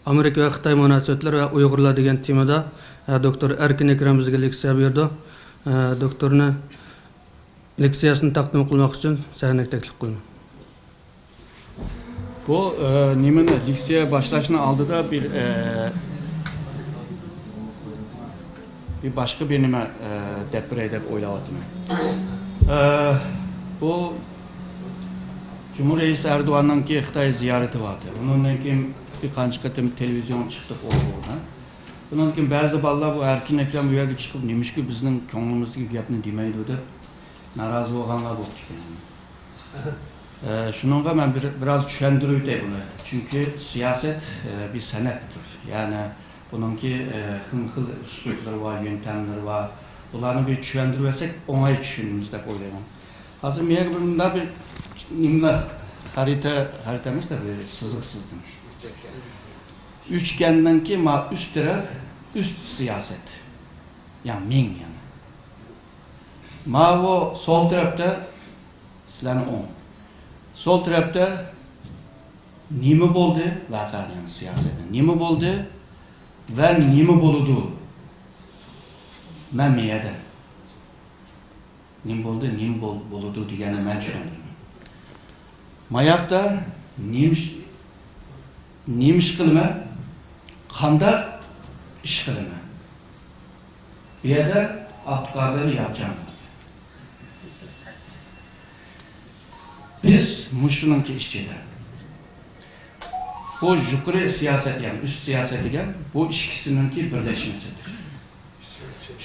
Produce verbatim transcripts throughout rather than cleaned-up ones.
ئامېرىكا ۋە خىتاي مۇناسىۋەتلىرى ۋە ئۇيغۇرلار دېگەن تېمىدا، ئە، دوكتور ئەركىن ئەكرەم بىزگە لېكسىيە بېرىدۇ. ئە، دوكتورنى لېكسىيەسىنى تەقدىم قىلماق ئۈچۈن سەھنىگە تەكلىپ قىلىمەن. بۇ، ئە، نېمىنى، لېكسىيە باشلاشنىڭ ئالدىدا بىر، ئە، بىر باشقا بىر نېمە، ئە، دەپ بېرەي دەپ ئويلاۋاتىمەن. ئە، بۇ جۇمھۇر رەئىسى ئەردوغاننىڭكى خىتاي زىيارىتى بارتى. ئۇنىڭدىن كېيىن بىر قانچە قېتىم تېلېۋىزىيونغا چىقتۇق ئوغلۇم بىلەن. ئۇنىڭدىن كېيىن بەزى بالىلار بۇ ئەركىن ئەكرەم ئۇ يەرگە چىقىپ نېمىشقا بىزنىڭ كۆڭلىمىزدىكى گەپنى دېمەيدۇ دەپ نارازى بولغانلار بوپتىكەن. ئە، شۇنىڭغا مەن بىر، بىراز چۈشەندۈرۈۋېتەي بۇنى. چۈنكى سىياسەت، ئە، بىر سەنئەتتۇر. يەنى بۇنىڭكى، ئە، خىلمۇ خىل ئۇسلۇبلىرى بار، يۆنتەملىرى بار. بۇلارنى بىر چۈشەندۈرۈۋەتسەك ئوڭاي چۈشىنىمىز دەپ ئويلايمەن. ھازىر مېنىڭ بۇندا بىر نېمە، خەرىتە، خەرىتە ئەمەس-دە، بىر سىزىق سىزدىم. ئۈچكەننىڭكى ما ئۈست تەرەپ، ئۈست سىياسەت. يەنى مىڭ يەنى. ماۋۇ سول تەرەپتە سىلەرنىڭ ئوڭ. سول تەرەپتە نېمە بولدى؟ ۋەقە، يەنى سىياسەتتە نېمە بولدى ۋە نېمە بولىدۇ؟ مەن مەيەدە. نېمە بولدى، نېمە بول-، بولىدۇ دېگەننى مەن چۈشەندۈرىمەن. ماياقتا نېمە ئىش، نېمە ئىش قىلىمەن، قانداق ئىش قىلىمەن. بۇ يەردە ئابدۇقادىر ياپچان. بىز مۇشۇنىڭكى ئىچىدە. بۇ يۇقىرى سىياسەت، يەنى ئۈست سىياسەت دېگەن بۇ ئىككىسىنىڭكى بىرلەشمىسىدۇر.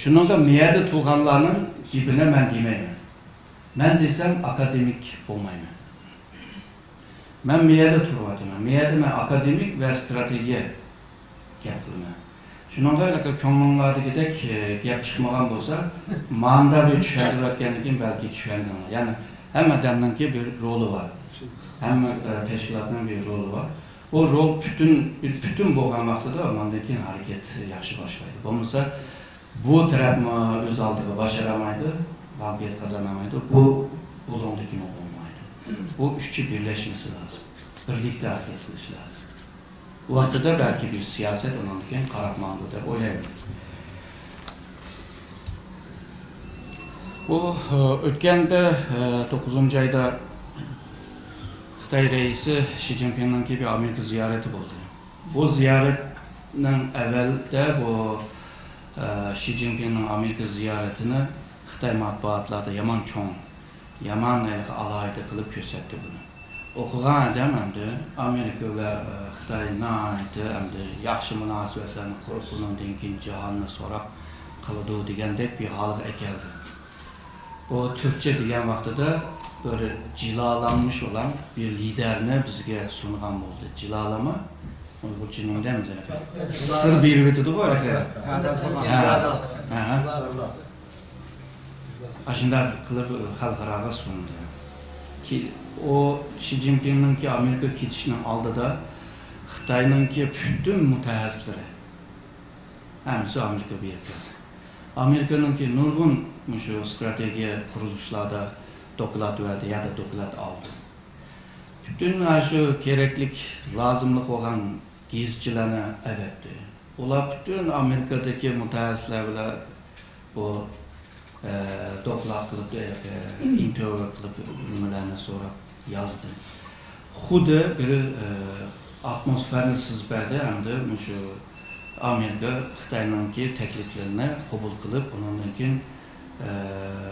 شۇنىڭغا مەيەدە تۇرغانلارنىڭ گېپىنى مەن دېمەيمەن. مەن دېسەم ئاكادېمىك بولمايمەن. مەن مەيەدە تۇرۇۋاتىمەن. مەيەدە مەن ئاكادېمىك ۋە ئىستراتېگىيە گەپ قىلىمەن. شۇنىڭغا ھېلىقى كۆڭلۈڭلاردىكىدەك، ئە، گەپ چىقمىغان بولسا، ماندا بىر چۈشەندۈرۈۋەتكەندىن كېيىن بەلكى چۈشەندىڭلار. يەنى ھەممە ئادەمنىڭكى بىر رولى بار. ھەممە، ئە، تەشكىلاتنىڭ بىر رولى بار. بۇ رول پۈتۈن، پۈتۈن بولغان ۋاقتىدا ئاندىن كېيىن ھەرىكەت ياخشى باشلايدۇ. بولمىسا، بۇ تەرەپمۇ ئۆز ئالدىغا باشارالمايدۇ، مەغلۇبىيەت قازانالمايدۇ. بۇ بۇلۇڭدىكىمۇ بولمايدۇ. بۇ ئۈچى بىرلەشمىسى لازىم. بىرلىكتە ھەرىكەت قىلىشى لازىم. بۇ ۋاقتىدا بەلكى بىر سىياسەت ئۇنىڭدىن كېيىن قاراپ ماڭىدۇ دەپ ئويلايمەن. بۇ، ئۆتكەندە، توققۇزىنچى ئايدا خىتاي رەئىسى شى جىنپىڭنىڭكى بىر ئامېرىكا زىيارىتى بولدى. بۇ زىيارەتنىڭ ئەۋۋەلدە بۇ، شى جىنپىڭنىڭ ئامېرىكا زىيارىتىنى خىتاي مەتبۇئاتلاردا يامان چوڭ، يامان ئالاھىدە قىلىپ كۆرسەتتى بۇنى. ئوقۇغان ئادەم ئەمدى ئامېرىكا ۋە، ئە، خىتاي ناھايىتى ئەمدى ياخشى مۇناسىۋەتلەرنى قۇرۇپ، بۇنىڭدىن كېيىن جاھاننى سوراق قىلىدۇ دېگەندەك بىر ھالغا ئەكەلدى. بۇ تۈركچە دېگەن ۋاقتىدا بىر جىلالانمىش بولغان بىر لىدەرنى بىزگە سۇنغان بولدى. جىلالانما ئۇيغۇرچە نېمە دەيمىز ئەمدى؟ سىر بېرىۋېتىدىغۇ ھېلىقى. ھە. ھە. ئاشۇنداق قىلىپ خەلقئاراغا سۇندى. كى-، ئۇ شى جىنپىڭنىڭكى ئامېرىكىغا كېتىشىنىڭ ئالدىدا خىتاينىڭكى پۈتۈن مۇتەخەسسىسلىرى ھەممىسى ئامېرىكىغا بېرىپ كەلدى. ئامېرىكىنىڭكى نۇرغۇن مۇشۇ ئىستراتېگىيە قۇرۇلۇشلاردا دوكلات بەردى يا دوكلات ئالدى. پۈتۈن شۇ كېرەكلىك، لازىملىق بولغان گېزىتچىلەرنى ئەۋەتتى. ئۇلار پۈتۈن ئامېرىكىدىكى مۇتەخەسسىسلەر بىلەن بۇ، ئە، دوكلات قىلىپ، ئە، ئىنتېرۋيۇ قىلىپ، نېمىلەرنى سوراپ يازدى. خۇددى بىر، ئە، ئاتموسفېرانى سىزىپ بەردى ھەمدە مۇشۇ ئامېرىكا خىتاينىڭكى تەكلىپلىرىنى قوبۇل قىلىپ، ئۇنىڭدىن كېيىن، ئە،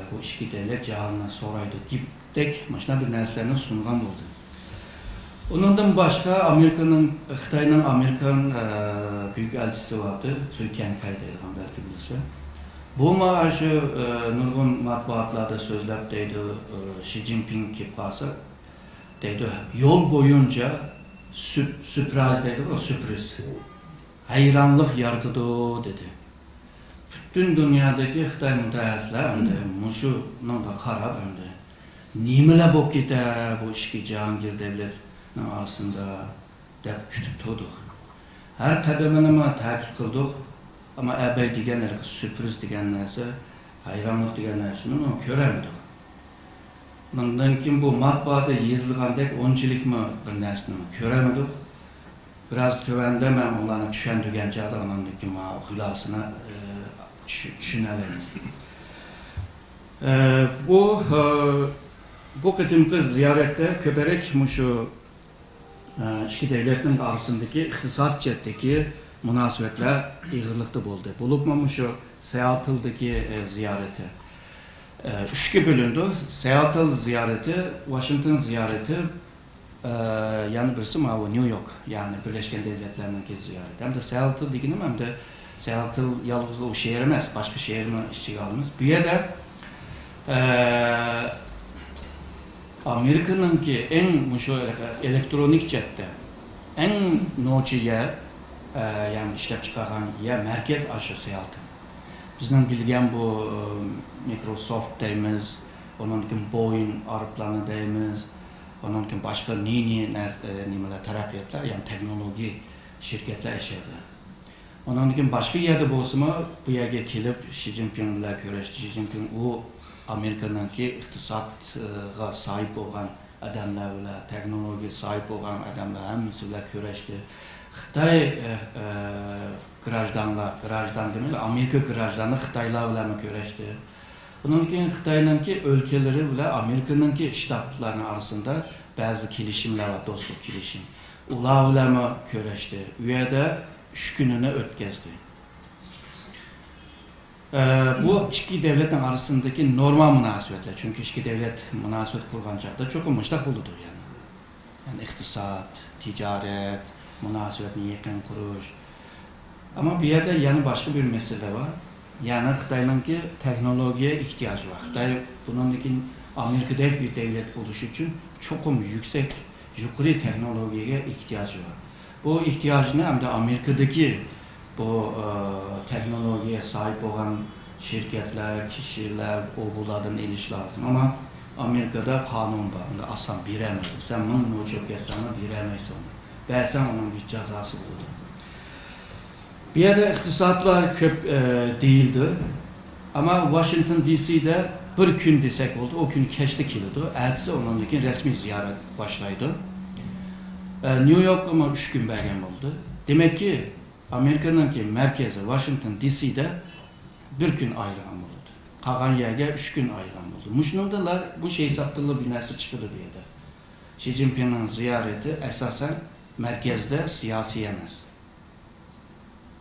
بۇ ئىككى دۆلەت جاھاننى سورايدۇ دەپ مۇشۇنداق بىر نەرسىلەرنى سۇنغان بولدى. ئۇنىڭدىن باشقا ئامېرىكىنىڭ، خىتاينىڭ ئامېرىكان، ئە، بۈيۈك ئەلچىسى بارتى، سۈي تيەنكاي دەيدىغان، بەلكى بىلىسىلەر. بۇمۇ شۇ، ئە، نۇرغۇن مەتبۇئاتلاردا سۆزلەپ دەيدۇ، ئە، شى جىنپىڭ كېلىپ قالسا دەيدۇ، يول بويۇنچە سۈپ-، سۈپرايىز دەيدۇغۇ، سۈپرىز. ھەيرانلىق يارىتىدۇ دېدى. پۈتۈن دۇنيادىكى خىتاي مۇتەخەسسىسلەر ئەمدى مۇشۇنىڭغا قاراپ ئەمدى نېمىلەر بولۇپ كېتەر بۇ ئىككى جاھانگىر دۆلەتنىڭ ئارىسىدا دەپ كۈتۈپ تۇردۇق. ھەر قەدىمىنىمۇ تەكىت قىلدۇق. ئەمما ئەبەي دېگەن ھېلىقى سۈپرىز دېگەن نەرسە، ھەيرانلىق دېگەن نەرسىنىمۇ كۆرەلمىدۇق. ئۇنىڭدىن كېيىن بۇ مەتبۇئاتتا يېزىلغاندەك ئۇنچىلىكمۇ بىر نەرسىنىمۇ كۆرەلمىدۇق. بىراز تۆۋەندە مەن ئۇلارنى چۈشەندۈرگەن چاغدا ئۇنىڭدىكى ما خۇلاسىنى، ئە، چۈش-، چۈشىنەلەيمىز. ئە، بۇ، ئە، بۇ قېتىمقى زىيارەتتە كۆپرەك مۇشۇ، ئە، ئىككى دۆلەتنىڭ ئارىسىندىكى ئىقتىساد جەھەتتىكى مۇناسىۋەتلەر ئېغىرلىقتا بولدى. بولۇپمۇ مۇشۇ سىئاتلدىكى، ئە، زىيارىتى، ئە، ئۈچكە بۆلۈنىدۇ. سىئاتل زىيارىتى، ۋاشىنگتون زىيارىتى، ئە، يەنە بىرسى ماۋۇ نيۇ يورك، يەنى بىرلەشكەن دۆلەتلەرنىڭكى زىيارىتى. ھەمدە سىئاتل دېگىنىم ھەمدە سىئاتل يالغۇز ئۇ شەھەر ئەمەس، باشقا شەھەرنى ئىچىگە ئالىمىز. بۇ يەردە، ئە، ئامېرىكىنىڭكى ئەڭ مۇشۇ ئېلېكترونىك جەھەتتە ئەڭ نوچى يەر، ئە، يەنى ئىشلەپچىقارغان يەر مەركەز ئاشۇ سىئاتل. بىزنىڭ بىلگەن بۇ، ئە، مىكروسوفت دەيمىز، ئۇنىڭدىن كېيىن بويىڭ ئايروپىلانى دەيمىز، ئۇنىڭدىن كېيىن باشقا نى-نى نەرس-، ئە، نېمىلەر، تەرەققىياتلار، يەنى تېخنولوگىيە شىركەتلەر ئىشلەيدۇ. ئۇنىڭدىن كېيىن باشقا يەردە بولسىمۇ، بۇ يەرگە كېلىپ، شى جىنپىڭ بىلەن كۆرۈشتى. شى جىنپىڭ ئۇ ئامېرىكىنىڭكى ئىقتىسادىغا ساھىب بولغان ئادەملەر بىلەن، تېخنولوگىيە ساھىب بولغان ئادەملەر ھەممىسى بىلەن كۆرۈشتى. خىتاي، ئە، ئە، گراژدانلار، گراژدان دېمەيلى، ئامېرىكا گراژدانى خىتايلار بىلەنمۇ كۆرۈشتى. ئۇنىڭدىن كېيىن خىتاينىڭكى ئۆلكىلىرى بىلەن ئامېرىكىنىڭكى شتاتلارنىڭ ئارىسىدا بەزى كېلىشىملەر بار، دوستلۇق كېلىشىم. ئۇلار بىلەنمۇ كۆرۈشتى. ئۇ يەردە ئۈچ كۈنىنى ئۆتكۈزدى. ئە، بۇ ئىككى دۆلەتنىڭ ئارىسىدىكى نورمال مۇناسىۋەتلەر. چۈنكى ئىككى دۆلەت مۇناسىۋەت قۇرغان چاغدا چوقۇم مۇشۇنداق بولىدۇ، يەنى. يەنى ئىقتىساد، تىجارەت، مۇناسىۋەتنى يېقىن قۇرۇش. ئەمما بۇ يەردە يەنە باشقا بىر مەسىلە بار. يەنى خىتاينىڭكى تېخنولوگىيە ئېھتىياجى بار. خىتاي بۇنىڭدىن كېيىن ئامېرىكىدەك بىر دۆلەت بولۇش ئۈچۈن چوقۇم يۈكسەك، يۇقىرى تېخنولوگىيەگە ئېھتىياجى بار. بۇ ئېھتىياجنى ئەمدى ئامېرىكىدىكى بۇ، ئە، تېخنولوگىيە ساھىب بولغان شىركەتلەر، كىشىلەر، ئۇ بۇلاردىن ئېلىش لازىم. ئەمما ئامېرىكىدا قانۇن بار، ئۇنداق ئاسان بېرەلمەيدۇ. سەن مىڭ نوچى بولۇپ كەتسەڭمۇ بېرەلمەيسەن. بەرسەڭ ئۇنىڭ بىر جازاسى بولىدۇ. بۇ يەردە ئىقتىسادلار كۆپ، ئە، دېيىلدى. ئەمما ۋاشىنگتون دى سىدە بىر كۈن دېسەك بولىدۇ، ئۇ كۈن كەچتە كېلىدۇ. ئەتىسى ئۇنىڭدىن كېيىن رەسمىي زىيارەت باشلايدۇ. ئە، نيۇ يوركقىمۇ ئۈچ كۈن بەرگەن بولدى. دېمەككى، ئامېرىكىنىڭكى مەركىزى ۋاشىنگتون دى سىدە بىر كۈن ئايرىغان بولىدۇ. قالغان يەرگە ئۈچ كۈن ئايرىغان بولىدۇ. مۇشۇنىڭدىلا، مۇشۇ ھېسابتىنلا بىر نەرسە چىقىدۇ بۇ يەردە. شى جىنپىڭنىڭ زىيارىتى ئاساسەن مەركەزدە سىياسىي ئەمەس.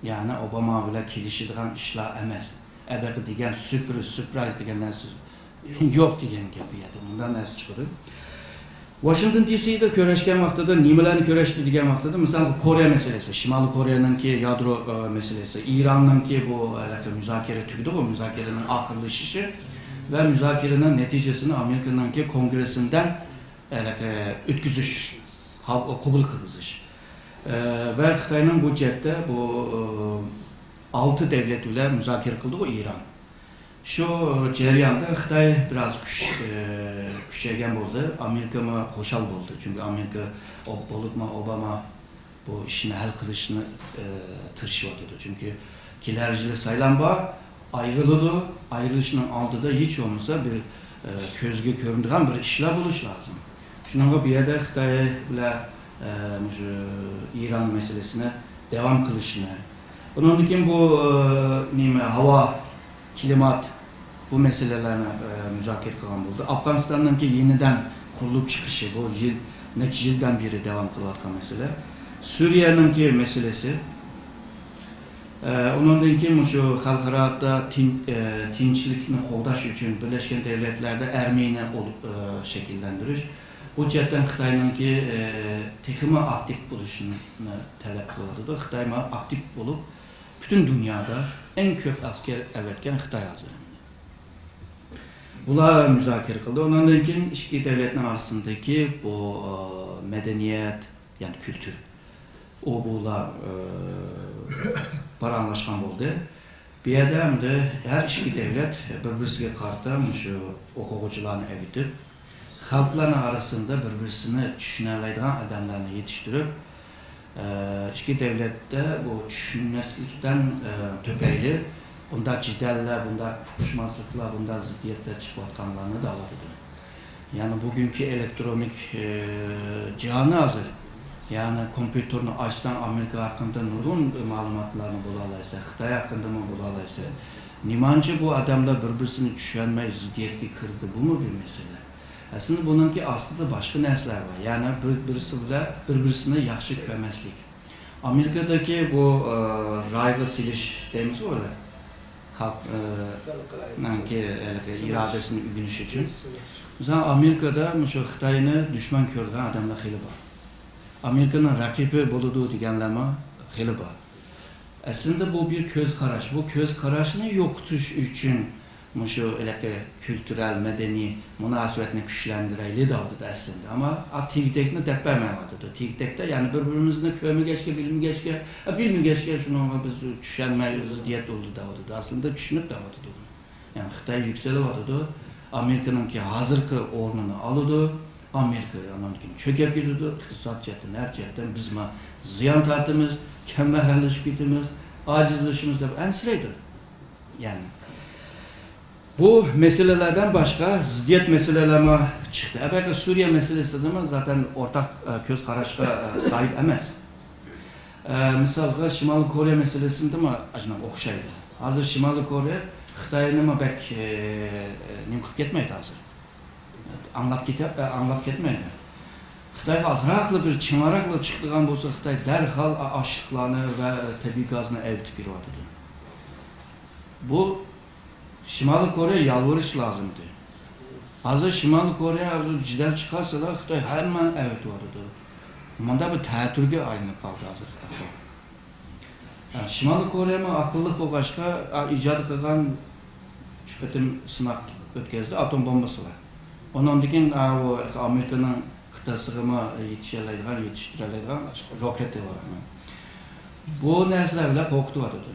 يەنى ئوباما بىلەن كېلىشىدىغان ئىشلار ئەمەس. ئەدەقە دېگەن سۈپرىز، سۈپرايز دېگەن نەرسە يوق دېگەن گەپ بۇ يەردە. مۇنداق نەرسە چىقىدۇ. ۋاشىنگتون دى سىدا كۆرۈشكەن ۋاقتىدا نېمىلەرنى كۆرۈشتى دېگەن ۋاقتىدا، مىسالغا، كورېيە مەسىلىسى، شىمالىي كورېيەنىڭكى يادرو، ئە، مەسىلىسى، ئىراننىڭكى بۇ، ھېلىقى مۇزاكىرە تۈگىدىغۇ، مۇزاكىرىنىڭ ئاخىرلىشىشى ۋە مۇزاكىرىنىڭ نەتىجىسىنى ئامېرىكىنىڭكى كونگرېسسىدىن ھېلىقى ئۆتكۈزۈش، قا-، قوبۇل قىلغۇزۇش. ئە، ۋە خىتاينىڭ بۇ جەھەتتە بۇ، ئە، ئالتە دۆلەت بىلەن مۇزاكىرە قىلدىغۇ ئىران. شۇ جەرياندا خىتاي بىراز كۈچ-، ئە، كۈچەيگەن بولدى. ئامېرىكىمۇ خۇشال بولدى. چۈنكى ئامېرىكا، ئو-، بولۇپمۇ ئوباما بۇ ئىشنى ھەل قىلىشنى، ئە، تىرىشىۋاتىدۇ. چۈنكى كېلەر يىلى سايلام بار، ئايرىلىدۇ. ئايرىلىشنىڭ ئالدىدا ھېچ بولمىسا بىر، ئە، كۆزگە كۆرۈنىدىغان بىر ئىشلار بولۇشى لازىم. شۇنىڭغا بۇ يەردە خىتاي بىلەن، ئە، مۇشۇ ئىران مەسىلىسىنى داۋام قىلىشنى، ئۇنىڭدىن كېيىن بۇ، ئە، نېمە، ھاۋا، كىلىمات، بۇ مەسىلىلەرنى، ئە، مۇزاكىرە قىلغان بولدى. ئافغانىستاننىڭكى يېنىدىن قۇرۇلۇپ چىقىشى، بۇ يىل، نەچچە يىلدىن بېرى داۋام قىلىۋاتقان مەسىلە. سۈرىيەنىڭكى مەسىلىسى. ئە، ئۇنىڭدىن كېيىن مۇشۇ خەلقئارادا تىن-، ئە، تىنچلىقنى قوغداش ئۈچۈن بىرلەشكەن دۆلەتلەردە ئارمىيەنى ئول-، ئە، شەكىللەندۈرۈش. بۇ جەھەتتىن خىتاينىڭكى، ئە، تېخىمۇ ئاكتىپ بولۇشىنى تەلەپ قىلىۋاتىدۇ. خىتاي مانا ئاكتىپ بولۇپ، پۈتۈن دۇنيادا ئەڭ كۆپ ئەسكەر ئەۋەتكەن خىتاي ھازىر. بۇلار مۇزاكىرە قىلدى. ئۇنىڭدىن كېيىن ئىككى دۆلەتنىڭ ئارىسىدىكى بۇ، ئە، مەدەنىيەت، يەنى كۈلتۈر، ئۇ بۇلار، ئە، پاراڭلاشقان بولدى. بۇ يەردە ئەمدى ھەر ئىككى دۆلەت بىر-بىرسىگە قارىتا مۇشۇ ئوقۇغۇچىلارنى ئەۋېتىپ، خەلقلەرنىڭ ئارىسىدا بىر-بىرسىنى چۈشىنەلەيدىغان ئادەملەرنى يېتىشتۈرۈپ، ئىككى دۆلەتتە بۇ چۈشىنمەسلىكتىن، ئە، تۈپەيلى بۇنداق جېدەللەر، بۇنداق ئۇقۇشماسلىقلار، بۇنداق زىددىيەتلەر چىقىۋاتقانلارنى دەۋاتىدۇ. يەنى بۈگۈنكى ئېلېكترونىك، ئە، جاھانى ھازىر، يەنى كومپيۇتېرنى ئاچساڭ، ئامېرىكا ھەققىدە نۇرغۇن مەلۇماتلارنى بولالايسەن، خىتاي ھەققىدىمۇ بولالايسەن. نېمانچە بۇ ئادەملەر بىر-بىرسىنى چۈشەنمەي زىددىيەتكە كىردى، بۇمۇ بىر مەسىلە. ئەسلىدە بۇنىڭكى ئاستىدا باشقا نەرسىلەر بار. يەنى بىر-، بىرسى بىلەن بىر-بىرسىنى ياخشى كۆرمەسلىك. ئامېرىكىدىكى بۇ، ئە، رايغا سېلىش دەيمىزغۇ، ئۆلە خەلق، ئە، نىڭكى ھېلىقى ئىرادىسىنى ئۆگىنىش ئۈچۈن. مىسال، ئامېرىكىدا مۇشۇ خىتاينى دۈشمەن كۆرىدىغان ئادەملەر خېلى بار. ئامېرىكىنىڭ رەقىبى بولىدۇ دېگەنلەرمۇ خېلى بار. ئەسلىدە بۇ بىر كۆز قاراش. بۇ كۆز قاراشنى يوقىتىش ئۈچۈن مۇشۇ ھېلىقى كۈلتۈرەل، مەدەنىي مۇناسىۋەتنى كۈچلەندۈرەيلى دەۋاتىدۇ ئەسلىدە. ئەمما ئا، تېگى-تەكنى دەپ بەرمەيۋاتىدۇ. تېگى-تەكتە، يەنى بىر-بىرىمىزنى كۆرمىگەچكە، بىلمىگەچكە، ئە، بىلمىگەچكە شۇنىڭغا بىز چۈشەنمەي زىددىيەت بولدى دەۋاتىدۇ. ئەسلىدە چۈشىنىپ دەۋاتىدۇ. يەنى خىتاي يۈكسىلىۋاتىدۇ. ئامېرىكىنىڭكى ھازىرقى ئورنىنى ئالىدۇ. ئامېرىكا ئاندىن كېيىن چۆكۈپ كېتىدۇ. ئىقتىساد جەھەتتىن، ھەر جەھەتتىن بىزمۇ زىيان تارتىمىز، كەمبەغەللىشىپ كېتىمىز، ئاجىزلىشىمىز دەپ ئەنسىرەيدۇ. يەنى بۇ مەسىلىلەردىن باشقا زىددىيەت مەسىلىلەرمۇ چىقتى. ئەلبەتتە، سۈرىيە مەسىلىسىدىمۇ زاتەن ئورتاق، ئە، كۆز قاراشقا، ئە، ساھىب ئەمەس. ئە، مىسالغا، شىمالىي كورېيە مەسىلىسىدىمۇ ئاشۇنداق ئوخشايدۇ. ھازىر شىمالىي كورېيە خىتاينىمۇ بەك، ئە، نېمە قىلىپ كەتمەيدۇ ھازىر. ئاڭلاپ كېتە-، ئاڭلاپ كەتمەيدۇ. خىتايغا ئازراقلا بىر چىڭراقلا چىقىدىغان بولسا، خىتاي دەرھال ئا-، ئاشلىقلارنى ۋە تەبىئىي گازنى ئەۋېتىپ بېرىۋاتىدۇ. بۇ شىمالىي كورېيە يالۋۇرۇش لازىمدى. ھازىر شىمالىي كورېيە ھازىر جېدەل چىقارسىلا، خىتاي ھەممىنى ئەۋېتىۋاتىدۇ. مۇنداق بىر تەتۈرگە ئايلىنىپ قالدى ھازىر ئەھۋال. ھە، شىمالىي كورېيەمۇ ئاقىللىق بولغاچقا، ئا، ئىجاد قىلغان ئۈچ قېتىم سىناق ئۆتكۈزدى، ئاتوم بومبىسى بار. ئۇنىڭدىن كېيىن، ئا، ئۇ ئامېرىكىنىڭ قىتئەسىگىمۇ يېتىشەلەيدىغان، يېتىشتۈرەلەيدىغان روكېتى بار. بۇ نەرسىلەر بىلەن قورقۇتۇۋاتىدۇ.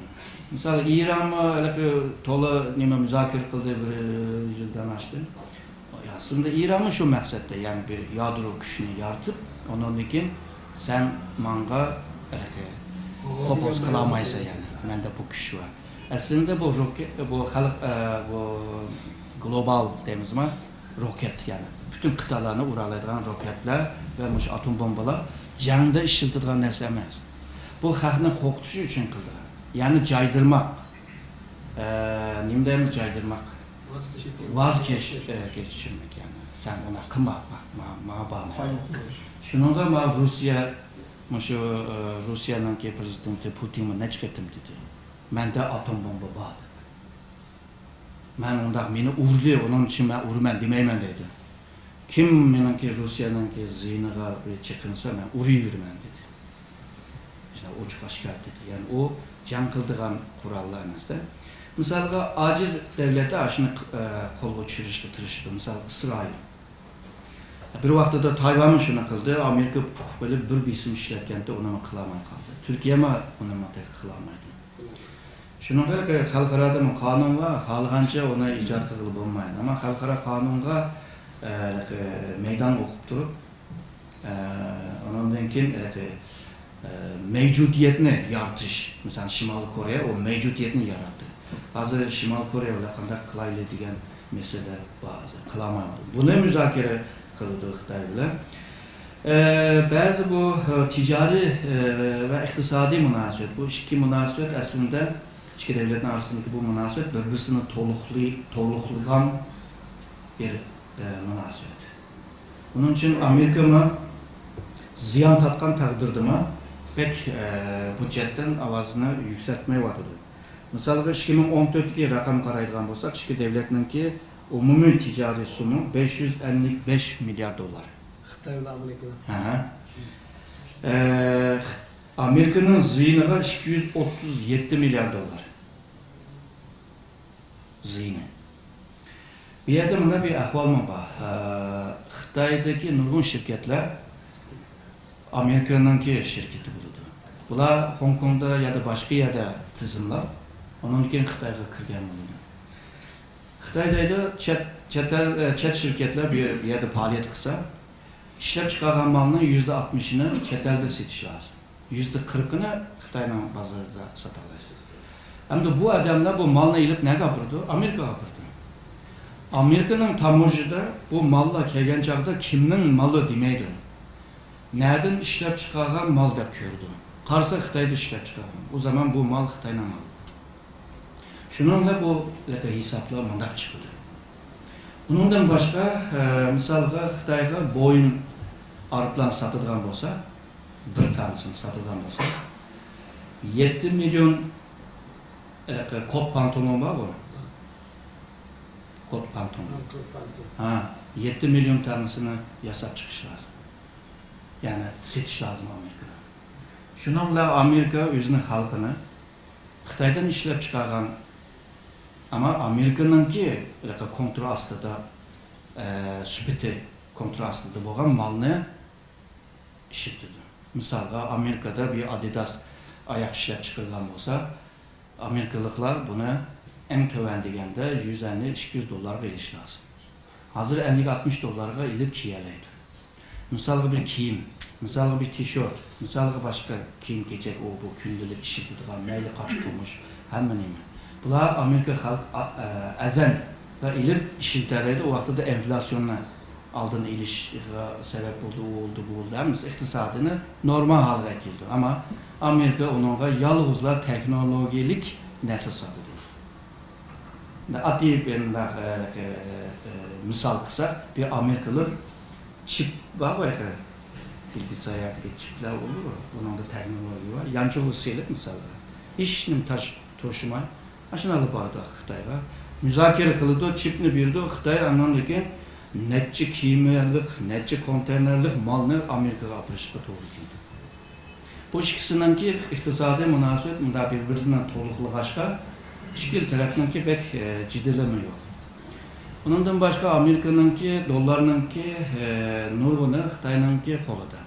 مىسال، ئىرانمۇ ھېلىقى تولا نېمە مۇزاكىرە قىلدى بىر يىلدىن ئاشتى. ئەسلىدە ئىرانمۇ شۇ مەقسەتتە، يەنى بىر يادرو كۈچنى يارىتىپ، ئۇنىڭدىن كېيىن سەن ماڭا ھېلىقى ئوپوز قىلالمايسەن، يەنى مەندە بۇ كۈچ بار. ئەسلىدە بۇ روكېت، بۇ خەلق، ئە، بۇ گلوبال دەيمىزما، روكېت، يەنى پۈتۈن قىتئەلەرنى ئۇرالايدىغان روكېتلەر ۋە مۇشۇ ئاتوم بومبىلار جەڭدە ئىشلىتىدىغان نەرسە ئەمەس. بۇ خەقنى قورقۇتۇش ئۈچۈن قىلىدىغان. يەنى جايدۇرماق. ئە، نېمە دەيمىز، جايدۇرماق؟ ۋاز كېچىش. ۋاز كېچىش، ئە، كېچىشىملىك، يەنى سەن ئۇنداق قىلما، ما-، ما-، ماڭا بارما. قايمۇق قويۇش. شۇنىڭغا ما روسىيە، مۇشۇ، ئە، روسىيەنىڭكى پرېزىدېنتى پۇتىنمۇ نەچچە قېتىم دېدى، مەندە ئاتوم بومبا بار دەپ. مەن ئۇنداق مېنى ئۇردى، ئۇنىڭ ئۈچۈن مەن ئۇرىمەن دېمەيمەن دەيدۇ. كىم مېنىڭكى روسىيەنىڭكى زىيىنىغا بىر چېقىنسا، مەن ئۇرۇۋېرىمەن دېدى. شۇنداق ئوچۇق ئاشكارا دېدى. يەنى ئۇ جەڭ قىلىدىغان قوراللار ئەمەستە. مىسالغا، ئاجىز دۆلەتلەر ئاشۇنى، ئە، قولغا چۈشۈرۈشكە تىرىشىدۇ. مىسال، ئىسرائىل. بىر ۋاقتىدا تايۋانمۇ شۇنى قىلدى. ئامېرىكا پۇقۇپ قېلىپ بىر بېسىم ئىشلەتكەنتى، ئۇنىمۇ قىلالماي قالدى. تۈركىيەمۇ ئۇنىمۇ تېخى قىلالمايدۇ. شۇنىڭغا خەلقئارادىمۇ قانۇن بار، خالىغانچە ئۇنى ئىجاد قىلغىلى بولمايدۇ. ئەمما خەلقئارا قانۇنغا، ئە، مەيدان ئوقۇپ تۇرۇپ، ئە، ئۇنىڭدىن كېيىن، ئە، مەۋجۇدىيەتنى يارىتىش. مىسالەن، شىمالىي كورېيە ئۇ مەۋجۇدىيەتنى ياراتتى. ھازىر شىمالىي كورېيە بىلەن قانداق قىلايلى دېگەن مەسىلە بار، ھازىر قىلالمايۋاتىدۇ. بۇنى مۇزاكىرە قىلىدۇ خىتاي بىلەن. ئە، بەزى بۇ، ئە، تىجارىي، ئە، ۋە ئىقتىسادىي مۇناسىۋەت، بۇ ئىككى مۇناسىۋەت ئەسلىدە ئىككى دۆلەتنىڭ ئارىسىندىكى بۇ مۇناسىۋەت بىر-بىرسىنى تولۇقلى-، تولۇقلىغان بىر، ئە، مۇناسىۋەت. بۇنىڭ ئۈچۈن ئامېرىكىمۇ زىيان تارتقان تەقدىردىمۇ بەك، ئە، بۇ جەھەتتىن ئاۋازىنى يۈكسەلتمەيۋاتىدۇ. مىسالغا، ئىككى مىڭ ئون تۆتتىكى رەقەمگە قارايدىغان بولساق، ئىككى دۆلەتنىڭكى ئومۇمىي تىجارىي سوممىسى بەش يۈز ئەللىك بەش مىليارد دوللار. خىتاي بىلەن ئامېرىكىنىڭ. ھە. ئە، ئامېرىكىنىڭ زىيىنىغا ئىككى يۈز ئوتتۇز يەتتە مىليارد دوللار زىيىنى. بۇ يەردە مۇنداق بىر ئەھۋالمۇ بار. ئە، خىتايدىكى نۇرغۇن شىركەتلەر ئامېرىكىنىڭكى شىركىتى بولىدۇ. بۇلار خوڭكوڭدا يادا باشقا يەردە تىزىملاپ، ئۇنىڭدىن كېيىن خىتايغا كىرگەن بولىدۇ. خىتاي دەيدۇ، چەت، چەت ئەل، ئە، چەت شىركەتلەر بۇ، بۇ يەردە پائالىيەت قىلسا، ئىشلەپ چىقارغان مالنىڭ يۈزدە ئاتمىشىنى چەت ئەلدە سېتىش لازىم. يۈزدە قىرىقىنى خىتاينىڭ بازىرىدا ساتالايسىز. ئەمدى بۇ ئادەملەر بۇ مالنى ئېلىپ نەگە ئاپىرىدۇ؟ ئامېرىكىغا ئاپىرىدۇ. ئامېرىكىنىڭ تاموژنىدا بۇ ماللار كەلگەن چاغدا كىمنىڭ مالى دېمەيدۇ. نەدىن ئىشلەپ چىقارغان مال دەپ كۆرىدۇ. قارىسا خىتايدا ئىشلەپ چىقارغان. ئۇ زامان بۇ مال خىتاينىڭ مالى. شۇنىڭ بىلەن بۇ ھېسابلار مۇنداق چىقىدۇ. ئۇنىڭدىن باشقا، ئە، مىسالغا خىتايغا بويىڭ ئايروپىلان ساتىدىغان بولسا، بىر دانىسىنى ساتىدىغان بولسا، يەتتە مىليون، ئە، كوت پانتونون بار بۇ. كوت پانتون. ھا، كوت پانتون. ھا، يەتتە مىليون دانىسىنى ياساپ چىقىش لازىم. يەنى سېتىش لازىم ئامېرىكىغا. شۇنىڭ بىلەن ئامېرىكا ئۆزىنىڭ خەلقىنى خىتايدىن ئىشلەپ چىقارغان، ئەمما ئامېرىكىنىڭكى كونترول ئاستىدا، ئە، سۈپىتى كونترول ئاستىدا بولغان مالنى ئىشلىتىدۇ. مىسالغا، ئامېرىكىدا بىر ئادىداس ئاياغ ئىشلەپ چىقىرىلغان بولسا، ئامېرىكىلىقلار بۇنى ئەڭ تۆۋەن دېگەندە يۈز ئەللىك، ئىككى يۈز دوللارغا ئېلىش لازىم. ھازىر ئەللىك، ئاتمىش دوللارغا ئېلىپ كىيەلەيدۇ. مىسالغا بىر كىيىم، مىسالغا بىر تىشورت، مىسالغا باشقا كىيىم-كېچەك، ئۇ بۇ كۈندىلىك ئىشلىتىدىغان، مەيلى قاچا-قۇمۇش، ھەممە نېمە. بۇلار ئامېرىكا خەلق ئا-، ئە، ئەزەلدىن ئېلىپ ئىشلىتەلەيدۇ. ئۇ ۋاقتىدا ئېنفلياتسىيوننى ئالدىنى ئېلىشىغا سەۋەب بولدى، ئۇ بولدى، بۇ بولدى. ھەممىسى ئىقتىسادىنى نورمال ھالغا ئەكىلدى. ئەمما ئامېرىكا ئۇنىڭغا يالغۇزلا تېخنولوگىيەلىك نەرسە ساتىدۇ. ئاددىي بىر مۇنداق، ئە، ئە، ئە، مىسال قىلساق، بىر ئامېرىكىلىق چىپ بار، بۇ يەردە بىلگە ساياھەتتىكى چىپلار بولىدۇ، بۇنىڭدا تېخنولوگىيە بار. يانچۇغا سېلىپ، مىسالغا، ھېچنېمە تاش توشۇماي، ئاشۇنى ئېلىپ بارىدۇ خىتايغا. مۇزاكىرە قىلىدۇ، چىپنى بېرىدۇ. خىتاي ئاندىن كېيىن نەچچە كېمىلىك، نەچچە كونتېينېرلىق مالنى ئامېرىكىغا ئاپىرىشقا توغرا كېلىدۇ. بۇ ئىككىسىنىڭكى ئىقتىسادىي مۇناسىۋەت مۇنداق بىر-بىرىنى تولۇقلىغاچقا، ئىككىلا تەرەپنىڭكى بەك، ئە، جېدىلىمۇ يوق. ئۇنىڭدىن باشقا ئامېرىكىنىڭكى دوللارنىڭكى، ئە، نۇرغۇنى خىتاينىڭكى قولىدا.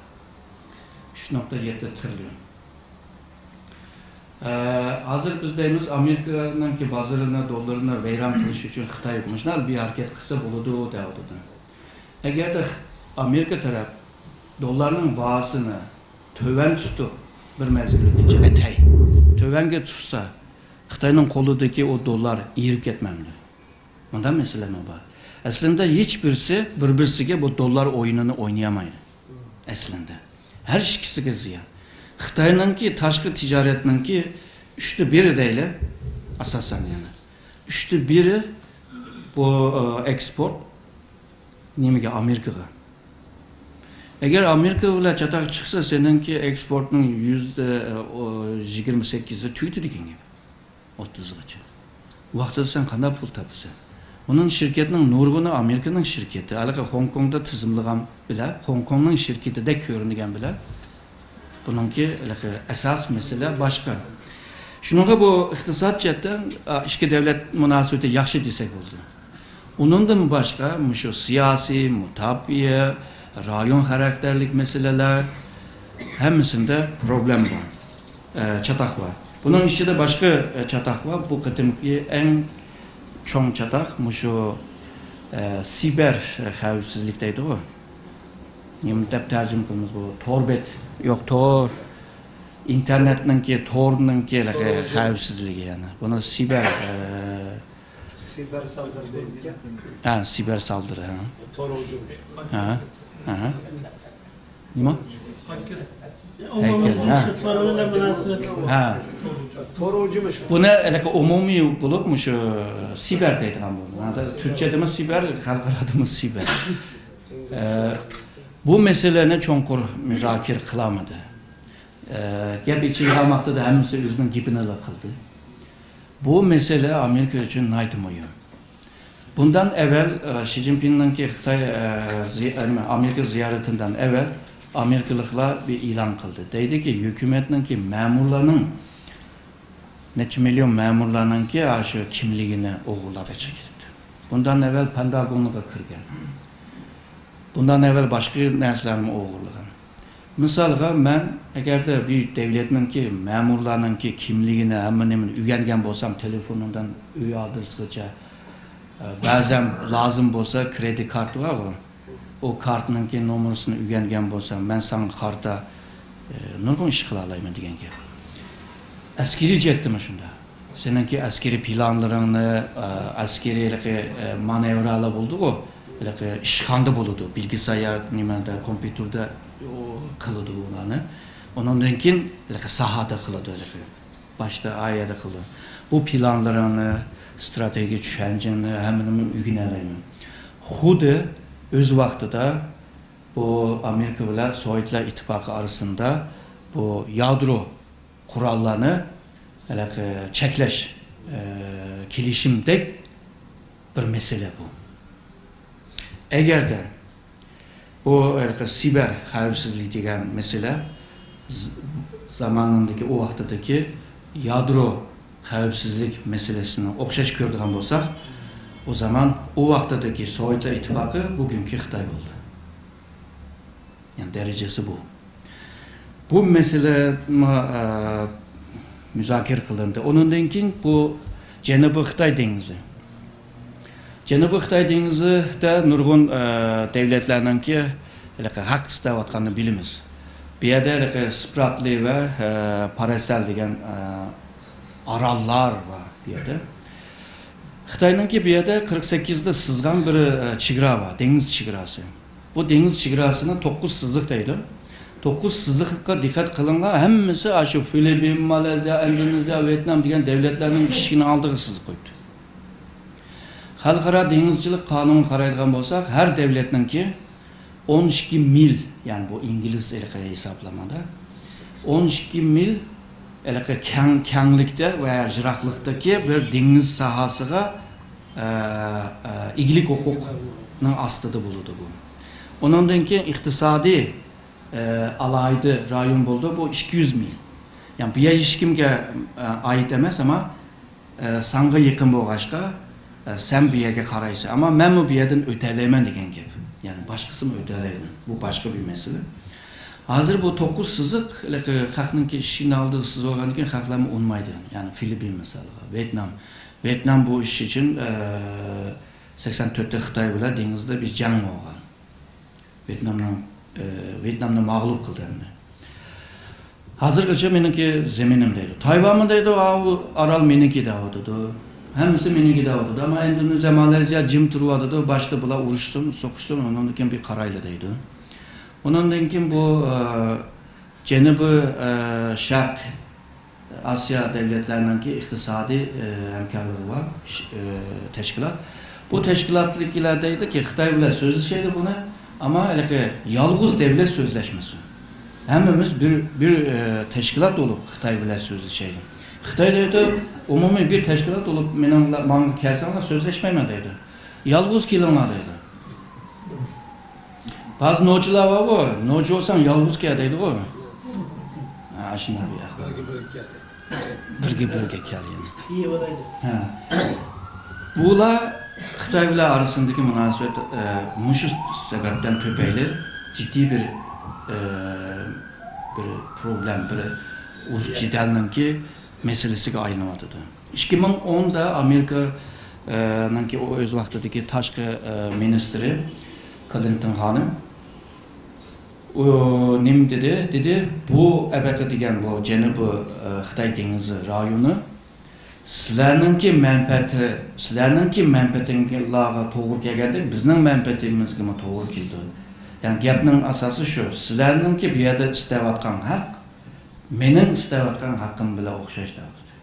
ئۈچ نۇقتا يەتتە تىرىليون. ئە، ھازىر بىز دەيمىز، ئامېرىكىنىڭكى بازىرىنى، دوللىرىنى ۋەيران قىلىش ئۈچۈن خىتاي مۇشۇنداق بىر ھەرىكەت قىلسا بولىدۇ دەۋاتىدۇ. ئەگەردە ئامېرىكا تەرەپ دوللارنىڭ باھاسىنى تۆۋەن تۇتۇپ، بىر مەزگىلگىچە ئەتەي تۆۋەنگە تۇتسا، خىتاينىڭ قولىدىكى ئۇ دوللار ئېرىپ كەتمەمدۇ؟ مۇنداق مەسىلىمۇ بار. ئەسلىندە ھېچ بىرسى بىر-بىرسىگە بۇ دوللار ئويۇنىنى ئوينىيالمايدۇ. ئەسلىندە ھەر ئىككىسىگە زىيان. خىتاينىڭكى تاشقى تىجارەتنىڭكى ئۈچتە بىرى دەيلى، ئاساسەن يەنە. ئۈچتە بىرى بۇ، ئە، ئېكسپورت نېمىگە؟ ئامېرىكىغا. ئەگەر ئامېرىكا بىلەن چاتاق چىقسا، سېنىڭكى ئېكسپورتنىڭ يۈزدە، ئە، ئو، يىگىرمە سەككىزى تۈگىدى دېگەن گەپ. ئوتتۇزغىچە. ۋاقتىدا سەن قانداق پۇل تاپىسەن؟ ئۇنىڭ شىركەتنىڭ نۇرغۇنى ئامېرىكىنىڭ شىركىتى. ھېلىقى خوڭكوڭدا تىزىملىغان بىلەن خوڭكوڭنىڭ شىركىتىدەك كۆرۈنگەن بىلەن بۇنىڭكى ھېلىقى ئاساس مەسىلە باشقا. شۇنىڭغا بۇ ئىقتىساد جەھەتتىن، ئا، ئىككى دۆلەت مۇناسىۋىتى ياخشى دېسەك بولىدۇ. ئۇنىڭدىن باشقا مۇشۇ سىياسىي، مۇداپىئە، رايون خاراكتېرلىك مەسىلىلەر ھەممىسىندە پروبلېما بار. ئە، چاتاق بار. بۇنىڭ ئىچىدە باشقا، ئە، چاتاق بار. بۇ قېتىمقى ئەڭ چوڭ چاتاق مۇشۇ، ئە، سىبېر خەۋپسىزلىك دەيدىغۇ. نېمە دەپ تەرجىمە قىلىمىز بۇ؟ تور بەت، يوق، تور، ئىنتېرنېتنىڭكى، تورنىڭكى خەۋپسىزلىكى يەنى. بۇنى سىبېر، ئە، سىبېر سالدىرى دەيدىكەن. ھە، سىبېر سالدىرى، ھە. تور ھۇجۇمى. ھە، ھە. نېمە؟ ھەيكەل، ھە. ھە. تور ھۇجۇمى شۇ. بۇنى ھېلىقى ئومۇمىي بولۇپ، مۇشۇ سىبېر دەيدىغان بولدى. تۈركچەدىمۇ سىبېر، خەلقئارادىمۇ سىبېر. ئە، بۇ مەسىلىنى چوڭقۇر مۇزاكىرە قىلالمىدى. ئە، گەپ ئېچىلغان ۋاقتىدا ھەممىسى ئۆزىنىڭ گېپىنىلا قىلدى. بۇ مەسىلە ئامېرىكا ئۈچۈن ناھايىتى مۇھىم. بۇندان ئەۋۋەل، ئە، شى جىنپىڭنىڭكى خىتاي، ئە، زى-، ئە، نېمە، ئامېرىكا زىيارىتىدىن ئەۋۋەل ئامېرىكىلىقلار بىر ئېلان قىلدى. دەيدىكى، ھۆكۈمەتنىڭكى مەمۇرلارنىڭ نەچچە مىليون مەمۇرلارنىڭكى ئاشۇ كىملىكىنى ئوغرىلاپ ئېچىپ كېتىپتۇ. بۇندان ئەۋۋەل پەنتاگونغا كىرگەن. بۇندان ئەۋۋەل باشقا نەرسىلەرنى ئوغرىلىغان. مىسالغا، مەن ئەگەردە بىر دەۋلەتنىڭكى مەمۇرلارنىڭكى كىملىكىنى، ھەممە نېمىنى ئۆگەنگەن بولسام، تېلېفونىدىن ئۆي ئادرېسىغىچە، ئە، بەزەن لازىم بولسا، كرېدىت كارتا بارغۇ، ئۇ كارتىنىڭكى نومۇرىسىنى ئۆگەنگەن بولسام، مەن ساڭا قارىتا، ئە، نۇرغۇن ئىش قىلالايمەن دېگەن گەپ. ئەسكىرىي جەھەتتىمۇ شۇنداق. سېنىڭكى ئەسكىرىي پىلانلىرىڭنى، ئە، ئەسكىرىي ھېلىقى، ئە، مانېۋرالار بولدىغۇ، ھېلىقى ئىشخانىدا بولىدۇ. بىلگىسايار نېمىدە، كومپيۇتېردا ئۇ قىلىدۇ ئۇلارنى. ئۇنىڭدىن كېيىن ھېلىقى ساھادا قىلىدۇ ھېلىقى. باشتا ئا يەردە قىلىدۇ. بۇ پىلانلىرىڭنى، ئىستراتېگىيە چۈشەنچەڭنى ھەممىنى ئۆگىنەلەيمەن. خۇددى ئۆز ۋاقتىدا بۇ ئامېرىكا بىلەن سوۋېتلار ئىتتىپاقى ئارىسىدا بۇ يادرو قوراللارنى ھېلىقى چەكلەش، ئە، كېلىشىمدەك بىر مەسىلە بۇ. ئەگەردە بۇ ھېلىقى سىبېر خەۋپسىزلىكى دېگەن مەسىلە ز-، زامانىندىكى، ئۇ ۋاقتىدىكى يادرو خەۋپسىزلىك مەسىلىسىنى ئوخشاش كۆرىدىغان بولساق، ئۇ زامان ئۇ ۋاقتىدىكى سوۋېتلار ئىتتىپاقى بۈگۈنكى خىتاي بولدى. يەنى دەرىجىسى بۇ. بۇ مەسىلە، ئە، مۇزاكىرە قىلىندى. ئۇنىڭدىن كېيىن بۇ جەنۇبىي خىتاي دېڭىزى. جەنۇبىي خىتاي دېڭىزىدە نۇرغۇن، ئە، دۆلەتلەرنىڭكى ھېلىقى ھەق ئىستەۋاتقاننى بىلىمىز. بۇ يەردە ھېلىقى سپراتلى ۋە، ئە، پاراسەل دېگەن، ئە، ئاراللار بار بۇ يەردە. خىتاينىڭكى بۇ يەردە قىرىق سەككىزدە سىزغان بىر، ئە، چېگرا بار، دېڭىز چېگراسى. بۇ دېڭىز چېگراسىنى توققۇز سىزىق دەيدۇ. توققۇز سىزىققا دىققەت قىلىڭلار، ھەممىسى ئاشۇ فىلىپپىن، مالايزىيە، ئىندونېزىيە، ۋيېتنام دېگەن دۆلەتلەرنىڭ ئىشىكىنىڭ ئالدىغا سىزىپ قويۇپتۇ. خەلقئارا دېڭىزچىلىق قانۇنىغا قارايدىغان بولساق، ھەر دۆلەتنىڭكى ئون ئىككى مىل، يەنى بۇ ئىنگلىز ھېلىقى ھېسابلىمىدا، ئون ئىككى مىل ھېلىقى كەڭ، كەڭلىكتە ۋە يىراقلىقتىكى بىر دېڭىز ساھەسىگە، ئە، ئە، ئىگىلىك ھوقۇقنىڭ ئاستىدا بولىدۇ بۇ. ئۇنىڭدىن كېيىن ئىقتىسادىي، ئە، ئالاھىدە رايون بولىدۇ، بۇ ئىككى يۈز مىل. يەنى بۇ يەر ھېچكىمگە، ئە، ئائىت ئەمەس، ئەمما ئە، ساڭغا يېقىن بولغاچقا، ئە، سەن بۇ يەرگە قارايسەن. ئەمما مەنمۇ بۇ يەردىن ئۆتەلەيمەن دېگەن گەپ. يەنى باشقىسىمۇ ئۆتەلەيدۇ. بۇ باشقا بىر مەسىلە. ھازىر بۇ توققۇز سىزىق، ھېلىقى خەقنىڭكى ئىشىكىنى ئالدىدا سىزىۋالغاندىن كېيىن خەقلەرمۇ ئۇنىمايدۇ. يەنى فىلىپپىن مىسالىغا، ۋيېتنام. ۋيېتنام بۇ ئىش ئۈچۈن، ئە، سەكسەن تۆتتە خىتاي بىلەن دېڭىزدا بىر جەڭ بولغان. ۋيېتنامنىڭ، ئى، ۋيېتنامنى مەغلۇپ قىلدى ئەمدى. ھازىرغىچە مېنىڭكى زېمىنىم دەيدۇ. تايۋانمۇ دەيدۇ، ئاۋۇ ئارال مېنىڭكى دەۋاتىدۇ. ھەممىسى مېنىڭكى دەۋاتىدۇ. ئەمما ئىندونېزىيە، مالايزىيە جىم تۇرۇۋاتىدۇ. باشتا بۇلار ئۇرۇشسۇن، سوقۇشسۇن، ئۇنىڭدىن كېيىن بىر قارايلى دەيدۇ. ئۇنىڭدىن كېيىن بۇ، ئى، جەنۇبىي، ئى، شەرق ئاسىيا دۆلەتلەرنىڭكى ئىقتىسادىي، ئى، ھەمكارلىقى بار، ئى، تەشكىلات. بۇ تەشكىلاتتىكىلەر دەيدۇكى، خىتاي بىلەن سۆزلىشەيلى بۇنى، ئەمما ھېلىقى يالغۇز دۆلەت سۆزلەشمىسۇن. ھەممىمىز بىر، بىر، ئى، تەشكىلات بولۇپ خىتاي بىلەن سۆزلىشەيلى. خىتاي دەيدۇ، ئومۇمىي بىر تەشكىلات بولۇپ مېنىڭ، ماڭا كەلسەڭلار سۆزلەشمەيمەن دەيدۇ. يالغۇز كېلىڭلار دەيدۇ. بەزى نوچىلار بارغۇ، نوچى بولساڭ يالغۇز كەل دەيدىغۇ. ھە، ئاشۇنداق بىر ئەھۋال. بىرگە بىرگە كەل دەيدۇ. بىرگە بىرگە كەل يەنە. ھە. بۇلار خىتاي بىلەن ئارىسىندىكى مۇناسىۋەت، ئە، مۇشۇ سەۋەبتىن تۈپەيلى جىددىي بىر، ئە، بىر پروبلېم، بىر ئۇرۇش جېدەلنىڭكى مەسىلىسىگە ئايلىنىۋاتىدۇ. ئىككى مىڭ ئوندا ئامېرىكا، ئە، نىڭكى ئۇ ئۆز ۋاقتىدىكى تاشقى، ئە، مىنىستىرى كلىنتون خانىم، ئۇ نېمە دېدى؟ دېدى، بۇ ئەبەقە دېگەن بۇ جەنۇبىي، ئە، خىتاي دېڭىزى رايونى سىلەرنىڭكى مەنپەئەتى، سىلەرنىڭكى مەنپەئەتىڭلارغا توغرا كەلگەندەك بىزنىڭ مەنپەئەتىمىزگىمۇ توغرا كېلىدۇ. يەنى گەپنىڭ ئاساسى شۇ، سىلەرنىڭكى بۇ يەردە ئىستەۋاتقان ھەق مېنىڭ ئىستەۋاتقان ھەققىم بىلەن ئوخشاش دەۋاتىدۇ.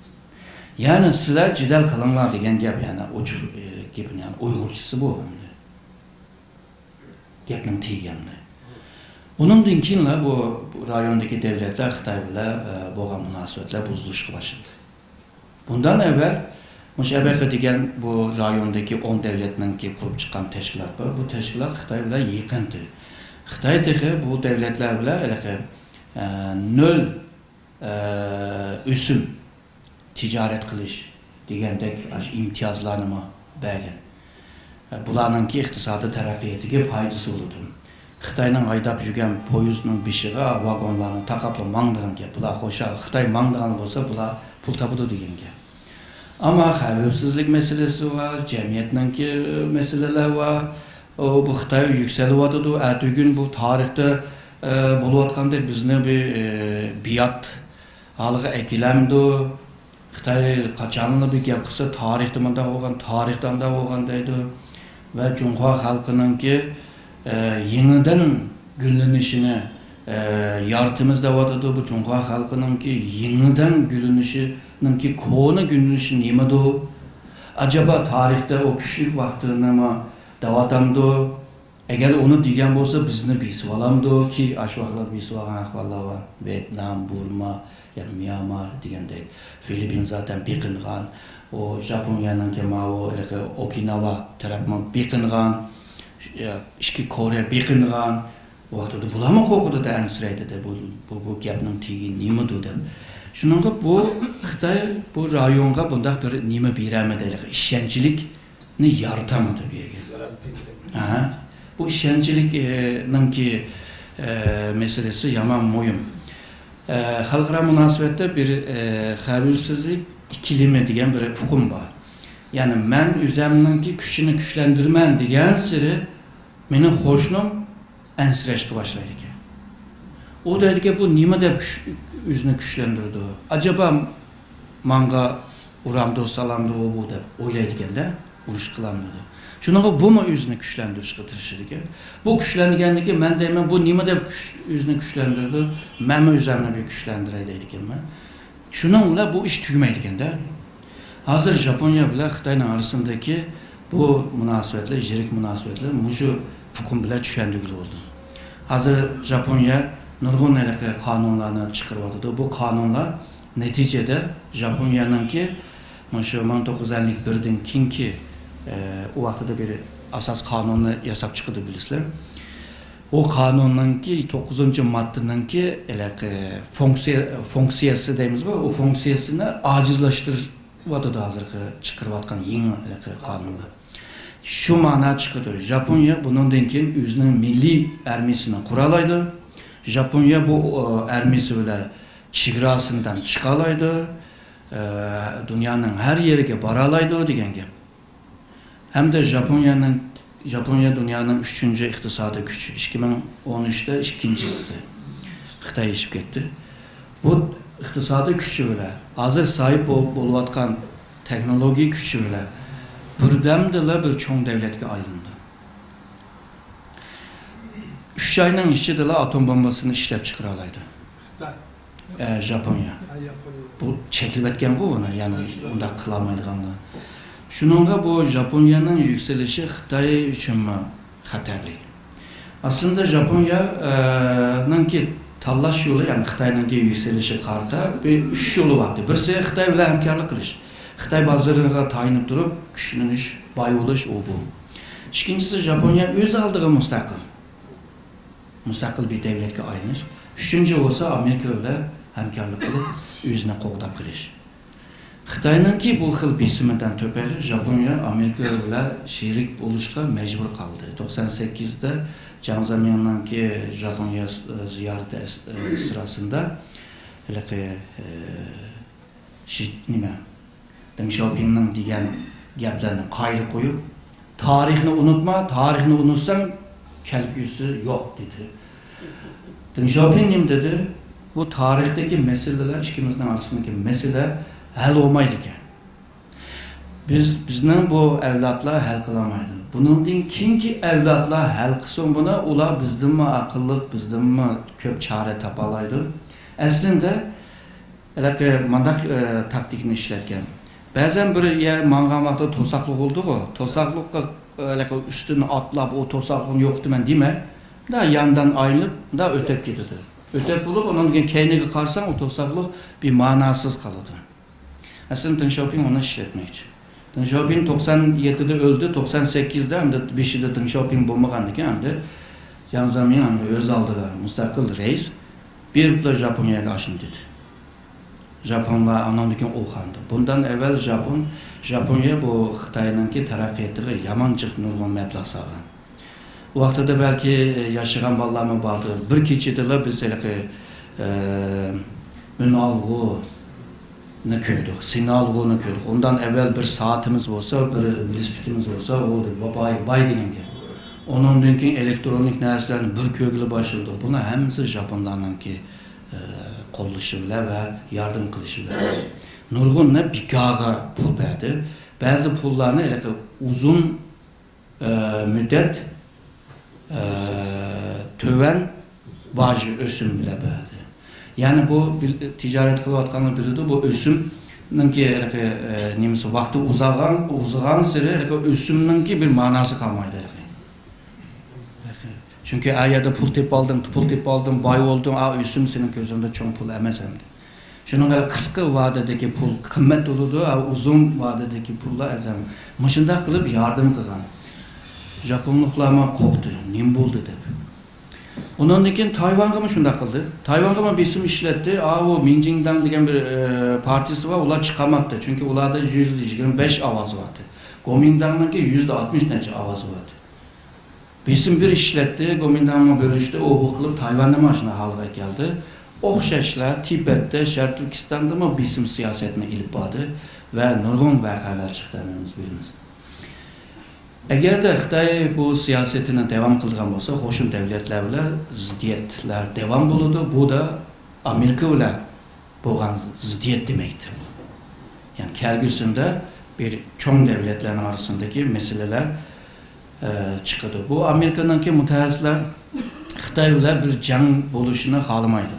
يەنى سىلەر جېدەل قىلىڭلار دېگەن گەپ، يەنى ئوچۇق، ئە، گېپىنى، يەنى ئۇيغۇرچىسى بۇ ئەمدى. گەپنىڭ تېگى ئەمدى. ئۇنىڭدىن كېيىنلا بۇ، بۇ رايوندىكى دۆلەتلەر خىتاي بىلەن، ئە، بولغان مۇناسىۋەتلەر بۇزۇلۇشقا باشلىدى. بۇندىن ئەۋۋەل مۇشۇ ئەبەقە دېگەن بۇ رايوندىكى ئون دۆلەتنىڭكى قۇرۇپ چىققان تەشكىلات بار. بۇ تەشكىلات خىتاي بىلەن يېقىنتى. خىتاي تېخى بۇ دۆلەتلەر بىلەن ھېلىقى، ئە، نۆل ئە، ئۆسۈم، تىجارەت قىلىش دېگەندەك ئاشۇ ئىمتىيازلارنىمۇ بەرگەن. ئە، بۇلارنىڭكى ئىقتىسادىي تەرەققىياتىغا پايدىسى بولىدۇ. خىتاينىڭ ھايداپ يۈرگەن پويىزنىڭ بېشىغا ۋاگونلارنى تاقاپلا ماڭىدىغان گەپ. بۇلار خۇشال، خىتاي ماڭىدىغان بولسا، بۇلار پۇل تاپىدۇ دېگەن گەپ. ئەمما خەۋپسىزلىك مەسىلىسى بار، جەمئىيەتنىڭكى مەسىلىلەر بار. ئۇ، بۇ خىتاي يۈكسىلىۋاتىدۇ. ئەتىگۈن بۇ تارىختا، ئە، بولۇۋاتقاندەك بىزنى بىر، ئە، بىيات ھالىغا ئەكېلەمدۇ؟ خىتاي قاچانلا بىر گەپ قىلسا، تارىختا مۇنداق بولغان، تارىختا ئانداق بولغان دەيدۇ. ۋە جۇڭخۇا خەلقىنىڭكى، ئە، يېڭىدىن گۈللىنىشىنى، ئە، يارىتىمىز دەۋاتىدۇ. بۇ جۇڭخۇا خەلقىنىڭكى يېڭىدىن گۈللىنىشىنىڭكى كونا گۈللىنىشى نېمىدۇ؟ ئەجەبا تارىختا ئۇ كۈچلۈك ۋاقتىنىمۇ دەۋاتامدۇ؟ ئەگەر ئۇنى دېگەن بولسا، بىزنى بېسىۋالامدۇ؟ كى ئاشۇ ۋاقىتلاردا بېسىۋالغان ئەھۋاللار بار. ۋيېتنام، بۇرما، يەنى ميانمار دېگەندەك. فىلىپپىن زاتەن بېقىنغان. ئۇ ژاپونىيەنىڭكى ماۋۇ ھېلىقى ئوكىناۋا تەرەپمۇ بېقىنغان. ئىچكى كورېيە بېقىنغان. ۋاقتىدا بۇلارمۇ قورقىدۇ-دە، ئەنسىرەيدۇ-دە، بۇ، بۇ، بۇ گەپنىڭ تېگى نېمىدۇ دەپ. شۇنىڭغا بۇ خىتاي بۇ رايونغا بۇنداق بىر نېمە بېرەلمىدى، ھېلىقى ئىشەنچلىكنى يارىتالمىدى بۇ يەرگە. ھە، بۇ ئىشەنچلىكنىڭكى، ئە، مەسىلىسى يامان مۇھىم. ئە، خەلقئارا مۇناسىۋەتتە بىر، ئە، خەۋپسىزلىك ئىككىلىمى دېگەن بىر ئۇقۇم بار. يەنى مەن ئۆزەمنىڭكى كۈچىنى كۈچلەندۈرىمەن دېگەنسېرى مېنىڭ قوشنام ئەنسىرەشكە باشلايدىكەن. ئۇ دەيدىكەن، بۇ نېمە دەپ كۈچ-، ئۆزىنى كۈچلەندۈرىدۇ؟ ئەجەبا ماڭا ئۇرامدۇ، سالامدۇ ئۇ بۇ دەپ ئويلايدىكەن-دە، ئۇرۇش قىلامدۇ دەپ. شۇنىڭغا بۇمۇ ئۆزىنى كۈچلەندۈرۈشكە تىرىشىدىكەن. بۇ كۈچلەنگەندىكىن مەن دەيمەن، بۇ نېمە دەپ كۈچ-، ئۆزىنى كۈچلەندۈرىدۇ؟ مەنمۇ ئۆزۈمنى بىر كۈچلەندۈرەي دەيدىكەنمەن. شۇنىڭ بىلەن بۇ ئىش تۈگىمەيدىكەن-دە. ھازىر ژاپونىيە بىلەن خىتاينىڭ ئارىسىندىكى بۇ مۇناسىۋەتلەر، يىرىك مۇناسىۋەتلەر مۇشۇ ئۇقۇم بىلەن چۈشەندۈرگىلى بولىدۇ. ھازىر ژاپونىيە نۇرغۇن ھېلىقى قانۇنلارنى چىقىرىۋاتىدۇ. بۇ قانۇنلار نەتىجىدە ژاپونىيەنىڭكى مۇشۇ مىڭ توققۇز يۈز ئەللىك بىردىن كېيىنكى، ئە، ئۇ ۋاقتىدا بىر ئاساس قانۇننى ياساپ چىقىدۇ، بىلىسىلەر. ئۇ قانۇننىڭكى توققۇزىنچى ماددىنىڭكى ھېلىقى فۇنكسىيە، فۇنكسىيەسى دەيمىزغۇ، ئۇ فۇنكسىيەسىنى ئاجىزلاشتۇرۇۋاتىدۇ ھازىرقى چىقىرىۋاتقان يېڭى ھېلىقى قانۇنلار. شۇ مانا چىقىدۇ. ژاپونىيە بۇنىڭدىن كېيىن ئۆزىنىڭ مىللىي ئارمىيىسىنى قۇرالايدۇ. ژاپونىيە بۇ، ئارمىيىسى بىلەن چېگراسىدىن چىقالايدۇ. ئە، دۇنيانىڭ ھەر يېرىگە بارالايدۇ دېگەن گەپ. ھەمدە ژاپونىيەنىڭ، ژاپونىيە دۇنيانىڭ ئۈچىنچى ئىقتىسادىي كۈچى، ئىككى مىڭ ئون ئۈچتە ئىككىنچىسى خىتاي ئېشىپ كەتتى. بۇ ئىقتىسادىي كۈچى بىلەن، ھازىر ساھىب بول-، بولۇۋاتقان تېخنولوگىيە كۈچى بىلەن بىردەمدىلا بىر چوڭ دەۋلەتكە ئايلىنىدۇ. ئۈچ ئاينىڭ ئىچىدىلا ئاتوم بومبىسىنى ئىشلەپ چىقىرالايدۇ. خىتاي. ئە، ژاپونىيە. ھە، ياپونىيە. بۇ چەكلىۋەتكەنغۇ ئۇنى، يەنى ئۇنداق قىلالمايدىغانلار. شۇنىڭغا بۇ ژاپونىيەنىڭ يۈكسىلىشى خىتاي ئۈچۈنمۇ خەتەرلىك. ئەسلىدە ژاپونىيە، ئە، نىڭكى تاللاش يولى، يەنى خىتاينىڭكى يۈكسىلىشىگە قارىتا بىر ئۈچ يولى بار ئىدى. بىرسى خىتاي بىلەن ھەمكارلىق قىلىش. خىتاي بازىرىغا تايىنىپ تۇرۇپ كۈچلىنىش، باي بولۇش، ئۇ بۇ. ئىككىنچىسى ژاپونىيە ئۆز ئالدىغا مۇستەقىل. مۇستەقىل بىر دەۋلەتكە ئايلىنىش. ئۈچىنچى بولسا ئامېرىكا بىلەن ھەمكارلىق قىلىپ ئۆزىنى قوغداپ قېلىش. خىتاينىڭكى بۇ خىل بېسىمىدىن تۆپەيلى ژاپونىيە ئامېرىكا بىلەن شېرىك بولۇشقا مەجبۇر قالدى. توقسان سەككىزدە جاڭ زېمىڭنىڭكى ژاپونىيە زىيارىتى ئەس-، سىراسىندا ھېلىقى، ئى، شى-، نېمە، دېڭ شياۋپىڭنىڭ دېگەن گەپلەرنى قايىل قويۇپ، «تارىخنى ئۇنتۇما، تارىخنى ئۇنتۇساڭ، كەلگۈسى يوق» دېدى. دېڭ شياۋپىڭ نېمە دېدى؟ بۇ تارىختىكى مەسىلىلەر، ئىككىمىزنىڭ ئارىسىدىكى مەسىلە ھەل بولمايدىكەن. بىز، بىزنىڭ بۇ ئەۋلادلار ھەل قىلالمايدۇ. بۇنىڭدىن كېيىنكى ئەۋلادلار ھەل قىلسۇن بۇنى، ئۇلار بىزدىنمۇ ئەقىللىق، بىزدىنمۇ كۆپ چارە تاپالايدۇ. ئەسلىدە ھېلىقى مانداق، ئە، تاكتىكىنى ئىشلەتكەن. بەزەن بىر يەر ماڭغان ۋاقتىدا توساقلىق بولىدىغۇ، توساقلىققا، ئە، ھېلىقى ئۈستىنى ئاتلاپ، «ئۇ توساقلىقنى يوقىتىمەن» دېمەي، مۇنداق ياندىن ئايلىنىپ، مۇنداق ئۆتۈپ كېتىدۇ. ئۆتۈپ بولۇپ، ئۇنىڭدىن كەينىگە قارىساڭ، ئۇ توساقلىق بىر ماناسىز قالىدۇ. ئەسلىدە دېڭ شياۋپىڭ ئۇنى ئىشلەتمەكچى. دېڭ شياۋپىڭ توقسان يەتتىدە ئۆلدى، توقسان سەككىزدە ئەمدى بېشىدا دېڭ شياۋپىڭ بولمىغاندىكىن، ئەمدى جياڭ زېمىڭ ئەمدى ئۆز ئالدىغا مۇستەقىل رەئىس بېرىپلا ژاپونىيەگە ئاشۇنى دېدى. ژاپونلار ئانىڭدىن كېيىن ئويغاندى. بۇندىن ئەۋۋەل ژاپون، ژاپونىيە بۇ خىتاينىڭكى تەرەققىياتىغا يامان جىق نۇرغۇن مەبلەغ سالغان. ۋاقتىدا بەلكى، ئە، ياشىغان بالىلارمۇ باردۇ. بىر كېچىدىلا بىز ھېلىقى، ئە، ئۈنئالغۇنى كۆردۇق، سىنئالغۇنى كۆردۇق. ئۇندىن ئەۋۋەل بىر سائىتىمىز بولسا، بىر ۋېلىسىپىتىمىز بولسا، ئۇ باي، باي دېگەن گەپ. ئۇنىڭدىن كېيىن ئېلېكترونىك نەرسىلەرنى بىر كۆرگىلى باشلىدۇق. بۇنى ھەممىسى ژاپونلارنىڭكى، ئە، قوللىشى بىلەن ۋە ياردەم قىلىشى بىلەن. نۇرغۇنلار بىكارغا پۇل بەردى. بەزى پۇللارنى ھېلىقى ئۇزۇن ئە، مۇددەت، ئە، تۆۋەن باج ئۆسۈم بىلەن بەردى. يەنى بۇ بىل-، تىجارەت قىلىۋاتقانلار بىلىدۇ، بۇ ئۆسۈمنىڭكى ھېلىقى، ئە، نېمىسى، ۋاقتى ئۇزارغان، ئۇزىغانسېرى ھېلىقى ئۆسۈمنىڭكى بىر مەناسى قالمايدۇ ھېلىقى. چۈنكى ئا يەردە پۇل تېپىپ ئالدىم، پۇل تېپىپ ئالدىم، باي بولدۇم، ئا، ئۆسۈم سېنىڭ كۆزۈڭدە چوڭ پۇل ئەمەس ئەمدى. شۇنىڭغا قىسقا ۋادىدىكى پۇل قىممەت بولىدۇ، ئا، ئۇزۇن ۋادىدىكى پۇللار ئەرزان. مۇشۇنداق قىلىپ ياردەم قىلغان. ژاپونلۇقلارمۇ قورقتى، نېمە بولدى دەپ. ئۇنىڭدىن كېيىن تايۋانغىمۇ شۇنداق قىلدى. تايۋانغىمۇ بېسىم ئىشلەتتى. ئا، ئۇ مىنجىڭداڭ دېگەن بىر، ئە، پارتىيىسى بار، ئۇلار چىقالماپتۇ. چۈنكى ئۇلاردا يۈز يىگىرمە بەش ئاۋاز بارتى. گومىنداڭنىڭكى يۈز ئاتمىش نەچچە ئاۋازى بارتى. بېسىم بىر ئىشلەتتى، گومىنداڭمۇ بۆلۈشتى، ئۇ بۇ قىلىپ تايۋاننىمۇ ئاشۇنداق ھالغا ئەكەلدى. ئوخشاشلا تىبەتتە، شەرقىي تۈركىستاندىمۇ بېسىم سىياسەتنى ئېلىپ باردى ۋە نۇرغۇن ۋەقەلەر چىقتى، ھەممىمىز بىلىمىز. ئەگەردە خىتاي بۇ سىياسىتىنى داۋام قىلىدىغان بولسا، قوشنا دۆلەتلەر بىلەن زىددىيەتلەر داۋام بولىدۇ. بۇ دا ئامېرىكا بىلەن بولغان زىددىيەت دېمەكتۇر. يەنى كەلگۈسىدە بىر چوڭ دۆلەتلەرنىڭ ئارىسىدىكى مەسىلىلەر، ئە، چىقىدۇ. بۇ ئامېرىكىنىڭكى مۇتەخەسسىسلەر خىتاي بىلەن بىر جەڭ بولۇشىنى خالىمايدۇ.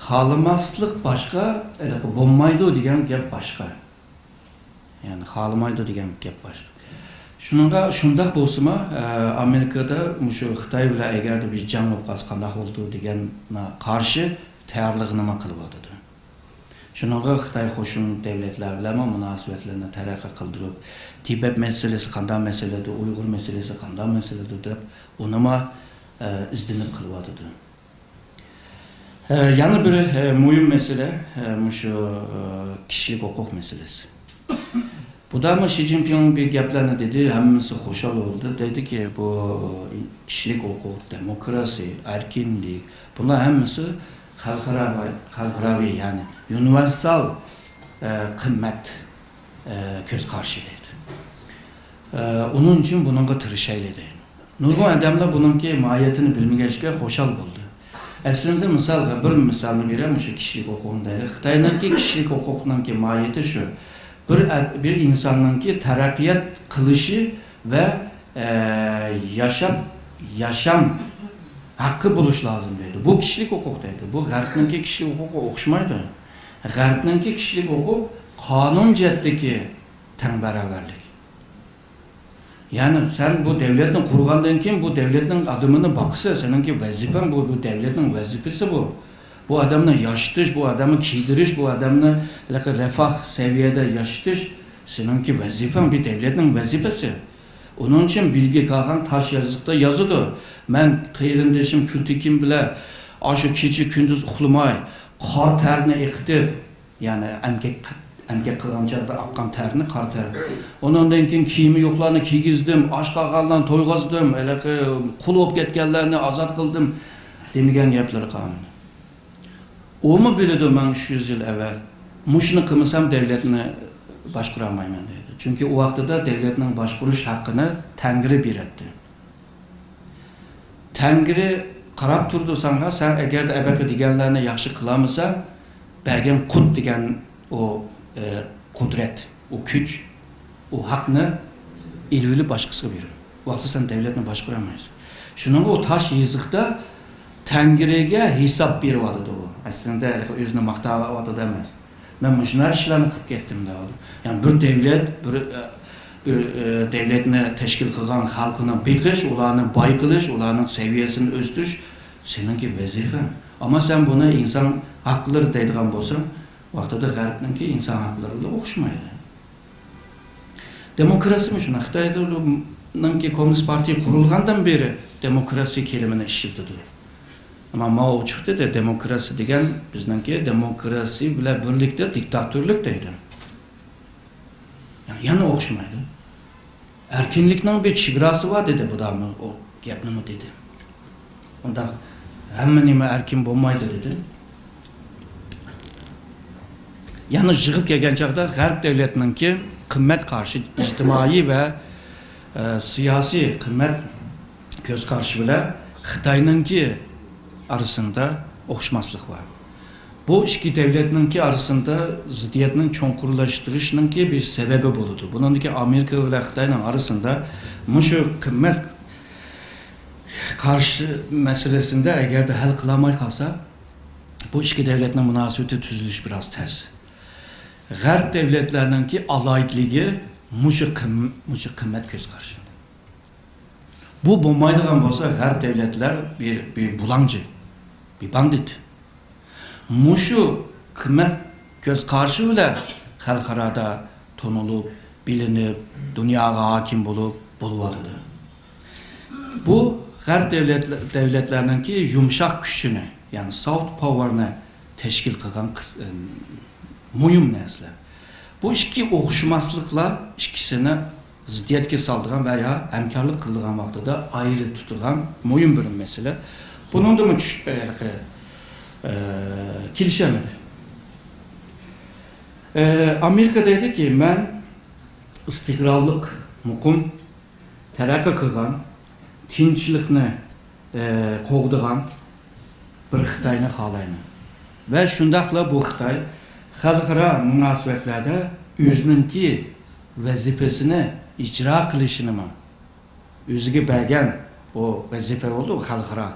خالىماسلىق باشقا، ھېلىقى بولمايدۇ دېگەن گەپ باشقا. يەنى خالىمايدۇ دېگەن گەپ باشقا. شۇنىڭغا شۇنداق بولسىمۇ، ئە، ئامېرىكىدا مۇشۇ خىتاي بىلەن ئەگەردە بىر جەڭ بولۇپ قالسا قانداق بولىدۇ دېگەنگە قارشى تەييارلىقىنىمۇ قىلىۋاتىدۇ. شۇنىڭغا خىتاي قوشنا دۆلەتلەر بىلەنمۇ مۇناسىۋەتلەرنى تەرەققىي قىلدۇرۇپ، تىبەت مەسىلىسى قانداق مەسىلىدۇ، ئۇيغۇر مەسىلىسى قانداق مەسىلىدۇ دەپ ئۇنىمۇ، ئە، ئىزدىنىپ قىلىۋاتىدۇ. ئە، يەنە بىر، ئە، مۇھىم مەسىلە، ئە، مۇشۇ، ئە، كىشىلىك ھوقۇق مەسىلىسى. بۇدامۇ شى جىنپىڭ بىر گەپلەرنى دېدى، ھەممىسى خۇشال بولدى. دېدىكى، بۇ كىشىلىك ھوقۇق، دېموكراسىيە، ئەركىنلىك، بۇلار ھەممىسى خەلقئارا، خەلقئاراۋى، يەنى ئۇنىۋېرسال، ئە، قىممەت، ئە، كۆز قارىشى دەيدۇ. ئە، ئۇنىڭ ئۈچۈن بۇنىڭغا تىرىشايلى دەيدۇ. نۇرغۇن ئادەملەر بۇنىڭكى ماھىيىتىنى بىلمىگەچكە خۇشال بولدى. ئەسلىدە مىسالغا بىر مىسالنى بېرەي، مۇشۇ كىشىلىك ھوقۇقنى دەيلى. خىتاينىڭكى كىشىلىك ھوقۇقنىڭكى ماھىيىتى شۇ. بىر ئە-، بىر ئىنساننىڭكى تەرەققىيات قىلىشى ۋە، ئە، ياشاپ، ياشام ھەققى بولۇش لازىم دەيدۇ. بۇ كىشىلىك ھوقۇق دەيدۇ. بۇ غەربنىڭكى كىشىلىك ھوقۇقىغا ئوخشىمايدۇ. غەربنىڭكى كىشىلىك ھوقۇق قانۇن جەھەتتىكى تەڭ باراۋەرلىك. يەنى سەن بۇ دۆلەتنى قۇرغاندىن كېيىن بۇ دۆلەتنىڭ ئادىمىنى باقىسەن، سېنىڭكى ۋەزىپەڭ بۇ، بۇ دۆلەتنىڭ ۋەزىپىسى بۇ. بۇ ئادەمنى ياشىتىش، بۇ ئادەمنى كىيدۈرۈش، بۇ ئادەمنى ھېلىقى رەفاھ سەۋىيەدە ياشىتىش سېنىڭكى ۋەزىپەڭ، بۇ دۆلەتنىڭ ۋەزىپىسى. ئۇنىڭ ئۈچۈن بىلگە كاغان تاش يېزىقتا يازىدۇ، مەن قېرىندىشىم كۈلتىكىم بىلەن ئاشۇ كېچە كۈندۈز ئۇخلىماي، قار تەرنى ئېقىتىپ، يەنى ئەمگەك، ئەمگەك قىلغان چاغدا ئاققان تەرنى، قار تەر. ئۇنىڭدىن كېيىن كىيىمى يوقلارنى كىيگۈزدۈم، ئاچ قالغانلارنى تويغۇزدۇم، ھېلىقى قۇل بولۇپ كەتكەنلەرنى ئازاد قىلدىم دېمىگەن گەپلىرى قالمىدى. ئۇمۇ بىلىدۇ، مەن ئۈچ يۈز يىل ئەۋەل مۇشۇنى قىلمىسام دۆلەتنى باشقۇرالمايمەن دەيدۇ. چۈنكى ئۇ ۋاقتىدا دۆلەتنىڭ باشقۇرۇش ھەققىنى تەڭرى بېرەتتى. تەڭرى قاراپ تۇرىدۇ ساڭا، سەن ئەگەردە ئەبەقى دېگەنلەرنى ياخشى قىلالمىساڭ، بەرگەن قۇت دېگەن ئۇ، ئە، قۇدرەت، ئۇ كۈچ، ئۇ ھەقنى ئېلىۋېلىپ باشقىسىغا بېرىدۇ. ئۇ ۋاقىتتا سەن دۆلەتنى باشقۇرالمايسەن. شۇنىڭغا ئۇ تاش يېزىقتا تەڭرىگە ھېساب بېرىۋاتىدۇ ئۇ. ئەسلىدە ھېلىقى ئۆزىنى ماختاۋاتىدۇ ئەمەس. مەن مۇشۇنداق ئىشلارنى قىلىپ كەتتىم دەۋاتىدۇ. يەنى بىر دۆلەت، بىر، ئە، بىر، ئە، دۆلەتنى تەشكىل قىلغان خەلقىنى بېقىش، ئۇلارنى باي قىلىش، ئۇلارنىڭ سەۋىيەسىنى ئۆستۈرۈش سېنىڭكى ۋەزىپەڭ. ئەمما سەن بۇنى ئىنسان ھەقلىرى دەيدىغان بولساڭ، ۋاقتىدا غەربنىڭكى ئىنسان ھەقلىرى بىلەن ئوخشىمايدۇ. دېموكراتىيىمۇ شۇنداق. خىتاينىڭكى كوممۇنىست پارتىيە قۇرۇلغاندىن بېرى دېموكراتىيە كېلىمىنى ئىشلىتىدۇ. ئەمما ماۋ چىقتى دە، دېموكراتىيە دېگەن بىزنىڭكى دېموكراتىيە بىلەن بىرلىكتە دىكتاتورلۇق دەيدۇ. يەنە ئوخشىمايدۇ. ئەركىنلىكنىڭ بىر چېگراسى بار دېدى، بۇدامۇ ئۇ گەپنىمۇ دېدى. ئۇنداق ھەممە نېمە ئەركىن بولمايدۇ دېدى. يەنە يىغىپ كەلگەن چاغدا غەرب دۆلەتنىڭكى قىممەت قارىشى، ئىجتىمائىي ۋە، ئە، سىياسىي قىممەت كۆز قارىشى بىلەن خىتاينىڭكى ئارىسىندا ئوخشىماسلىق بار. بۇ ئىككى دۆلەتنىڭكى ئارىسىدا زىددىيەتنىڭ چوڭقۇرلاشتۇرۇشنىڭكى بىر سەۋەبى بولىدۇ. بۇنىڭدىكى ئامېرىكا بىلەن خىتاينىڭ ئارىسىدا مۇشۇ قىممەت قارشى مەسىلىسىندە ئەگەردە ھەل قىلالماي قالسا، بۇ ئىككى دۆلەتنىڭ مۇناسىۋىتى تۈزۈلۈش بىراز تەس. غەرب دۆلەتلەرنىڭكى ئالاھىدىلىكى مۇشۇ قىم-، مۇشۇ قىممەت كۆز قارىشىدا. بۇ بولمايدىغان بولسا، غەرب دۆلەتلەر بىر، بىر بۇلاڭچى، بىر باندىت. مۇشۇ قىممەت كۆز قارىشى بىلەن خەلقئارادا تونۇلۇپ، بىلىنىپ، دۇنياغا ھاكىم بولۇپ، بولۇۋاتىدۇ. بۇ غەرب دۆلەت-، دۆلەتلەرنىڭكى يۇمشاق كۈچىنى، يەنى سافت پاۋېرنى تەشكىل قىلغان قىس-، ئىم، مۇھىم نەرسىلەر. بۇ ئىككى ئوخشىماسلىقلار ئىككىسىنى زىددىيەتكە سالىدىغان ۋە يا ھەمكارلىق قىلىدىغان ۋاقتىدا ئايرى تۇتىدىغان مۇھىم بىر مەسىلە. بۇنىڭدىمۇ چۈش-، ئە، كېلىشەلمىدى. ئە، ئامېرىكا دەيدۇكى، مەن ئىستىقرارلىق، مۇقىم، تەرەققىي قىلغان، تىنچلىقنى، ئە، قوغدىغان بىر خىتاينى خالايمەن. ۋە شۇنداقلا بۇ خىتاي خەلقئارا مۇناسىۋەتلەردە ئۆزىنىڭكى ۋەزىپىسىنى ئىجرا قىلىشىنىمۇ، ئۆزىگە بەرگەن ئۇ ۋەزىپە بولدى، ئۇ خەلقئارا.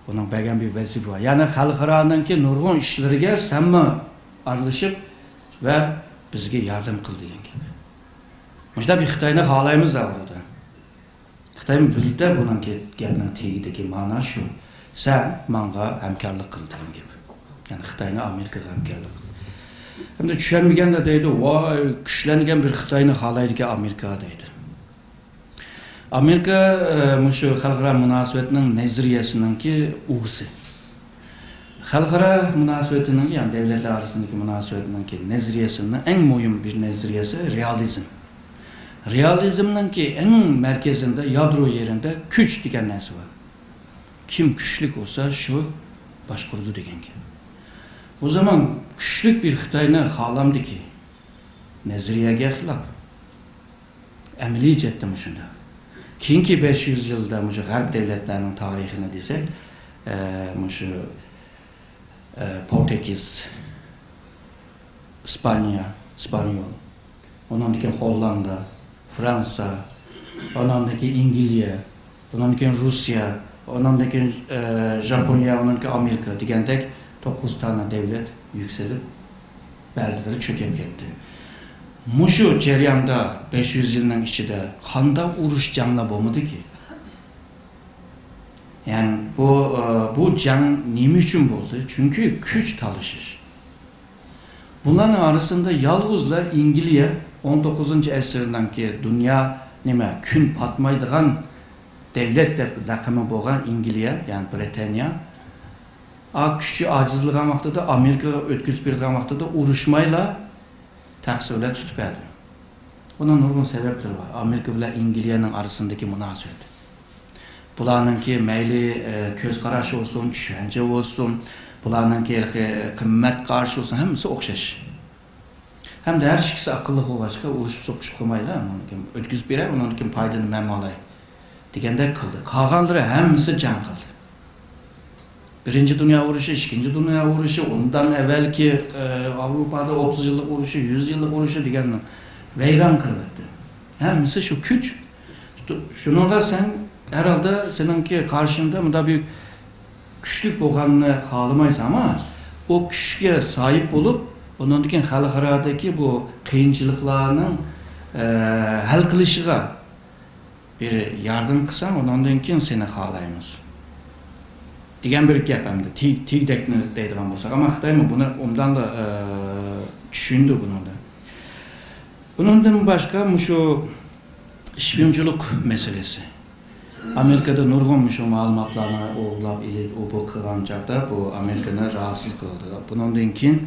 ئۇنىڭ بەرگەن بىر ۋەزىپە بار. يەنى خەلقئارانىڭكى نۇرغۇن ئىشلىرىگە سەنمۇ ئارىلىشىپ ۋە بىزگە ياردەم قىل دېگەن گەپ. مۇشۇنداق بىر خىتاينى خالايمىز دەۋاتىدۇ. خىتايمۇ بىلدى بۇنىڭ گەپ-، گەپنىڭ تېگىدىكى مانا شۇ. سەن ماڭا ھەمكارلىق قىل دېگەن گەپ. يەنى خىتاينى ئامېرىكىغا ھەمكارلىق قىل. ئەمدى چۈشەنمىگەندە دەيدۇ، ۋاي، كۈچلەنگەن بىر خىتاينى خالايدىكەن ئامېرىكا دەيدۇ. ئامېرىكا، ئە، مۇشۇ خەلقئارا مۇناسىۋەتنىڭ نەزەرىيەسىنىڭكى ئۇۋىسى. خەلقئارا مۇناسىۋىتىنىڭ، يەنى دۆلەتلەر ئارىسىندىكى مۇناسىۋەتنىڭكى نەزەرىيەسىنىڭ ئەڭ مۇھىم بىر نەزەرىيەسى رېئالىزم. رېئالىزمنىڭكى ئەڭ مەركىزىندە، يادرو يېرىندە كۈچ دېگەن نەرسە بار. كىم كۈچلۈك بولسا، شۇ باشقۇرىدۇ دېگەن گەپ. ئۇ زامان كۈچلۈك بىر خىتاينى خالامدىكى نەزەرىيەگە خىلاپ. ئەمەلىي جەھەتتىمۇ شۇنداق. كېيىنكى بەش يۈز يىلدا مۇشۇ غەرب دۆلەتلەرنىڭ تارىخىنى دېسەك، ئە، مۇشۇ، ئە، پورتۇگىز، ئىسپانىيە، ئىسپانيول، ئۇنىڭدىن كېيىن خوللاندىيە، فرانسىيە، ئۇنىڭدىن كېيىن ئەنگلىيە، ئۇنىڭدىن كېيىن روسىيە، ئۇنىڭدىن كېيىن، ئە، ژاپونىيە، ئۇنىڭدىن كېيىن ئامېرىكا دېگەندەك توققۇز دانە دۆلەت يۈكسىلىپ، بەزىلىرى چۆكۈپ كەتتى. مۇشۇ جەرياندا بەش يۈز يىلنىڭ ئىچىدە قانداق ئۇرۇش جەڭلەر بولمىدىكى؟ يەنى بۇ، ئە، بۇ جەڭ نېمە ئۈچۈن بولدى؟ چۈنكى كۈچ تالىشىش. بۇلارنىڭ ئارىسىدا يالغۇزلا ئەنگلىيە، ئون توققۇزىنچى ئەسىرنىڭكى دۇنيا نېمە، كۈن پاتمايدىغان دۆلەت دەپ لەقىمى بولغان ئەنگلىيە، يەنى برىتانىيە، ئا، كۈچى ئاجىزلىغان ۋاقتىدا، ئامېرىكىغا ئۆتكۈزۈپ بېرىدىغان ۋاقتىدا ئۇرۇشمايلا تەخسە بىلەن تۇتۇپ بەردى. بۇنىڭ نۇرغۇن سەۋەبلىرى بار. ئامېرىكا بىلەن ئەنگلىيەنىڭ ئارىسىدىكى مۇناسىۋەت. بۇلارنىڭكى مەيلى، ئە، كۆز قاراش بولسۇن، چۈشەنچە بولسۇن، بۇلارنىڭكى ھېلىقى قىممەت قارىشى بولسۇن، ھەممىسى ئوخشاش. ھەمدە ھەر ئىككىسى ئاقىللىق بولغاچقا، ئۇرۇشۇپ سوقۇشۇپ قالمايلا، ئۇنىڭدىن كېيىن ئۆتكۈزۈپ بېرەي، ئۇنىڭدىن كېيىن پايدىنى مەنمۇ ئالاي دېگەندەك قىلدى. قالغانلىرى ھەممىسى جەڭ قىلدى. بىرىنچى دۇنيا ئۇرۇشى، ئىككىنچى دۇنيا ئۇرۇشى، ئۇندىن ئەۋۋەلكى، ئە، ئاۋروپادا ئوتتۇز يىللىق ئۇرۇشى، يۈز يىللىق ئۇرۇشى دېگەننى ۋەيران قىلىۋەتتى. ھەممىسى شۇ كۈچ. شۇنىڭغا سەن ھەر ھالدا سېنىڭكى قارشىڭدا مۇنداق بىر كۈچلۈك بولغاننى خالىمايسەن، ئەمما ئۇ كۈچكە ساھىب بولۇپ، ئۇنىڭدىن كېيىن خەلقئارادىكى بۇ قىيىنچىلىقلارنىڭ، ئە، ھەل قىلىشىغا بىر ياردەم قىلساڭ، ئۇنىڭدىن كېيىن سېنى خالايمىز دېگەن بىر گەپ ئەمدى. تېگ-، تېگدەكنى دەيدىغان بولساق. ئەمما خىتايمۇ بۇنى ئوبدانلا، ئە، چۈشىنىدۇ بۇنىڭدا. بۇنىڭدىن باشقا مۇشۇ شپىيونچىلىق مەسىلىسى. ئامېرىكىدا نۇرغۇن مۇشۇ مەلۇماتلارنى ئوغرىلاپ ئېلىپ، ئۇ بۇ قىلغان چاغدا بۇ ئامېرىكىنى راھەتسىز قىلىۋاتىدۇ. بۇنىڭدىن كېيىن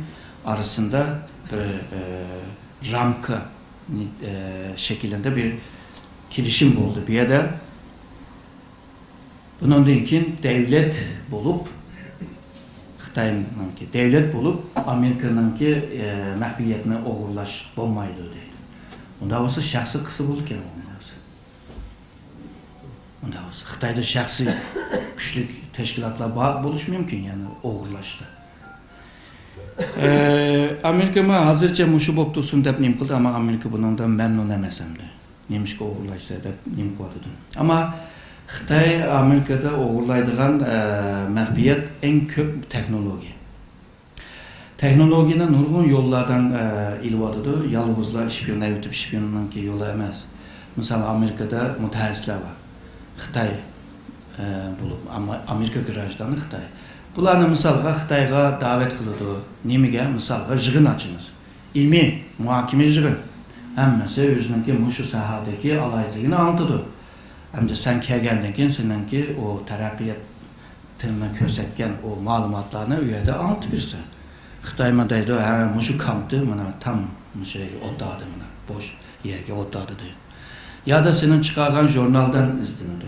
ئارىسىندا بىر، ئە، رامكا، ئە، شەكلىدە بىر كېلىشىم بولدى. بۇ يەردە بۇنىڭدىن كېيىن دەۋلەت بولۇپ، خىتاينىڭكى دەۋلەت بولۇپ، ئامېرىكىنىڭكى، ئە، مەخپىيەتنى ئوغرىلاش بولمايدۇ دەيدۇ. ئۇنداق بولسا شەخسىي قىلسا بولىدىكەن ئۇنداق بولسا. ئۇنداق بولسا خىتايدا شەخسىي كۈچلۈك تەشكىلاتلار بار بولۇشى مۇمكىن، يەنى ئوغرىلاشتا. ئامېرىكىمۇ ھازىرچە مۇشۇ بولۇپ تۇرسۇن دەپ نېمە قىلدى، ئەمما ئامېرىكا بۇنىڭدىن مەمنۇن ئەمەس ئەمدى. نېمىشقا ئوغرىلاشسا دەپ نېمە قىلىۋاتىدۇ. ئەمما خىتاي ئامېرىكىدا ئوغرىلايدىغان، ئە، مەخپىيەت ئەڭ كۆپ تېخنولوگىيە. تېخنولوگىيەنى نۇرغۇن يوللاردىن، ئە، ئېلىۋاتىدۇ. يالغۇزلا شپىيون ئەۋېتىپ، شپىيوننىڭكى يولى ئەمەس. مىسال، ئامېرىكىدا مۇتەخەسسىسلەر بار. خىتاي، ئە، بولۇپ، ئەمما ئامېرىكا گراژدانى خىتاي. بۇلارنى مىسالغا خىتايغا دەۋەت قىلىدۇ. نېمىگە؟ مىسالغا يىغىن ئاچىمىز. ئىلمىي مۇھاكىمە يىغىن. ھەممىسى ئۆزىنىڭكى مۇشۇ ساھەدىكى ئالاھىدىلىكىنى ئاڭلىتىدۇ. ئەمدى سەن كەلگەندىن كېيىن سېنىڭكى ئۇ تەرەققىياتىڭنى كۆرسەتكەن ئۇ مەلۇماتلارنى ئۇ يەردە ئاڭلىتىپ بېرىسەن. خىتايمۇ دەيدۇ، ھە، مۇشۇ كامتى مانا تام مۇشۇ يەرگە ئوتتادى، مانا بوش يەرگە ئوتتادى دەيدۇ. يادا سېنىڭ چىقارغان ژۇرنالدىن ئىزدىنىدۇ.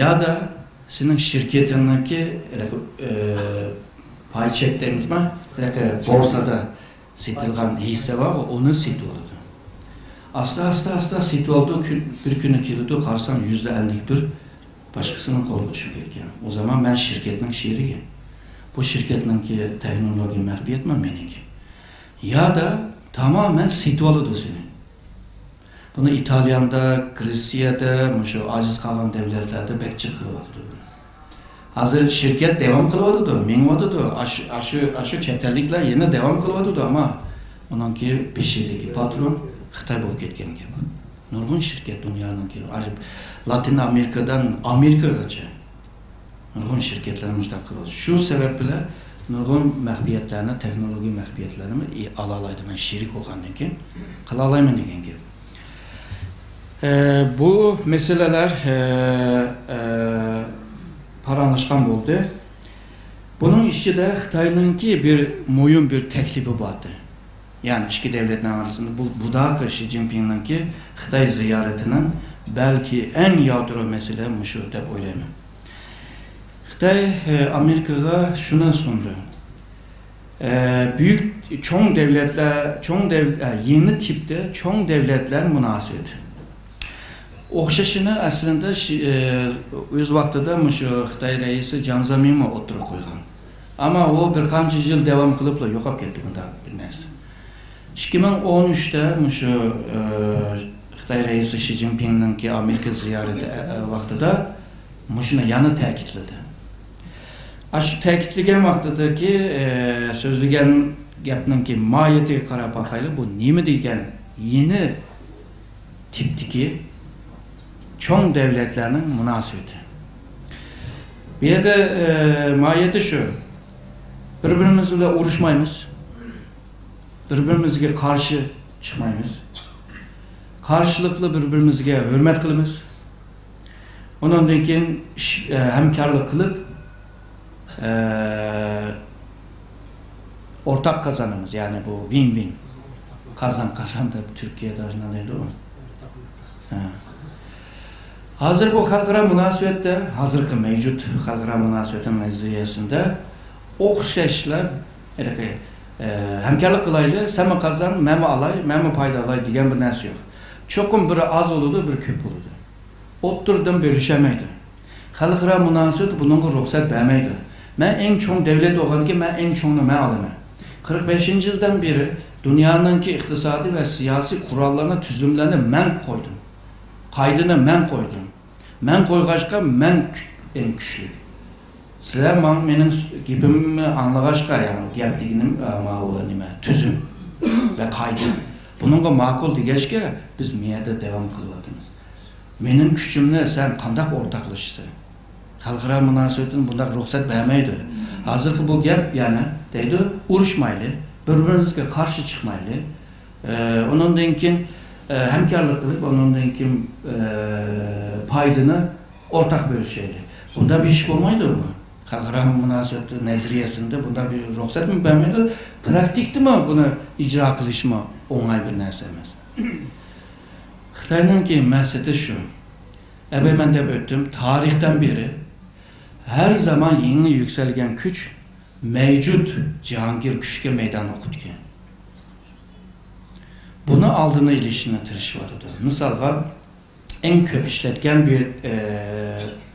يادا سېنىڭ شىركىتىڭنىڭكى، ھېلىقى، ئى، پاي چەك دەيمىزما؟ ھېلىقى بورسادا سېتىلغان ھېسسە بارغۇ، ئۇنى سېتىۋالىدۇ. ئاستا، ئاستا، ئاستا سېتىۋالىدۇ. كۈن، بىر كۈنى كېلىدۇ، قارىساڭ، يۈزدە ئەللىك بىر باشقىسىنىڭ قولىغا چۈشۈپ كەتكەن. ئۇ زامان مەن شىركەتنىڭ شېرىكى. بۇ شىركەتنىڭكى تېخنولوگىيە مەخپىيەتمۇ مېنىڭكى. يادا تامامەن سېتىۋالىدۇ سېنى. بۇنى ئىتالىياندا، گرېتسىيەدە، مۇشۇ ئاجىز قالغان دۆلەتلەردە بەك جىق قىلىۋاتىدۇ بۇنى. ھازىر شىركەت داۋام قىلىۋاتىدۇ، مېڭىۋاتىدۇ. ئاشۇ، ئاشۇ، ئاشۇ چەت ئەللىكلەر يەنە داۋام قىلىۋاتىدۇ، ئەمما ئۇنىڭكى بېشىدىكى پاترون خىتاي بولۇپ كەتكەن گەپ. نۇرغۇن شىركەت دۇنيانىڭكى، ئاشۇ لاتىن ئامېرىكىدىن ئامېرىكىغىچە. نۇرغۇن شىركەتلەر مۇشۇنداق قىلىۋاتىدۇ. شۇ سەۋەب بىلەن نۇرغۇن مەخپىيەتلەرنى، تېخنولوگىيە مەخپىيەتلەرنى ئالالايدىغان شېرىك بولغاندىن كېيىن قىلالايمەن دېگەن گەپ. ئە، بۇ مەسىلىلەر، ئە، ئە، پاراڭلاشقان بولدى. بۇنىڭ ئىچىدە خىتاينىڭكى بىر مۇھىم بىر تەكلىپى بار ئىدى. يەنى ئىككى دۆلەتنىڭ ئارىسىدا بۇ، بۇداقى شى جىنپىڭنىڭكى خىتاي زىيارىتىنىڭ بەلكى ئەڭ يادرو مەسىلە مۇشۇ دەپ ئويلايمەن. خىتاي، ئە، ئامېرىكىغا شۇنى سۇندى. ئە، بۈيۈك، چوڭ دۆلەتلەر، چوڭ دەۋ-، ئە، يېڭى تىپتا چوڭ دۆلەتلەر مۇناسىۋىتى. ئوخشىشىنى ئەسلىدە شى-، ئە، ئۆز ۋاقتىدا مۇشۇ خىتاي رەئىسى جياڭ زېمىنمۇ ئوتتۇرىغا قويغان. ئەمما ئۇ بىر قانچە يىل داۋام قىلىپلا يوقاپ كەتتى بۇنداق بىر نەرسە. ئىككى مىڭ ئون ئۈچتە مۇشۇ، ئە، خىتاي رەئىسى شى جىنپىڭنىڭكى ئامېرىكا زىيارىتى، ئە، ۋاقتىدا مۇشۇنى يەنە تەكىتلىدى. ئاشۇ تەكىتلىگەن ۋاقتىدىكى، ئە، سۆزلىگەن گەپنىڭكى ماھىيىتىگە قاراپ باقايلى، بۇ نېمە دېگەن يېڭى تىپتىكى چوڭ دۆلەتلەرنىڭ مۇناسىۋىتى. بۇ يەردە، ئە، ماھىيىتى شۇ. بىر-بىرىمىز بىلەن ئۇرۇشمايمىز. بىر-بىرىمىزگە قارشى چىقمايمىز. قارشىلىقلا بىر-بىرىمىزگە ھۆرمەت قىلىمىز. ئۇنىڭدىن كېيىن ئىش، ئە، ھەمكارلىق قىلىپ، ئە، ئورتاق قازانىمىز. يەنى بۇ ۋىن-ۋىن. قازان، قازان دەپ تۈركىيەدە ئاشۇنداق دەيدۇ. ھە. ھازىر بۇ خەلقئارا مۇناسىۋەتتە، ھازىرقى مەۋجۇت خەلقئارا مۇناسىۋەتنىڭ نەزەرىيەسىندە ئوخشاشلا، ھېلىقى، ئە، ھەمكارلىق قىلايلى، سەنمۇ قازان، مەنمۇ ئالاي، مەنمۇ پايدا ئالاي دېگەن بىر نەرسە يوق. چوقۇم بىرى ئاز بولىدۇ، بىرى كۆپ بولىدۇ. ئوتتۇرىدىن بۆلۈشەلمەيدۇ. خەلقئارا مۇناسىۋەت بۇنىڭغا رۇخسەت بەرمەيدۇ. مەن ئەڭ چوڭ دۆلەت بولغاندىكىن، مەن ئەڭ چوڭنى مەن ئالىمەن. قىرىق بەشىنچى يىلدىن بېرى دۇنيانىڭكى ئىقتىسادىي ۋە سىياسىي قوراللارنى، تۈزۈملەرنى مەن قويدۇم. قائىدىنى مەن قويدۇم. مەن قويغاچقا مەن كۈ-، ئەڭ كۈچلۈك. سىلەر ماڭ-، مېنىڭ س-، گېپىمنى ئاڭلىغاچقا، يەنى گەپ دېگىنىم، ئە، ماۋۇ نېمە، تۈزۈم ۋە قائىدە. بۇنىڭغا ماقۇل دېگەچكە، بىز مۇ يەردە داۋام قىلىۋاتىمىز. مېنىڭ كۈچۈمنى سەن قانداق ئورتاقلىشىسەن؟ خەلقئارا مۇناسىۋەتتىن بۇنداق رۇخسەت بەرمەيدۇ. ھازىرقى بۇ گەپ يەنە دەيدۇ، ئۇرۇشمايلى، بىر-بىرىمىزگە قارشى چىقمايلى. ئە، ئۇنىڭدىن كېيىن، ئە، ھەمكارلىق قىلىپ، ئۇنىڭدىن كېيىن، ئە، پايدىنى ئورتاق بۆلۈشەيلى. بۇنداق بىر ئىش بولمايدۇ بۇ. خەلقئارا مۇناسىۋەت نەزەرىيەسىندە بۇنداق بىر رۇخسەتمۇ بەرمەيدۇ. پراكتىكىدىمۇ بۇنى ئىجرا قىلىشمۇ ئوڭاي بىر نەرسە ئەمەس. خىتاينىڭكى مەقسىتى شۇ. ئەبەي مەن دەپ ئۆتتۈم، تارىختىن بېرى ھەر زامان يېڭى يۈكسەلگەن كۈچ مەۋجۇت جاھانگىر كۈچكە مەيدان ئوقۇتكەن. بۇنى ئالدىنى ئېلىشنى تىرىشىۋاتىدۇ. مىسالغا، ئەڭ كۆپ ئىشلەتكەن بىر، ئە،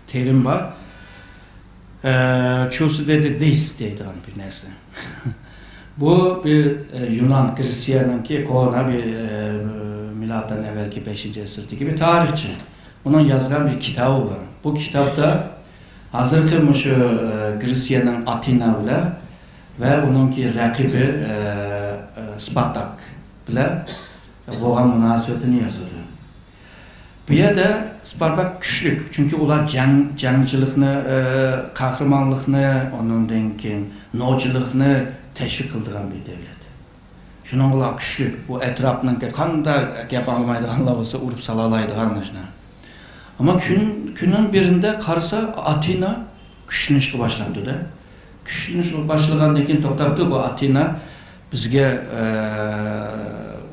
تېرىم بار. ئە، چۇسى دېدى دىس دەيدىغان بىر نەرسە. بۇ بىر، ئە، يۇنان، گرېتسىيەنىڭكى كونا بىر، ئە، مىلادتىن ئەۋۋەلكى بەشىنچى ئەسىردىكى بىر تارىخچى. ئۇنىڭ يازغان بىر كىتابى بار. بۇ كىتابتا ھازىرقى مۇشۇ، ئە، گرېتسىيەنىڭ ئاتېنا بىلەن ۋە ئۇنىڭكى رەقىبى، ئە، ئە، سپارتاك بىلەن بولغان مۇناسىۋىتىنى يازىدۇ. بۇ يەردە سپارتاك كۈچلۈك، چۈنكى ئۇلار جەڭ، جەڭچىلىكنى، ئە، قەھرىمانلىقنى، ئۇنىڭدىن كېيىن نوچىلىقنى تەشۋىق قىلىدىغان بىر دۆلەت. شۇنىڭغا ئۇلار كۈچلۈك. بۇ ئەتراپنىڭكى قانداق گەپ ئاڭلىمايدىغانلار بولسا ئۇرۇپ سالالايدىغان ماشۇنداق. ئەمما كۈن، كۈننىڭ بىرىندە قارىسا، ئاتېنا كۈچلىنىشكە باشلاپتۇ-دە. كۈچلىنىشكە باشلىغاندىن كېيىن توختاپتۇ، بۇ ئاتېنا بىزگە، ئە،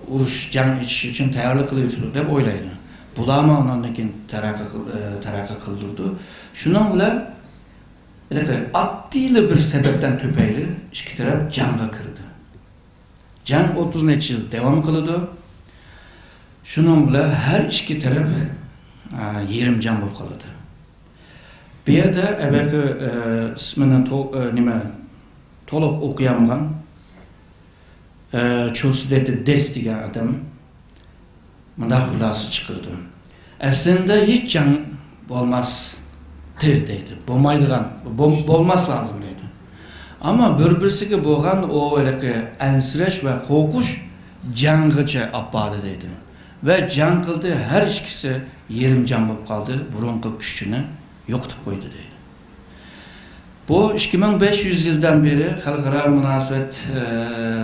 ئۇرۇش، جەڭ ئېچىش ئۈچۈن تەييارلىق قىلىۋېتىپتۇ دەپ ئويلايدۇ. بۇلارمۇ ئاندىن كېيىن تەرەققىي قىل-، ئە، تەرەققىي قىلدۇرىدۇ. شۇنىڭ بىلەن ھېلىقى ئاددىيلا بىر سەۋەبتىن تۈپەيلى ئىككى تەرەپ جەڭگە كىرىدۇ. جەڭ ئوتتۇز نەچچە يىل داۋام قىلىدۇ. شۇنىڭ بىلەن ھەر ئىككى تەرەپ، ئە، يېرىم جەڭ بولۇپ قالىدۇ. بۇ يەردە ئەۋەلكى، ئە، ئىسمىنى تو-، ئە، نېمە، تولۇق ئوقۇيالمىغان، ئە، چوسدېتى دېس دېگەن ئادەم مۇنداق خۇلاسە چىقىرىدۇ. ئەسلىندە ھېچ جەڭ بولماستى دەيدۇ. بولمايدىغان، بول-، بولماس لازىم دەيدۇ. ئەمما بىر-بىرسىگە بولغان ئۇ ھېلىقى ئەنسىرەش ۋە قورقۇش جەڭگىچە ئاپاردى دەيدۇ. ۋە جەڭ قىلدى، ھەر ئىككىسى يېرىم جەڭ بولۇپ قالدى، بۇرۇنقى كۈچىنى يوقىتىپ قويدى دەيدۇ. بۇ ئىككى مىڭ بەش يۈز يىلدىن بېرى خەلقئارا مۇناسىۋەت، ئە،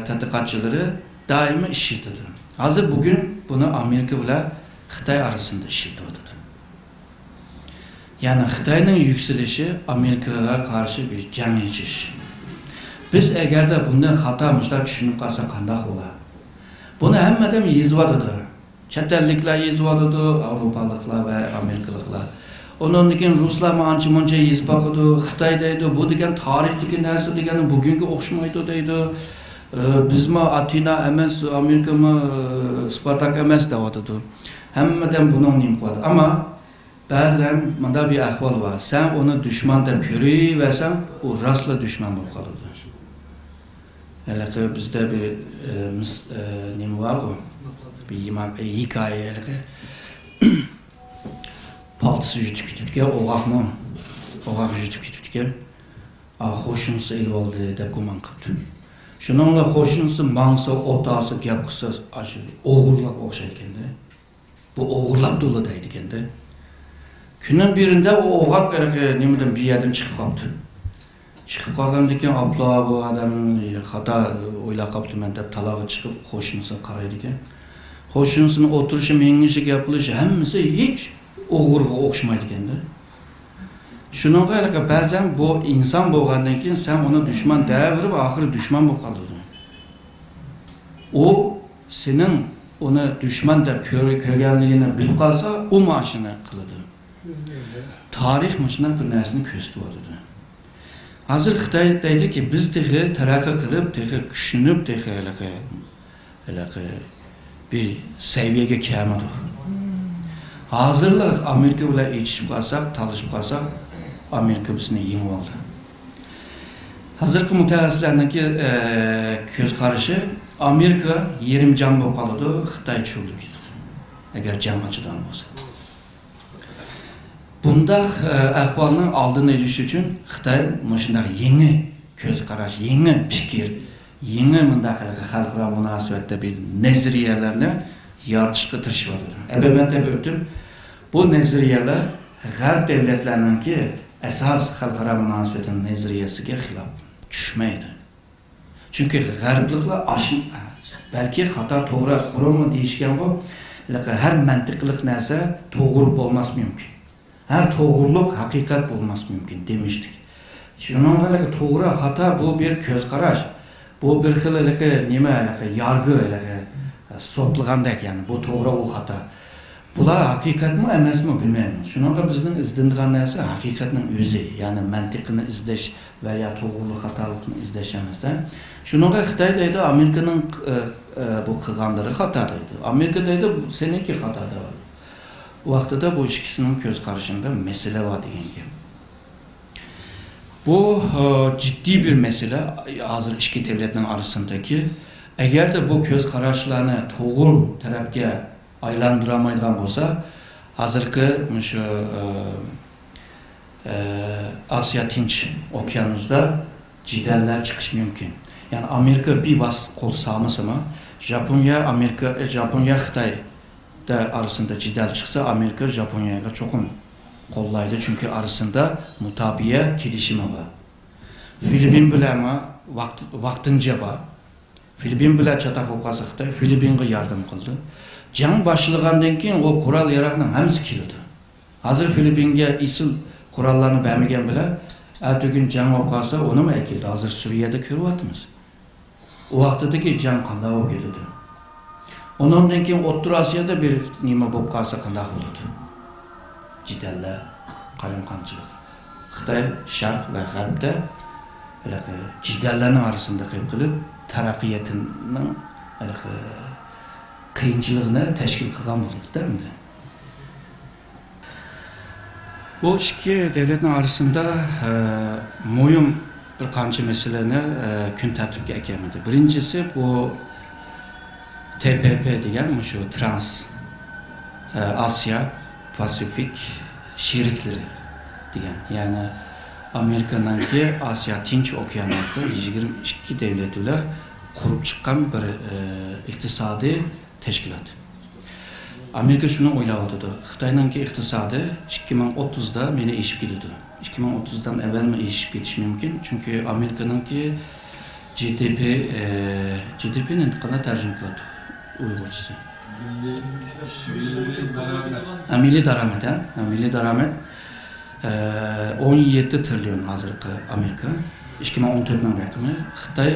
تەتقىقاتچىلىرى دائىملىق ئىشلىتىدۇ. ھازىر بۈگۈن بۇنى ئامېرىكا بىلەن خىتاي ئارىسىدا ئىشلىتىۋاتىدۇ. يەنى خىتاينىڭ يۈكسىلىشى ئامېرىكىغا قارشى بىر جەڭ ئېچىش. بىز ئەگەردە بۇنداق خاتا مۇشۇنداق چۈشىنىپ قالساق قانداق بولا؟ بۇنى ھەممە ئادەم يېزىۋاتىدۇ. چەت ئەللىكلەر يېزىۋاتىدۇ، ئاۋروپالىقلار ۋە ئامېرىكىلىقلار. ئۇنىڭدىن كېيىن رۇسلارمۇ ئانچە-مۇنچە يېزىپ باقىدۇ. خىتاي دەيدۇ، بۇ دېگەن تارىختىكى نەرسە دېگەن بۈگۈنگە ئوخشىمايدۇ دەيدۇ. ئە، بىزمۇ ئاتېنا ئەمەس، ئامېرىكىمۇ، ئە، سپارتاك ئەمەس دەۋاتىدۇ. ھەممە ئادەم بۇنىڭ نېمە قىلىۋاتىدۇ. ئەمما بەزەن مۇنداق بىر ئەھۋال بار، سەن ئۇنى دۈشمەن دەپ كۆرۈۋەرسەڭ، ئۇ راستلا دۈشمەن بولۇپ قالىدۇ. ھېلىقى بىزدە بىر، ئە، مىس-، ئە، نېمە بارغۇ؟ بىر يېما-، ئە، ھېكايە ھېلىقى. پالتىسى يۈتۈپ كېتىپتىكەن، ئوغاقمۇ؟ ئوغاق يۈتۈپ كېتىپتىكەن. ئا، قوشنىسى ئېلىۋالدى دەپ گۇمان قىپتۇ. شۇنىڭ بىلەن قوشنىسى ماڭسا، ئوت ئالسا، گەپ قىلسا، ئاشۇ ئوغرىلىققا ئوخشايدىكەن-دە. بۇ ئوغرىلاپتۇلا دەيدىكەن-دە. كۈننىڭ بىرىدە ئۇ ئوغاق ھېلىقى نېمىدىن، بىر يەردىن چىقىپ قاپتۇ. چىقىپ قالغاندىن كېيىن، ئاپلا بۇ ئادەم خاتا ئويلاپ قاپتىمەن دەپ تالاغا چىقىپ قوشنىسىغا قارايدىكەن. قوشنىسىنىڭ ئولتۇرۇشى، مېڭىشى، گەپ قىلىشى ھەممىسى ھېچ ئوغرىغا ئوخشىمايدىكەن-دە. شۇنىڭغا ھېلىقى بەزەن بۇ ئىنسان بولغاندىن كېيىن سەن ئۇنى دۈشمەن دەۋېرىپ ئاخىرى دۈشمەن بولۇپ قالىدۇ. ئۇ سېنىڭ ئۇنى دۈشمەن دەپ كۆر-، كۆرگەنلىكىنى بىلىپ قالسا، ئۇمۇ ئاشۇنى قىلىدۇ. تارىخ مۇشۇنداق بىر نەرسىنى كۆرسىتىۋاتىدۇ. ھازىر خىتاي دەيدۇكى، بىز تېخى تەرەققىي قىلىپ، تېخى كۈچلىنىپ، تېخى ھېلىقى، ھېلىقى بىر سەۋىيەگە كەلمىدۇق. ھازىرلا ئامېرىكا بىلەن ئېچىشىپ قالساق، تالىشىپ قالساق، ئامېرىكا بىزنى يېڭىۋالدى. ھازىرقى مۇتەخەسسىسلەرنىڭكى، ئە، كۆز قارىشى، ئامېرىكا يېرىم جان بولۇپ قالىدۇ، خىتاي چۆرىلىپ كېتىدۇ، ئەگەر جەڭ ئاچىدىغان بولسا. بۇنداق، ئە، ئەھۋالنىڭ ئالدىنى ئېلىش ئۈچۈن خىتاي مۇشۇنداق يېڭى كۆز قاراش، يېڭى پىكىر، يېڭى مۇنداق خەلقئارا مۇناسىۋەتتە بىر نەزەرىيەلەرنى يارىتىشقا تىرىشىۋاتىدۇ. ئەبەت مەن دەپ ئۆتتۈم، بۇ نەزەرىيەلەر غەرب دۆلەتلەرنىڭكى ئاساس خەلقئارا مۇناسىۋىتى نەزەرىيەسىگە خىلاپ چۈشمەيدۇ. چۈنكى غەربلىكلەر ئاشۇ، بەلكى خاتا، توغرا، بۇرۇنمۇ دېيىشكەنغۇ، ھەر مەنتىقلىق نەرسە توغرا بولماس مۇمكىن. ھەر توغرىلىق ھەقىقەت بولماس مۇمكىن دېمىشتىك. شۇنىڭغا توغرا، خاتا بۇ بىر كۆز قاراش. بۇ بىر خىل ھېلىقى نېمە، ھېلىقى يارگى، ھېلىقى سوتلىغاندەك، يەنى بۇ توغرا، ئۇ خاتا. بۇلار ھەقىقەتمۇ ئەمەسمۇ بىلمەيمىز. شۇنىڭغا بىزنىڭ ئىزدىنىدىغان نەرسە ھەقىقەتنىڭ ئۆزى، يەنى مەنتىقىنى ئىزدەش ۋە يا توغرىلىق خاتالىقنى ئىزدەش ئەمەستە. شۇنىڭغا خىتاي دەيدۇ، ئامېرىكىنىڭ، ئە، ئە، بۇ قىلغانلىرى خاتا دەيدۇ. ئامېرىكا دەيدۇ، سېنىڭكى خاتا دەۋاتىدۇ. ئۇ ۋاقتىدا بۇ ئىككىسىنىڭ كۆز قارىشىدا مەسىلە بار دېگەن گەپ. بۇ، ئە، جىددىي بىر مەسىلە، ھازىر ئىككى دۆلەتنىڭ ئارىسىندىكى. ئەگەردە بۇ كۆز قاراشلارنى توغرا تەرەپكە ئايلاندۇرالمايدىغان بولسا، ھازىرقى مۇشۇ، ئە، ئە، ئاسىيا تىنچ ئوكيانۇسىدا جېدەللەر چىقىشى مۇمكىن. يەنى ئامېرىكا بىۋاسىتە قول سالمىسىمۇ، ژاپونىيە، ئامېرىكا، ئە، ژاپونىيە، خىتاي ئارىسىندا جېدەل چىقسا، ئامېرىكا ژاپونىيەگە چوقۇم قوللايدۇ، چۈنكى ئارىسىندا مۇتابىئە كېلىشىمى بار. فىلىپپىن بىلەنمۇ ۋاقىت-، ۋاقتىنچە بار. فىلىپپىن بىلەن چاتاق بولۇپ قالسا خىتاي، فىلىپپىنغا ياردەم قىلىدۇ. جەڭ باشلىغاندىن كېيىن ئۇ قورال ياراغنىڭ ھەممىسى كېلىدۇ. ھازىر فىلىپپىنگە ئېسىل قوراللارنى بەرمىگەن بىلەن، ئەتىگۈن جەڭ بولۇپ قالسا، ئۇنىمۇ ئەكېلىدۇ. ھازىر سۈرىيەدە كۆرۈۋاتىمىز. ئۇ ۋاقتىدىكى جەڭ قانداق بولۇپ كېتىدۇ؟ ئۇنىڭدىن كېيىن ئوتتۇرا ئاسىيادا بىر نېمە بولۇپ قالسا قانداق بولىدۇ؟ جېدەللەر، قالايمىقانچىلىق. خىتاي شەرق ۋە غەربتە ھېلىقى جېدەللەرنىڭ ئارىسىدا قېلىپ قېلىپ، تەرەققىياتنىڭ ھېلىقى قىيىنچىلىقىنى تەشكىل قىلغان بولىدۇ-دە ئەمدى. بۇ ئىككى دۆلەتنىڭ ئارىسىندا، ئە، مۇھىم بىر قانچە مەسىلىنى، ئە، كۈن تەرتىپكە ئەكەلمىدى. بىرىنچىسى، بۇ تې پې پې دېگەن مۇشۇ ترانس، ئە، ئاسىيا پاسىفىك شېرىكلىرى دېگەن، يەنى ئامېرىكىنىڭكى ئاسىيا تىنچ ئوكيانىدا يىگىرمە ئىككى دۆلەت بىلەن قۇرۇپ چىققان بىر، ئە، ئىقتىسادىي تەشكىلات. ئامېرىكا شۇنى ئويلاۋاتىدۇ، خىتاينىڭكى ئىقتىسادى ئىككى مىڭ ئوتتۇزدا مېنى ئېشىپ كېتىدۇ. ئىككى مىڭ ئوتتۇزدىن ئەۋۋەلمۇ ئېشىپ كېتىشى مۇمكىن، چۈنكى ئامېرىكىنىڭكى جى دى پى، ئى، جى دى پىنى قانداق تەرجىمە قىلاتتۇق ئۇيغۇرچىسى؟ مىللىي، مىللىي دارامەت. ھە، مىللىي دارامەت، ھە؟ ھە، مىللىي دارامەت. ئون يەتتە تىرىليون ھازىرقى ئامېرىكا، ئىككى مىڭ ئون تۆتنىڭ رەقىمى. خىتاي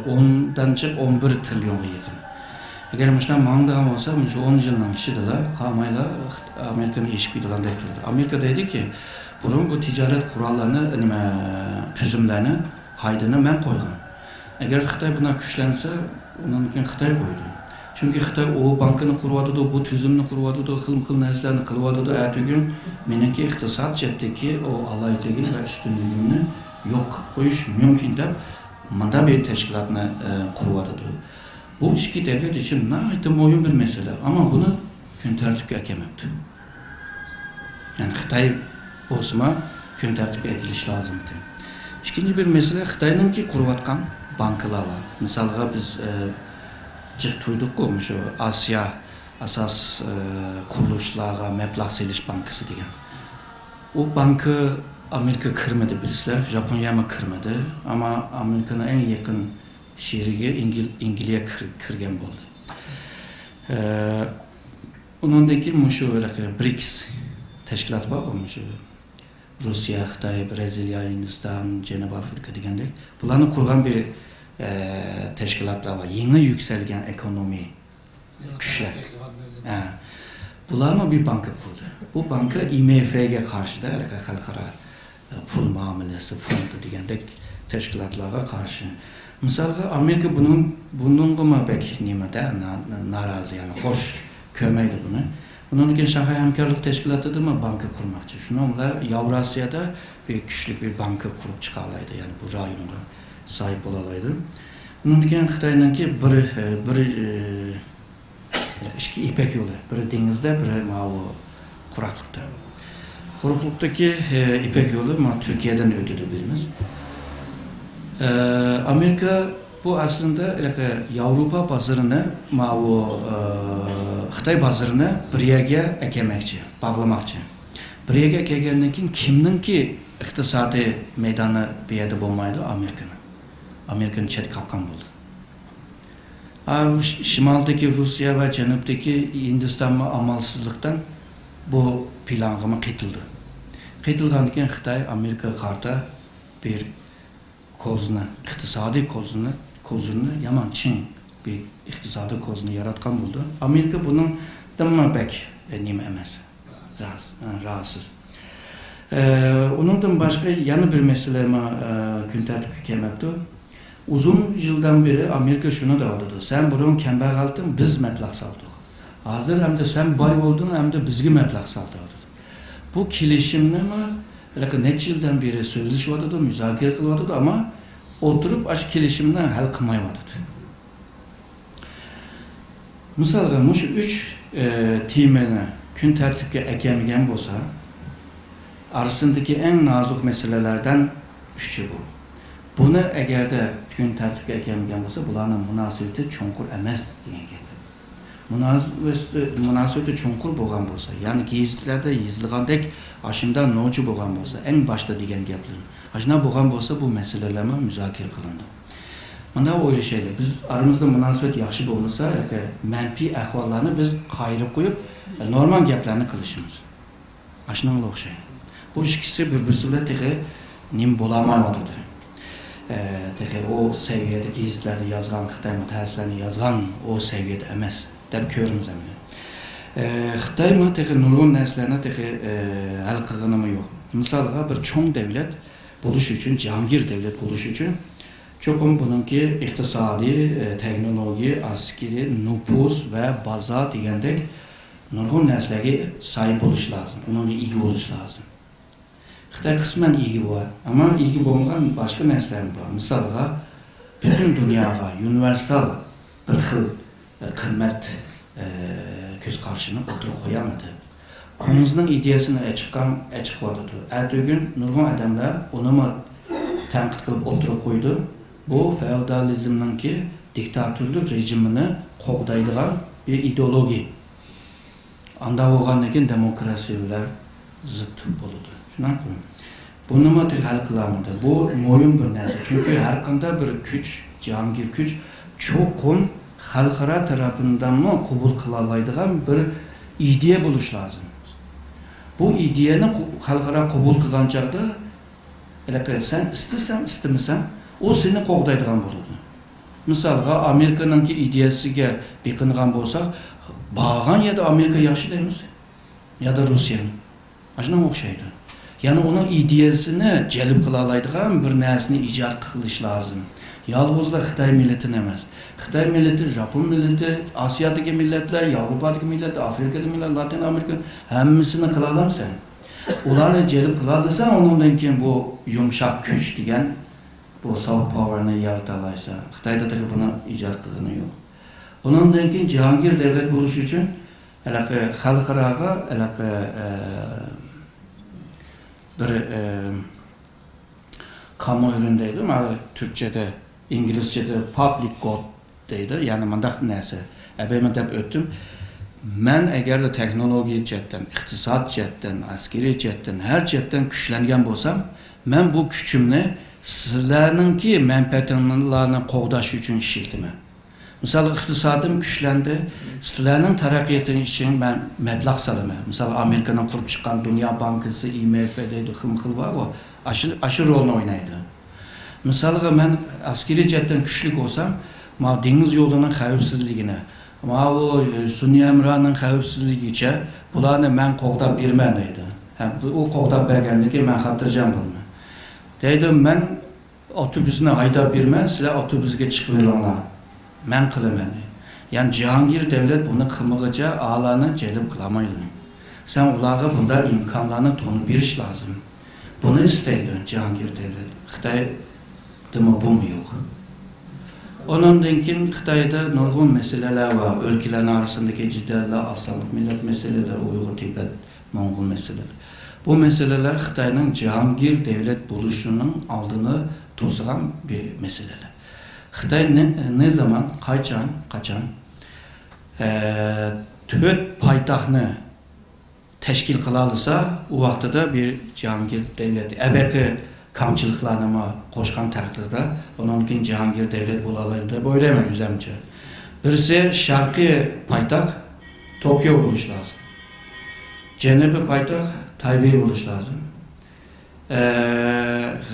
ئوندىن چىقىپ ئون بىر تىرىليونغا يېقىن. ئەگەر مۇشۇنداق ماڭىدىغان بولسا، مۇشۇ ئون يىلنىڭ ئىچىدىلا قالمايلا ئامېرىكىنى ئېشىپ كېتىدىغاندەك تۇرىدۇ. ئامېرىكا دەيدۇكى، بۇرۇن بۇ تىجارەت قوراللىرىنى، نېمە، تۈزۈملەرنى، قائىدىنى مەن قويغان. ئەگەر خىتاي بۇنداق كۈچلەنسە، ئۇنىڭدىن كېيىن خىتاي قويىدۇ. چۈنكى خىتاي ئۇ بانكىنى قۇرۇۋاتىدۇ، بۇ تۈزۈمنى قۇرۇۋاتىدۇ، خىلمۇ خىل نەرسىلەرنى قىلىۋاتىدۇ. ئەتىگۈن مېنىڭكى ئىقتىساد جەھەتتىكى ئۇ ئالاھىدىلىكىم ۋە ئۈستۈنلۈكۈمنى يوق قىلىپ قويۇش مۇمكىن دەپ، مۇنداق بىر تەشكىلاتنى، ئە، قۇرۇۋاتىدۇ. بۇ ئىككى دۆلەت ئۈچۈن ناھايىتى مۇھىم بىر مەسىلە، ئەمما بۇنى كۈن تەرتىپكە ئەكەلمەپتۇ. يەنى خىتاي بولسىمۇ كۈن تەرتىپكە ئەكېلىش لازىم ئىدى. ئىككىنچى بىر مەسىلە، خىتاينىڭكى قۇرۇۋاتقان بانكىلار بار. مىسالغا بىز، ئە، جىق تۇيدۇققۇ، مۇشۇ ئاسىيا ئاساس، ئە، قۇرۇلۇشلارغا مەبلەغ سېلىش بانكىسى دېگەن. ئۇ بانكا ئامېرىكا كىرمىدى، بىلىسىلەر، ژاپونىيەمۇ كىرمىدى. ئەمما ئامېرىكىنىڭ ئەڭ يېقىن شېرىكى ئىنگل-، ئىنگلىيە كىر-، كىرگەن بولدى. ئە، ئۇنىڭدىن كېيىن مۇشۇ ھېلىقى برىكس تەشكىلاتى بار، مۇشۇ روسىيە، خىتاي، بىرازىلىيە، ھىندىستان، جەنۇبىي ئافرىقا دېگەندەك. بۇلارنى قۇرغان بىر، ئە، تەشكىلاتلار بار. يېڭى يۈكسەلگەن ئېكونومىيە كۈچلەر. ھە. بۇلارمۇ بىر بانكا قۇردى. بۇ بانكا ئاي ئېم ئېف گە قارشى-دە، ھېلىقى خەلقئارا پۇل مۇئامىلىسى فوندى دېگەندەك تەشكىلاتلارغا قارشى. مىسالغا، ئامېرىكا بۇنىڭ، بۇنىڭغىمۇ بەك نېمە-دە، نا-، نا-، نارازى، يەنى خوش كۆرمەيدۇ بۇنى. بۇنىڭدىن كېيىن شاڭخەي ھەمكارلىق تەشكىلاتىدىمۇ بانكا قۇرماقچى. شۇنىڭ بىلەن ياۋراسىيادا بىر كۈچلۈك بىر بانكا قۇرۇپ چىقالايدۇ، يەنى بۇ رايونغا ساھىب بولالايدۇ. ئۇنىڭدىن كېيىن خىتاينىڭكى بىر، بىر، ئىككى يىپەك يولى، بىرى دېڭىزدا، بىرى ماۋۇ قۇراقلىقتا. قۇرۇقلۇقتىكى، ئى، يىپەك يولى مانا تۈركىيەدىن ئۆتىدۇ، بىلىمىز. ئى، ئامېرىكا بۇ ئەسلىندە ھېلىقى ياۋروپا بازىرىنى، ماۋۇ، ئى، خىتاي بازىرىنى بىر يەرگە ئەكەلمەكچى، باغلىماقچى. بىر يەرگە ئەكەلگەندىن كېيىن كىمنىڭكى ئىقتىسادىي مەيدانى بۇ يەردە بولمايدۇ؟ ئامېرىكىنىڭ. ئامېرىكىنى چەتكە قاققان بولدى. ھا، شىمالدىكى روسىيە ۋە جەنۇبتىكى ھىندىستانمۇ ئامالسىزلىقتىن بۇ پىلانغىمۇ قېتىلدى. قېتىلغاندىن كېيىن خىتاي ئامېرىكىغا قارىتا بىر كوزىرنى، ئىقتىسادىي كوزىرنى، كوزىرنى يامان چىڭ بىر ئىقتىسادىي كوزىرنى ياراتقان بولدى. ئامېرىكا بۇنىڭدىنمۇ بەك، ئە، نېمە ئەمەس. راز-، ئە، راھەتسىز. ئە، ئۇنىڭدىن باشقا يەنە بىر مەسىلە ما-، ئە، كۈن تەرتىپكە كەلمەپتۇ. ئۇزۇن يىلدىن بېرى ئامېرىكا شۇنى دەۋاتىدۇ، «سەن بۇرۇن كەمبەغەلتىڭ، بىز مەبلەغ سالدۇق. ھازىر ئەمدى سەن باي بولدۇڭ، ئەمدى بىزگە مەبلەغ سال» دەۋاتىدۇ. بۇ كېلىشىمنىمۇ ھېلىقى نەچچە يىلدىن بېرى سۆزلىشىۋاتىدۇ، مۇزاكىرە قىلىۋاتىدۇ، ئەمما ئولتۇرۇپ ئاشۇ كېلىشىمنى ھەل قىلمايۋاتىدۇ. مىسالغا، مۇشۇ ئۈچ، ئى، تېمىنى كۈن تەرتىپكە ئەكەلمىگەن بولسا، ئارىسىندىكى ئەڭ نازۇك مەسىلىلەردىن ئۈچى بۇ. بۇنى ئەگەردە كۈن تەرتىپكە ئەكەلمىگەن بولسا، بۇلارنىڭ مۇناسىۋىتى چوڭقۇر ئەمەس دېگەن گەپ. مۇناسىۋىتى، مۇناسىۋىتى چوڭقۇر بولغان بولسا، يەنى گېزىتلەردە يېزىلغاندەك ئاشۇنداق نوچى بولغان بولسا، ئەڭ باشتا دېگەن گەپلىرىم، ئاشۇنداق بولغان بولسا، بۇ مەسىلىلەرمۇ مۇزاكىرە قىلىنىدۇ. مۇنداق ئويلىشايلى، بىز ئارىمىزدا مۇناسىۋەت ياخشى بولمىسا، ھېلىقى مەنپىي ئەھۋاللارنى بىز قايرىپ قويۇپ، نورمال گەپلەرنى قىلىشىمىز. ئاشۇنىڭغا ئوخشايدۇ. بۇ ئىككىسى بىر-بىرسى بىلەن تېخى نېمە بولالمايۋاتىدۇ. ئە، تېخى ئۇ سەۋىيەدە گېزىتلەردە يازغان، خىتاي مۇتەخەسسىسلەرنىڭ يازغان ئۇ سەۋىيەدە ئەمەس دەپ كۆرىمىز ئەمدى. ئە، خىتايمۇ تېخى نۇرغۇن نەرسىلەرنى تېخى، ئە، ھەل قىلغىنىمۇ يوق. مىسالغا، بىر چوڭ دەۋلەت بولۇش ئۈچۈن، جاھانگىر دەۋلەت بولۇش ئۈچۈن چوقۇم بۇنىڭكى ئىقتىسادىي، ئە، تېخنولوگىيە، ئەسكىرىي، نوپۇس ۋە بازار دېگەندەك نۇرغۇن نەرسىلەرگە ساھىب بولۇش لازىم، ئۇنىڭغا ئىگە بولۇش لازىم. خىتاي قىسمەن ئىگە بار، ئەمما ئىگە بولمىغان باشقا نەرسىلەرمۇ بار. مىسالغا، پۈتۈن دۇنياغا يۇنىۋېرسال بىر خىل، ئە، قىممەت، ئە، كۆز قارىشىنى ئوتتۇرىغا قويالمىدى. كوممۇنىزمنىڭ ئىدىيەسىنى ئېچىققان، ئېچىقىۋاتىدۇ. ئەتىگۈن نۇرغۇن ئادەملەر ئۇنىمۇ تەنقىد قىلىپ ئوتتۇرىغا قويىدۇ. بۇ فېئودالىزمنىڭكى دىكتاتورلۇق رېجىمىنى قوغدايدىغان بىر ئىدېئولوگىيە. ئانداق بولغاندىن كېيىن دېموكراتىيە بىلەن زىت بولىدۇ. شۇنداققۇ؟ بۇنىمۇ تېخى ھەل قىلالمىدى. بۇ مۇھىم بىر نەرسە. چۈنكى ھەر قانداق بىر كۈچ، جاھانگىر كۈچ چوقۇم خەلقئارا تەرىپىدىنمۇ قوبۇل قىلالايدىغان بىر ئىدىيە بولۇش لازىم. بۇ ئىدىيەنى قو-، خەلقئارا قوبۇل قىلغان چاغدا، ھېلىقى سەن ئىستىسەڭ، ئىستىمىسەڭ، ئۇ سېنى قوغدايدىغان بولىدۇ. مىسالغا، ئامېرىكىنىڭكى ئىدىيەسىگە بېقىنغان بولساق، بارغان يەردە ئامېرىكا ياخشى دەيمىز. يا دا روسىيەنى. ئاشۇنىڭغا ئوخشايدۇ. يەنى ئۇنىڭ ئىدىيەسىنى جەلپ قىلالايدىغان بىر نەرسىنى ئىجاد قىلىش لازىم. يالغۇزلا خىتاي مىللىتىنى ئەمەس. خىتاي مىللىتى، ژاپون مىللىتى، ئاسىيادىكى مىللەتلەر، ياۋروپادىكى مىللەتلەر، ئافرىكىدىكى مىللەت، لاتىن ئامېرىكا، ھەممىسىنى قىلالامسەن؟ ئۇلارنى جەلپ قىلالىساڭ، ئۇنىڭدىن كېيىن بۇ يۇمشاق كۈچ دېگەن بۇ سافت پاۋېرنى يارىتالايسەن. خىتايدا تېخى بۇنى ئىجاد قىلغىنى يوق. ئۇنىڭدىن كېيىن جاھانگىر دەۋلەت بولۇش ئۈچۈن ھېلىقى خەلقئاراغا ھېلىقى، ئە، بىر، ئە، كامۇ ئۆرۈن دەيدۇ، مانا تۈركچەدە، ئىنگلىزچەدە پابلىك گۇد دەيدۇ، يەنى مۇنداق نەرسە. ئەبەيمەن دەپ ئۆتتۈم. مەن ئەگەردە تېخنولوگىيە جەھەتتىن، ئىقتىساد جەھەتتىن، ئەسكىرىي جەھەتتىن، ھەر جەھەتتىن كۈچلەنگەن بولسام، مەن بۇ كۈچۈمنى سىلەرنىڭكى مەنپەئەتىڭلارنى قوغداش ئۈچۈن ئىشلىتىمەن. مىسالغا، ئىقتىسادىم كۈچلەندى، سىلەرنىڭ تەرەققىياتىڭىز ئۈچۈن مەن مەبلەغ سالىمەن. مىسالغا، ئامېرىكىنىڭ قۇرۇپ چىققان دۇنيا بانكىسى، ئاي ئېم ئېف دەيدۇ، خىلمۇ خىل بارغۇ. ئاشۇ، ئاشۇ رولنى ئوينايدۇ. مىسالغا، مەن ئەسكىرىي جەھەتتىن كۈچلۈك بولسام، ماۋۇ دېڭىز يولىنىڭ خەۋپسىزلىكىنى، ماۋۇ سۈنئىي ھەمراھنىڭ خەۋپسىزلىكىگىچە بۇلارنى مەن قوغداپ بېرىمەن دەيدۇ. ھە، بۇ، ئۇ قوغداپ بەرگەندىن كېيىن مەن خاتىرجەم بولىمەن. دەيدۇ، مەن ئاپتوبۇسنى ھايداپ بېرىمەن، سىلەر ئاپتوبۇسقا چىقىۋېلىڭلار. مەن قىلىمەن. يەنى جاھانگىر دەۋلەت بۇنى قىلمىغۇچە ئالارنى جەلپ قىلالمايدۇ. سەن ئۇلارغا بۇنداق ئىمكانلارنى تونۇپ بېرىش لازىم. بۇنى ئىستەيدۇ جاھانگىر دەۋلەت. خىتايدىمۇ بۇمۇ يوق. ئۇنىڭدىن كېيىن خىتايدا نۇرغۇن مەسىلىلەر بار. ئۆلكىلەرنىڭ ئارىسىندىكى جېدەللەر، ئاز سانلىق مىللەت مەسىلىلىرى، ئۇيغۇر، تىبەت، موڭغۇل مەسىلىلىرى. بۇ مەسىلىلەر خىتاينىڭ جاھانگىر دەۋلەت بولۇشىنىڭ ئالدىنى توسىدىغان بىر مەسىلىلەر. خىتاي نە-، نە زامان، قاچان، قاچان، ئە، تۆت پايتەختنى تەشكىل قىلالىسا، ئۇ ۋاقتىدا بىر جاھانگىر دەۋلەت، ئەبەقى كامچىلىقلارنىمۇ قوشقان تەقدىردە، ئۇنىڭدىن كېيىن جاھانگىر دەۋلەت بولالايدۇ دەپ ئويلايمەن ئۆزەمچە. بىرسى شەرقىي پايتەخت توكيو بولۇشى لازىم. جەنۇبىي پايتەخت تايبېي بولۇشى لازىم. ئە،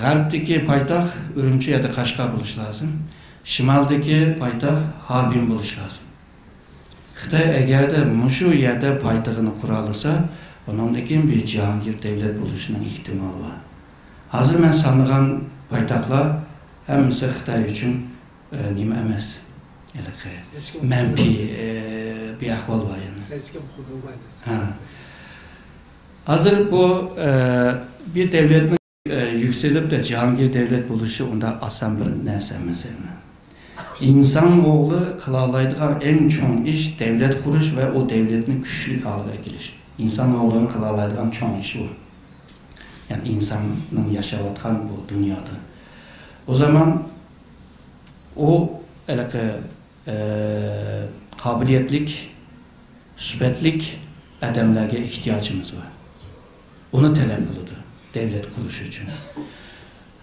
غەربتىكى پايتەخت ئۈرۈمچى يادا قەشقەر بولۇشى لازىم. شىمالدىكى پايتەخت خاربىن بولۇشى لازىم. خىتاي ئەگەردە مۇشۇ يەردە پايتەختىنى قۇرالىسا، ئۇنىڭدىن كېيىن بىر جاھانگىر دەۋلەت بولۇشىنىڭ ئېھتىمالى بار. ھازىر مەن سانىغان پايتەختلار ھەممىسى خىتاي ئۈچۈن، ئە، نېمە ئەمەس. ھېلىقى ھېچكىم مەنپىي، ئە، بىر ئەھۋال بار يەنە. ھېچكىم قۇدۇرمايدۇ. ھە. ھازىر بۇ، ئە، بىر دەۋلەتنىڭ، ئە، يۈكسىلىپ دە جاھانگىر دەۋلەت بولۇشى ئۇنداق ئاسان بىر نەرسە ئەمەس ئەمدى. ئىنسان ئوغلى قىلالايدىغان ئەڭ چوڭ ئىش دەۋلەت قۇرۇش ۋە ئۇ دەۋلەتنى كۈچلۈك ھالغا كېلىش. ئىنسان ئوغلىنىڭ قىلالايدىغان چوڭ ئىشى ئۇ. يەنى ئىنساننىڭ ياشاۋاتقان بۇ دۇنيادا. ئۇ زامان ئۇ ھېلىقى، ئە، قابىلىيەتلىك، سۈپەتلىك ئادەملەرگە ئېھتىياجىمىز بار. ئۇنى تەلەپ قىلىدۇ دەۋلەت قۇرۇش ئۈچۈن.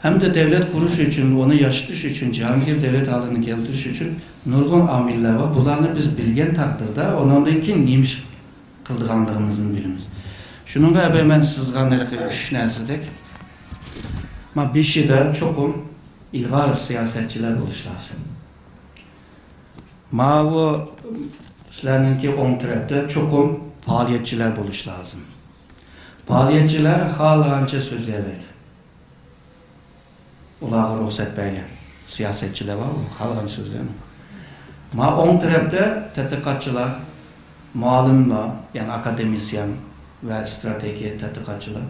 ھەمدە دەۋلەت قۇرۇش ئۈچۈن، ئۇنى ياشىتىش ئۈچۈن، جاھانگىر دەۋلەت ھالىنى كەلتۈرۈش ئۈچۈن نۇرغۇن ئامىللەر بار. بۇلارنى بىز بىلگەن تەقدىردە، ئۇنىڭدىن كېيىن نېمە ئىش قىلىدىغانلىقىمىزنى بىلىمىز. شۇنىڭغا ئەبە مەن سىزغان ھېلىقى ئۈچ نەرسىدەك، ما بېشىدا چوقۇم ئىلغار سىياسەتچىلەر بولۇش لازىم. ماۋۇ سىلەرنىڭكى ئوڭ تەرەپتە چوقۇم پائالىيەتچىلەر بولۇش لازىم. پائالىيەتچىلەر خالىغانچە سۆزلىيەلەيدۇ. ئۇلارغا رۇخسەت بەرگەن سىياسەتچىلەر بار، خالىغانچە سۆزلەيدۇ. ما ئوڭ تەرەپتە تەتقىقاتچىلار، مۇئەللىملەر، يەنى ئاكادېمىسىيەن ۋە ئىستراتېگىيە تەتقىقاتچىلار.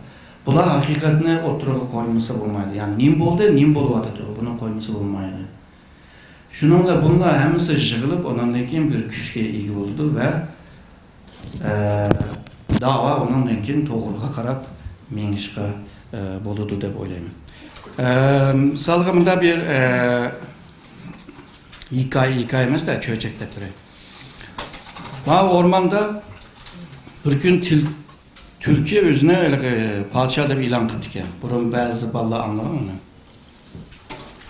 بۇلار ھەقىقەتنى ئوتتۇرىغا قويمىسا بولمايدۇ. يەنى نېمە بولدى، نېمە بولۇۋاتىدۇ، بۇنى قويمىسا بولمايدۇ. شۇنىڭ بىلەن بۇلار ھەممىسى يىغىلىپ، ئۇنىڭدىن كېيىن بىر كۈچكە ئىگە بولىدۇ ۋە، ئە، داۋا ئۇنىڭدىن كېيىن توغرىغا قاراپ مېڭىشقا، ئە، بولىدۇ دەپ ئويلايمەن. ئە، مىسالغا مۇنداق بىر، ئە، ھېكايە، ھېكايە ئەمەس-دە، چۆچەك دەپ بېرەي. ماۋۇ ئورماندا بىر كۈن تىل-، تۈلكە ئۆزىنى ھېلىقى پادىشاھ دەپ ئېلان قىپتىكەن. بۇرۇن بەزى بالىلار ئاڭلىغان ئۇنى.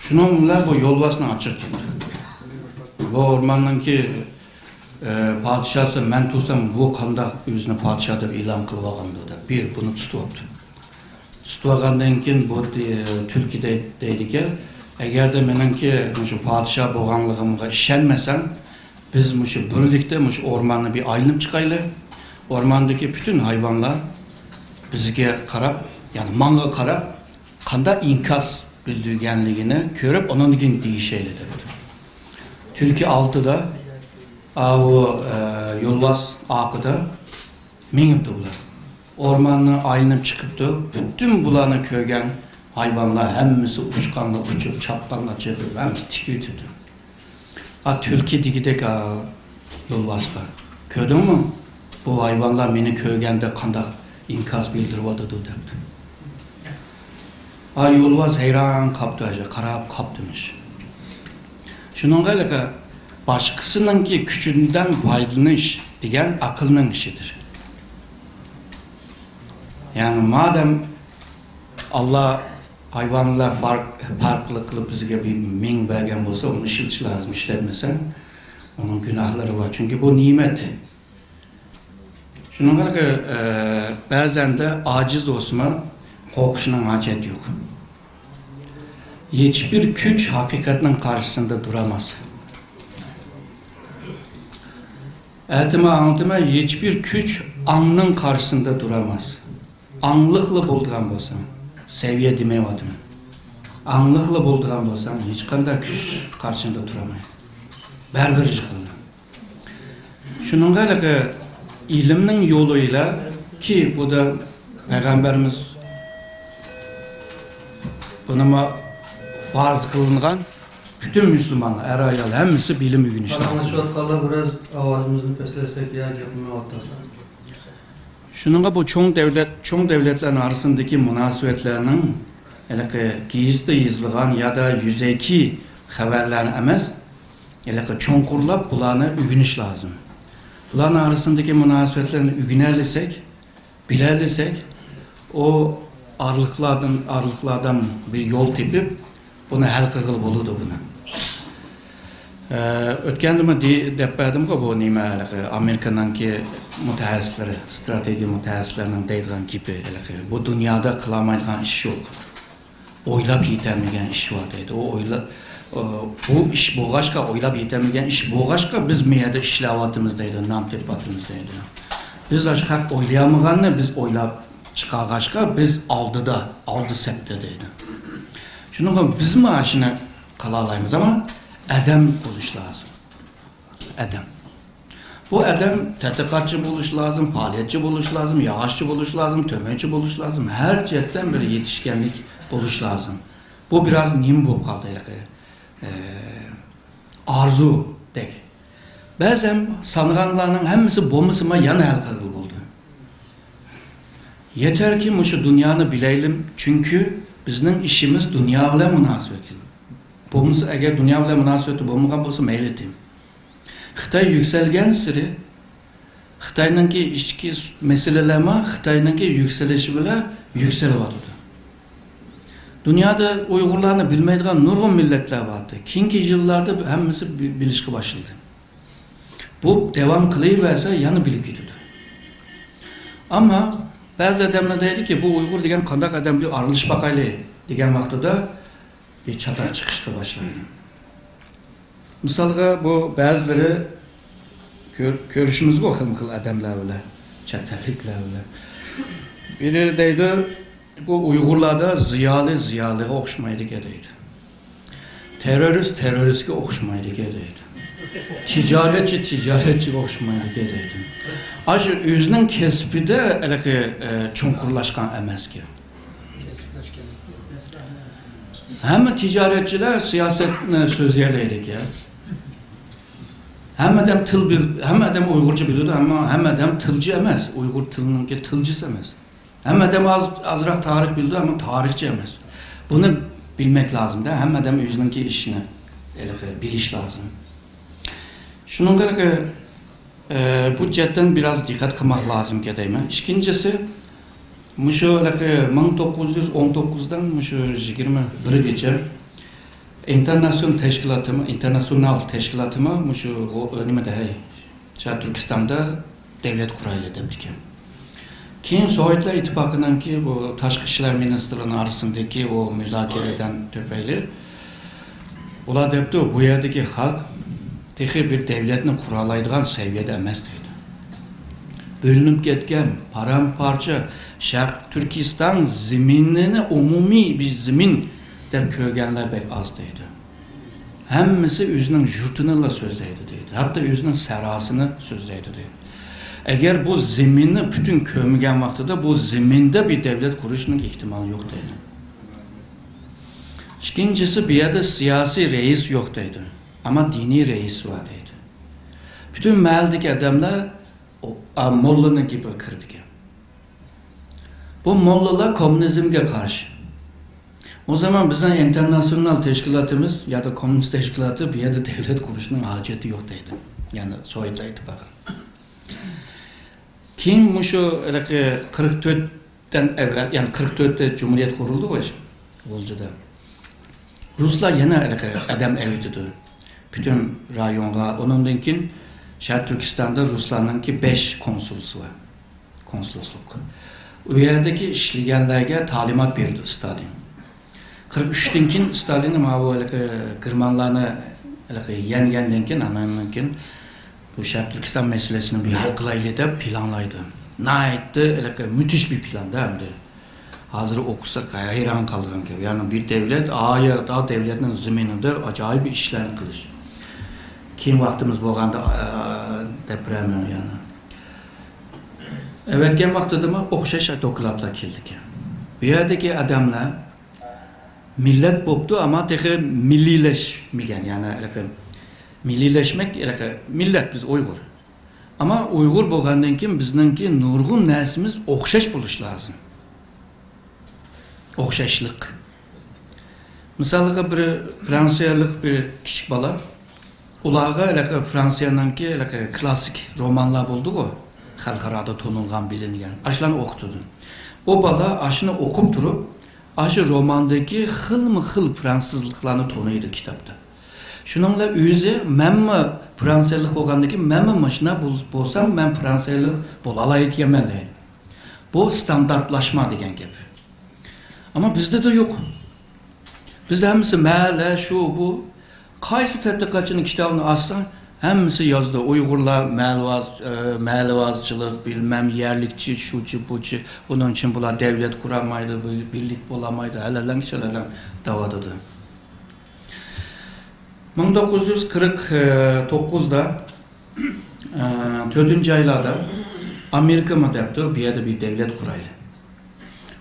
شۇنىڭ بىلەن بۇ يولۋاسنىڭ ئاچچىقى كەپتۇ. بۇ ئورماننىڭكى، ئە، پادىشاھسى مەن تۇرسام، بۇ قانداق ئۆزىنى پادىشاھ دەپ ئېلان قىلىۋالغاندۇ دەپ، بىر بۇنى تۇتۇۋاپتۇ. تۇتۇۋالغاندىن كېيىن بۇ، ئە، تۈلكە دەي-، دەيدىكەن، ئەگەردە مېنىڭكى مۇشۇ پادىشاھ بولغانلىقىمغا ئىشەنمىسەڭ، بىز مۇشۇ بىرلىكتە مۇشۇ ئورماننى بىر ئايلىنىپ چىقايلى. ئورماندىكى پۈتۈن ھايۋانلار بىزگە قاراپ، يەنى ماڭا قاراپ، قانداق ئىنكاس بىلدۈرگەنلىكىنى كۆرۈپ، ئۇنىڭدىن كېيىن دېيىشەيلى دەپتۇ. تۈلكە ئالدىدا، ئاۋۇ، ئە، يولۋاس ئارقىدا مېڭىپتۇ بۇلار. ئورماننى ئايلىنىپ چىقىپتۇ. پۈتۈن بۇلارنى كۆرگەن ھايۋانلار ھەممىسى ئۇچقانلار ئۇچۇپ، چاپقانلار چېپىپ، ھەممىسى تىكىۋېتىپتۇ. ئا، تۈلكە دېگۈدەك، ئا، يولۋاسقا، «كۆردۈڭمۇ؟ بۇ ھايۋانلار مېنى كۆرگەندە قانداق ئىنكاس بىلدۈرۈۋاتىدۇ» دەپتۇ. ئا، يولۋاس ھەيران قاپتۇ، ئاشۇ قاراپ قاپتىمىش. شۇنىڭغا ھېلىقى باشقىسىنىڭكى كۈچىدىن پايدىلىنىش دېگەن ئەقىلنىڭ ئىشىدۇر. يەنى مادەم ئاللا ھايۋانلار پەرق، پەرقلىق قىلىپ بىزگە بىر مېڭە بەرگەن بولسا، ئۇنى ئىشلىتىش لازىم. ئىشلەتمىسەڭ، ئۇنىڭ گۇناھلىرى بار. چۈنكى بۇ نېمەت. شۇنىڭغا، ئە، بەزەندە ئاجىز بولسىمۇ، قورقۇشنىڭ ھاجەت يوق. ھېچبىر كۈچ ھەقىقەتنىڭ قارشىسىندا تۇرالماس. ئەتىمە ئاڭلىتىمەن، ھېچبىر كۈچ ئاڭنىڭ قارشىسىندا تۇرالماس. ئاڭلىقلا بولىدىغان بولساڭ، سەۋىيە دېمەيۋاتىمەن. ئاڭلىقلا بولىدىغان بولساڭ، ھېچقانداق كۈچ قارشىڭدا تۇرالمايدۇ. بەرىبىر يىقىلىدۇ. شۇنىڭغا ھېلىقى ئىلىمنىڭ يولى ئىلە كى، بۇ دا پەيغەمبىرىمىز بۇنىمۇ پەرز قىلىنغان پۈتۈن مۇسۇلمانلار، ئەر-ئايال ھەممىسى بىلىم ئۆگىنىشى لازىم. ئاڭلىشىۋاتقانلار بىراز ئاۋازىمىزنى پەسلەتسەك يا گەپ قىلمايۋاتسا. شۇنىڭغا بۇ چوڭ دەۋلەت، چوڭ دەۋلەتلەرنىڭ ئارىسىندىكى مۇناسىۋەتلەرنىڭ ھېلىقى گېزىتتە يېزىلغان يادا يۈزەكى خەۋەرلەرنى ئەمەس، ھېلىقى چوڭقۇرلاپ بۇلارنى ئۆگىنىش لازىم. بۇلارنىڭ ئارىسىندىكى مۇناسىۋەتلەرنى ئۆگىنەلىسەك، بىلەلىسەك، ئۇ ئارىلىقلاردىن، ئارىلىقلاردىن بىر يول تېپىپ، بۇنى ھەل قىلغىلى بولىدۇ بۇنى. ئە، ئۆتكەندىمۇ دې-، دەپ بەردىمغۇ، بۇ نېمە، ھېلىقى ئامېرىكىنىڭكى مۇتەخەسسىسلىرى، ئىستراتېگىيە مۇتەخەسسىسلىرىنىڭ دەيدىغان گېپى، ھېلىقى بۇ دۇنيادا قىلالمايدىغان ئىش يوق. ئويلاپ يېتەلمىگەن ئىش بار دەيدۇ. ئۇ ئويلا-، ئۇ، بۇ ئىش بولغاچقا، ئويلاپ يېتەلمىگەن ئىش بولغاچقا، بىز مۇ يەردە ئىشلەۋاتىمىز دەيدۇ، نان تېپىۋاتىمىز دەيدۇ. بىز ئاشۇ خەق ئويلىيالمىغاننى بىز ئويلاپ چىقارغاچقا، بىز ئالدىدا، ئالدى سەپتە دەيدۇ. شۇنىڭغا بىزمۇ ئاشۇنى قىلالايمىز، ئەمما ئادەم بولۇش لازىم. ئادەم. بۇ ئادەم تەتقىقاتچى بولۇش لازىم، پائالىيەتچى بولۇش لازىم، ياغاچچى بولۇش لازىم، تۆمۈرچى بولۇش لازىم، ھەر جەھەتتىن بىر يېتىشكەنلىك بولۇش لازىم. بۇ بىراز نېمە بولۇپ قالدى ھېلىقى، ئە، ئارزۇدەك. بەزەن سانىغانلارنىڭ ھەممىسى بولمىسىمۇ يەنە ھەل قىلغىلى بولىدۇ. يېتەركى مۇشۇ دۇنيانى بىلەيلى، چۈنكى بىزنىڭ ئىشىمىز دۇنيا بىلەن مۇناسىۋەتلىك. بولمىسا، ئەگەر دۇنيا بىلەن مۇناسىۋىتى بولمىغان بولسا مەيلى. خىتاي يۈكسەلگەنسېرى، خىتاينىڭكى ئىچكى مەسىلىلەرمۇ خىتاينىڭكى يۈكسىلىشى بىلەن يۈكسىلىۋاتىدۇ. دۇنيادا ئۇيغۇرلارنى بىلمەيدىغان نۇرغۇن مىللەتلەر بارتى. كېيىنكى يىللاردا ھەممىسى بى-، بىلىشكە باشلىدى. بۇ داۋام قىلىۋەرسە يەنە بىلىپ كېتىدۇ. ئەمما بەزى ئادەملەر دەيدۇكى، بۇ ئۇيغۇر دېگەن قانداق ئادەم، بىر ئارىلىشىپ باقايلى دېگەن ۋاقتىدا بىر چاتاق چىقىشقا باشلايدۇ. مىسالغا، بۇ بەزىلىرى كۆر-، كۆرۈشىمىزغۇ خىلمۇ خىل ئادەملەر بىلەن، چەت ئەللىكلەر بىلەن. بىرى دەيدۇ، بۇ ئۇيغۇرلاردا زىيالىي زىيالىيغا ئوخشىمايدىكەن دەيدۇ. تېررورىست تېررورىستكە ئوخشىمايدىكەن دەيدۇ. تىجارەتچى تىجارەتچىگە ئوخشىمايدىكەن دەيدۇ. ئاشۇ ئۆزىنىڭ كەسپىدە ھېلىقى، ئە، چوڭقۇرلاشقان ئەمەسكەن. ھەممە تىجارەتچىلەر سىياسەتنى سۆزلىيەلەيدىكەن. ھەممە ئادەم تىل بىل-، ھەممە ئادەم ئۇيغۇرچە بىلىدۇ، ئەمما ھەممە ئادەم تىلچى ئەمەس. ئۇيغۇر تىلىنىڭكى تىلچىسى ئەمەس. ھەممە ئادەم ئاز، ئازراق تارىخ بىلىدۇ، ئەمما تارىخچى ئەمەس. بۇنى بىلمەك لازىمدا، ھەممە ئادەم ئۆزىنىڭكى ئىشىنى ھېلىقى بىلىش لازىم. شۇنىڭغا ھېلىقى، ئە، بۇ جەھەتتىن بىراز دىققەت قىلماق لازىمكەن دەيمەن. ئىككىنچىسى، مۇشۇ ھېلىقى مىڭ توققۇز يۈز ئون توققۇزدىن مۇشۇ يىگىرمە بىرگىچە ئىنتېرناتسىيون تەشكىلاتىمۇ، ئىنتېرناتسىونال تەشكىلاتىمۇ مۇشۇ غو-، نېمىدە، ھەي، شەرقىي تۈركىستاندا دەۋلەت قۇرايلى دەپتىكەن. كېيىن سوۋېتلار ئىتتىپاقىنىڭكى بۇ تاشقى ئىشلار مىنىستىرلىرىنىڭ ئارىسىدىكى ئۇ مۇزاكىرىدىن تۈپەيلى ئۇلار دەپتۇ، بۇ يەردىكى خەلق تېخى بىر دەۋلەتنى قۇرالايدىغان سەۋىيەدە ئەمەس دەيدۇ. بۆلۈنۈپ كەتكەن، پارام-پارچە، شەرقىي تۈركىستان زېمىنىنى ئومۇمىي بىر زېمىن دەپ كۆرگەنلەر بەك ئاز دەيدۇ. ھەممىسى ئۆزىنىڭ يۇرتىنىلا سۆزلەيدۇ دەيدۇ. ھەتتا ئۆزىنىڭ سەھراسىنى سۆزلەيدۇ دەيدۇ. ئەگەر بۇ زېمىننى پۈتۈن كۆرمىگەن ۋاقتىدا بۇ زېمىندە بىر دەۋلەت قۇرۇشنىڭ ئېھتىمالى يوق دەيدۇ. ئىككىنچىسى، بۇ يەردە سىياسىي رەئىس يوق دەيدۇ. ئەمما دىنىي رەئىس بار دەيدۇ. پۈتۈن مەھەللىدىكى ئادەملەر ئو-، ئا، موللىنىڭ گېپىگە كىرىدىكەن. بۇ موللىلار كوممۇنىزمگە قارشى. ئۇ زامان بىزنىڭ ئىنتېرناتسىونال تەشكىلاتىمىز يادا كوممۇنىست تەشكىلاتى بۇ يەردە دەۋلەت قۇرۇشنىڭ ھاجىتى يوق دەيدۇ. يەنى سوۋېتلار ئىتتىپاقى. كېيىن مۇشۇ ھېلىقى قىرىق تۆتتىن ئەۋۋەل، يەنى قىرىق تۆتتە جۇمھۇرىيەت قۇرۇلدىغۇ غۇلجىدا. رۇسلار يەنە ھېلىقى ئادەم ئەۋېتىدۇ پۈتۈن رايونغا. ئۇنىڭدىن كېيىن شەرقىي تۈركىستاندا رۇسلارنىڭكى بەش كونسۇلسى بار. كونسۇللۇق. ئۇ يەردىكى ئىشلىگەنلەرگە تالىمات بېرىدۇ ستالىن. قىرىق ئۈچتىن كېيىن ستالىن ماۋۇ ھېلىقى گېرمانلارنى ھېلىقى يەڭگەندىن كېيىن، ئاندىن كېيىن بۇ شەرقىي تۈركىستان مەسىلىسىنى بىر ھەل قىلايلى دەپ پىلانلايدۇ. ناھايىتى ھېلىقى مۇدھىش بىر پىلاندا ئەمدى. ھازىر ئوقۇسا ھەيران قالىدىغان گەپ. يەنى بىر دەۋلەت، ئايا، دەۋلەتنىڭ زېمىنىدا ئاجايىپ ئىشلارنى قىلىش. كېيىن ۋاقتىمىز بولغاندا، ئا، دەپ بېرەرمەن يەنە. ئەۋەتكەن ۋاقتىدىمۇ ئوخشاش دوكلاتلار كېلىدىكەن. بۇ يەردىكى ئادەملەر مىللەت بوپتۇ، ئەمما تېخى مىللىيلەشمىگەن. يەنى ھېلىقى مىللىيلەشمەك، ھېلىقى مىللەت، بىز ئۇيغۇر. ئەمما ئۇيغۇر بولغاندىن كېيىن بىزنىڭكى نۇرغۇن نەرسىمىز ئوخشاش بولۇشى لازىم. ئوخشاشلىق. مىسالغا، بىر فرانسىيەلىك بىر كىچىك بالا، ئۇلارغا ھېلىقى فرانسىيەنىڭكى ھېلىقى كلاسسىك رومانلار بولدىغۇ، خەلقئارادا تونۇلغان، بىلىنگەن، ئاشۇلارنى ئوقۇتىدۇ. ئۇ بالا ئاشۇنى ئوقۇپ تۇرۇپ، ئاشۇ روماندىكى خىلمۇ خىل فرانسىزلىقلارنى تونۇيدۇ كىتابتا. شۇنىڭ بىلەن ئۆزى، مەنمۇ فرانسىيەلىك بولغاندىن كېيىن، مەنمۇ ماشۇنداق بول-، بولسام، مەن فرانسىيەلىك بولالايدىكەنمەن دەيدۇ. بۇ ستاندارتلاشما دېگەن گەپ. ئەمما بىزدە دە يوق. بىز ھەممىسى مەھەللە، شۇ، بۇ. قايسى تەتقىقاتچىنىڭ كىتابىنى ئاچساڭ، ھەممىسى يازىدۇ. ئۇيغۇرلار مەھەللىۋاز-، ئە، مەھەللىۋازچىلىق، بىلمەم، يەرلىكچى، شۇچى، بۇچى. ئۇنىڭ ئۈچۈن بۇلار دەۋلەت قۇرالمايدۇ، بىر-، بىرلىك بولالمايدۇ، ھەلەلەڭ، شەلەلەڭ دەۋاتىدۇ. مىڭ توققۇز يۈز قىرىق توققۇزدا ئە، تۆتىنچى ئايلاردا ئامېرىكىمۇ دەپتۇ، بۇ يەردە بىر دەۋلەت قۇرايلى.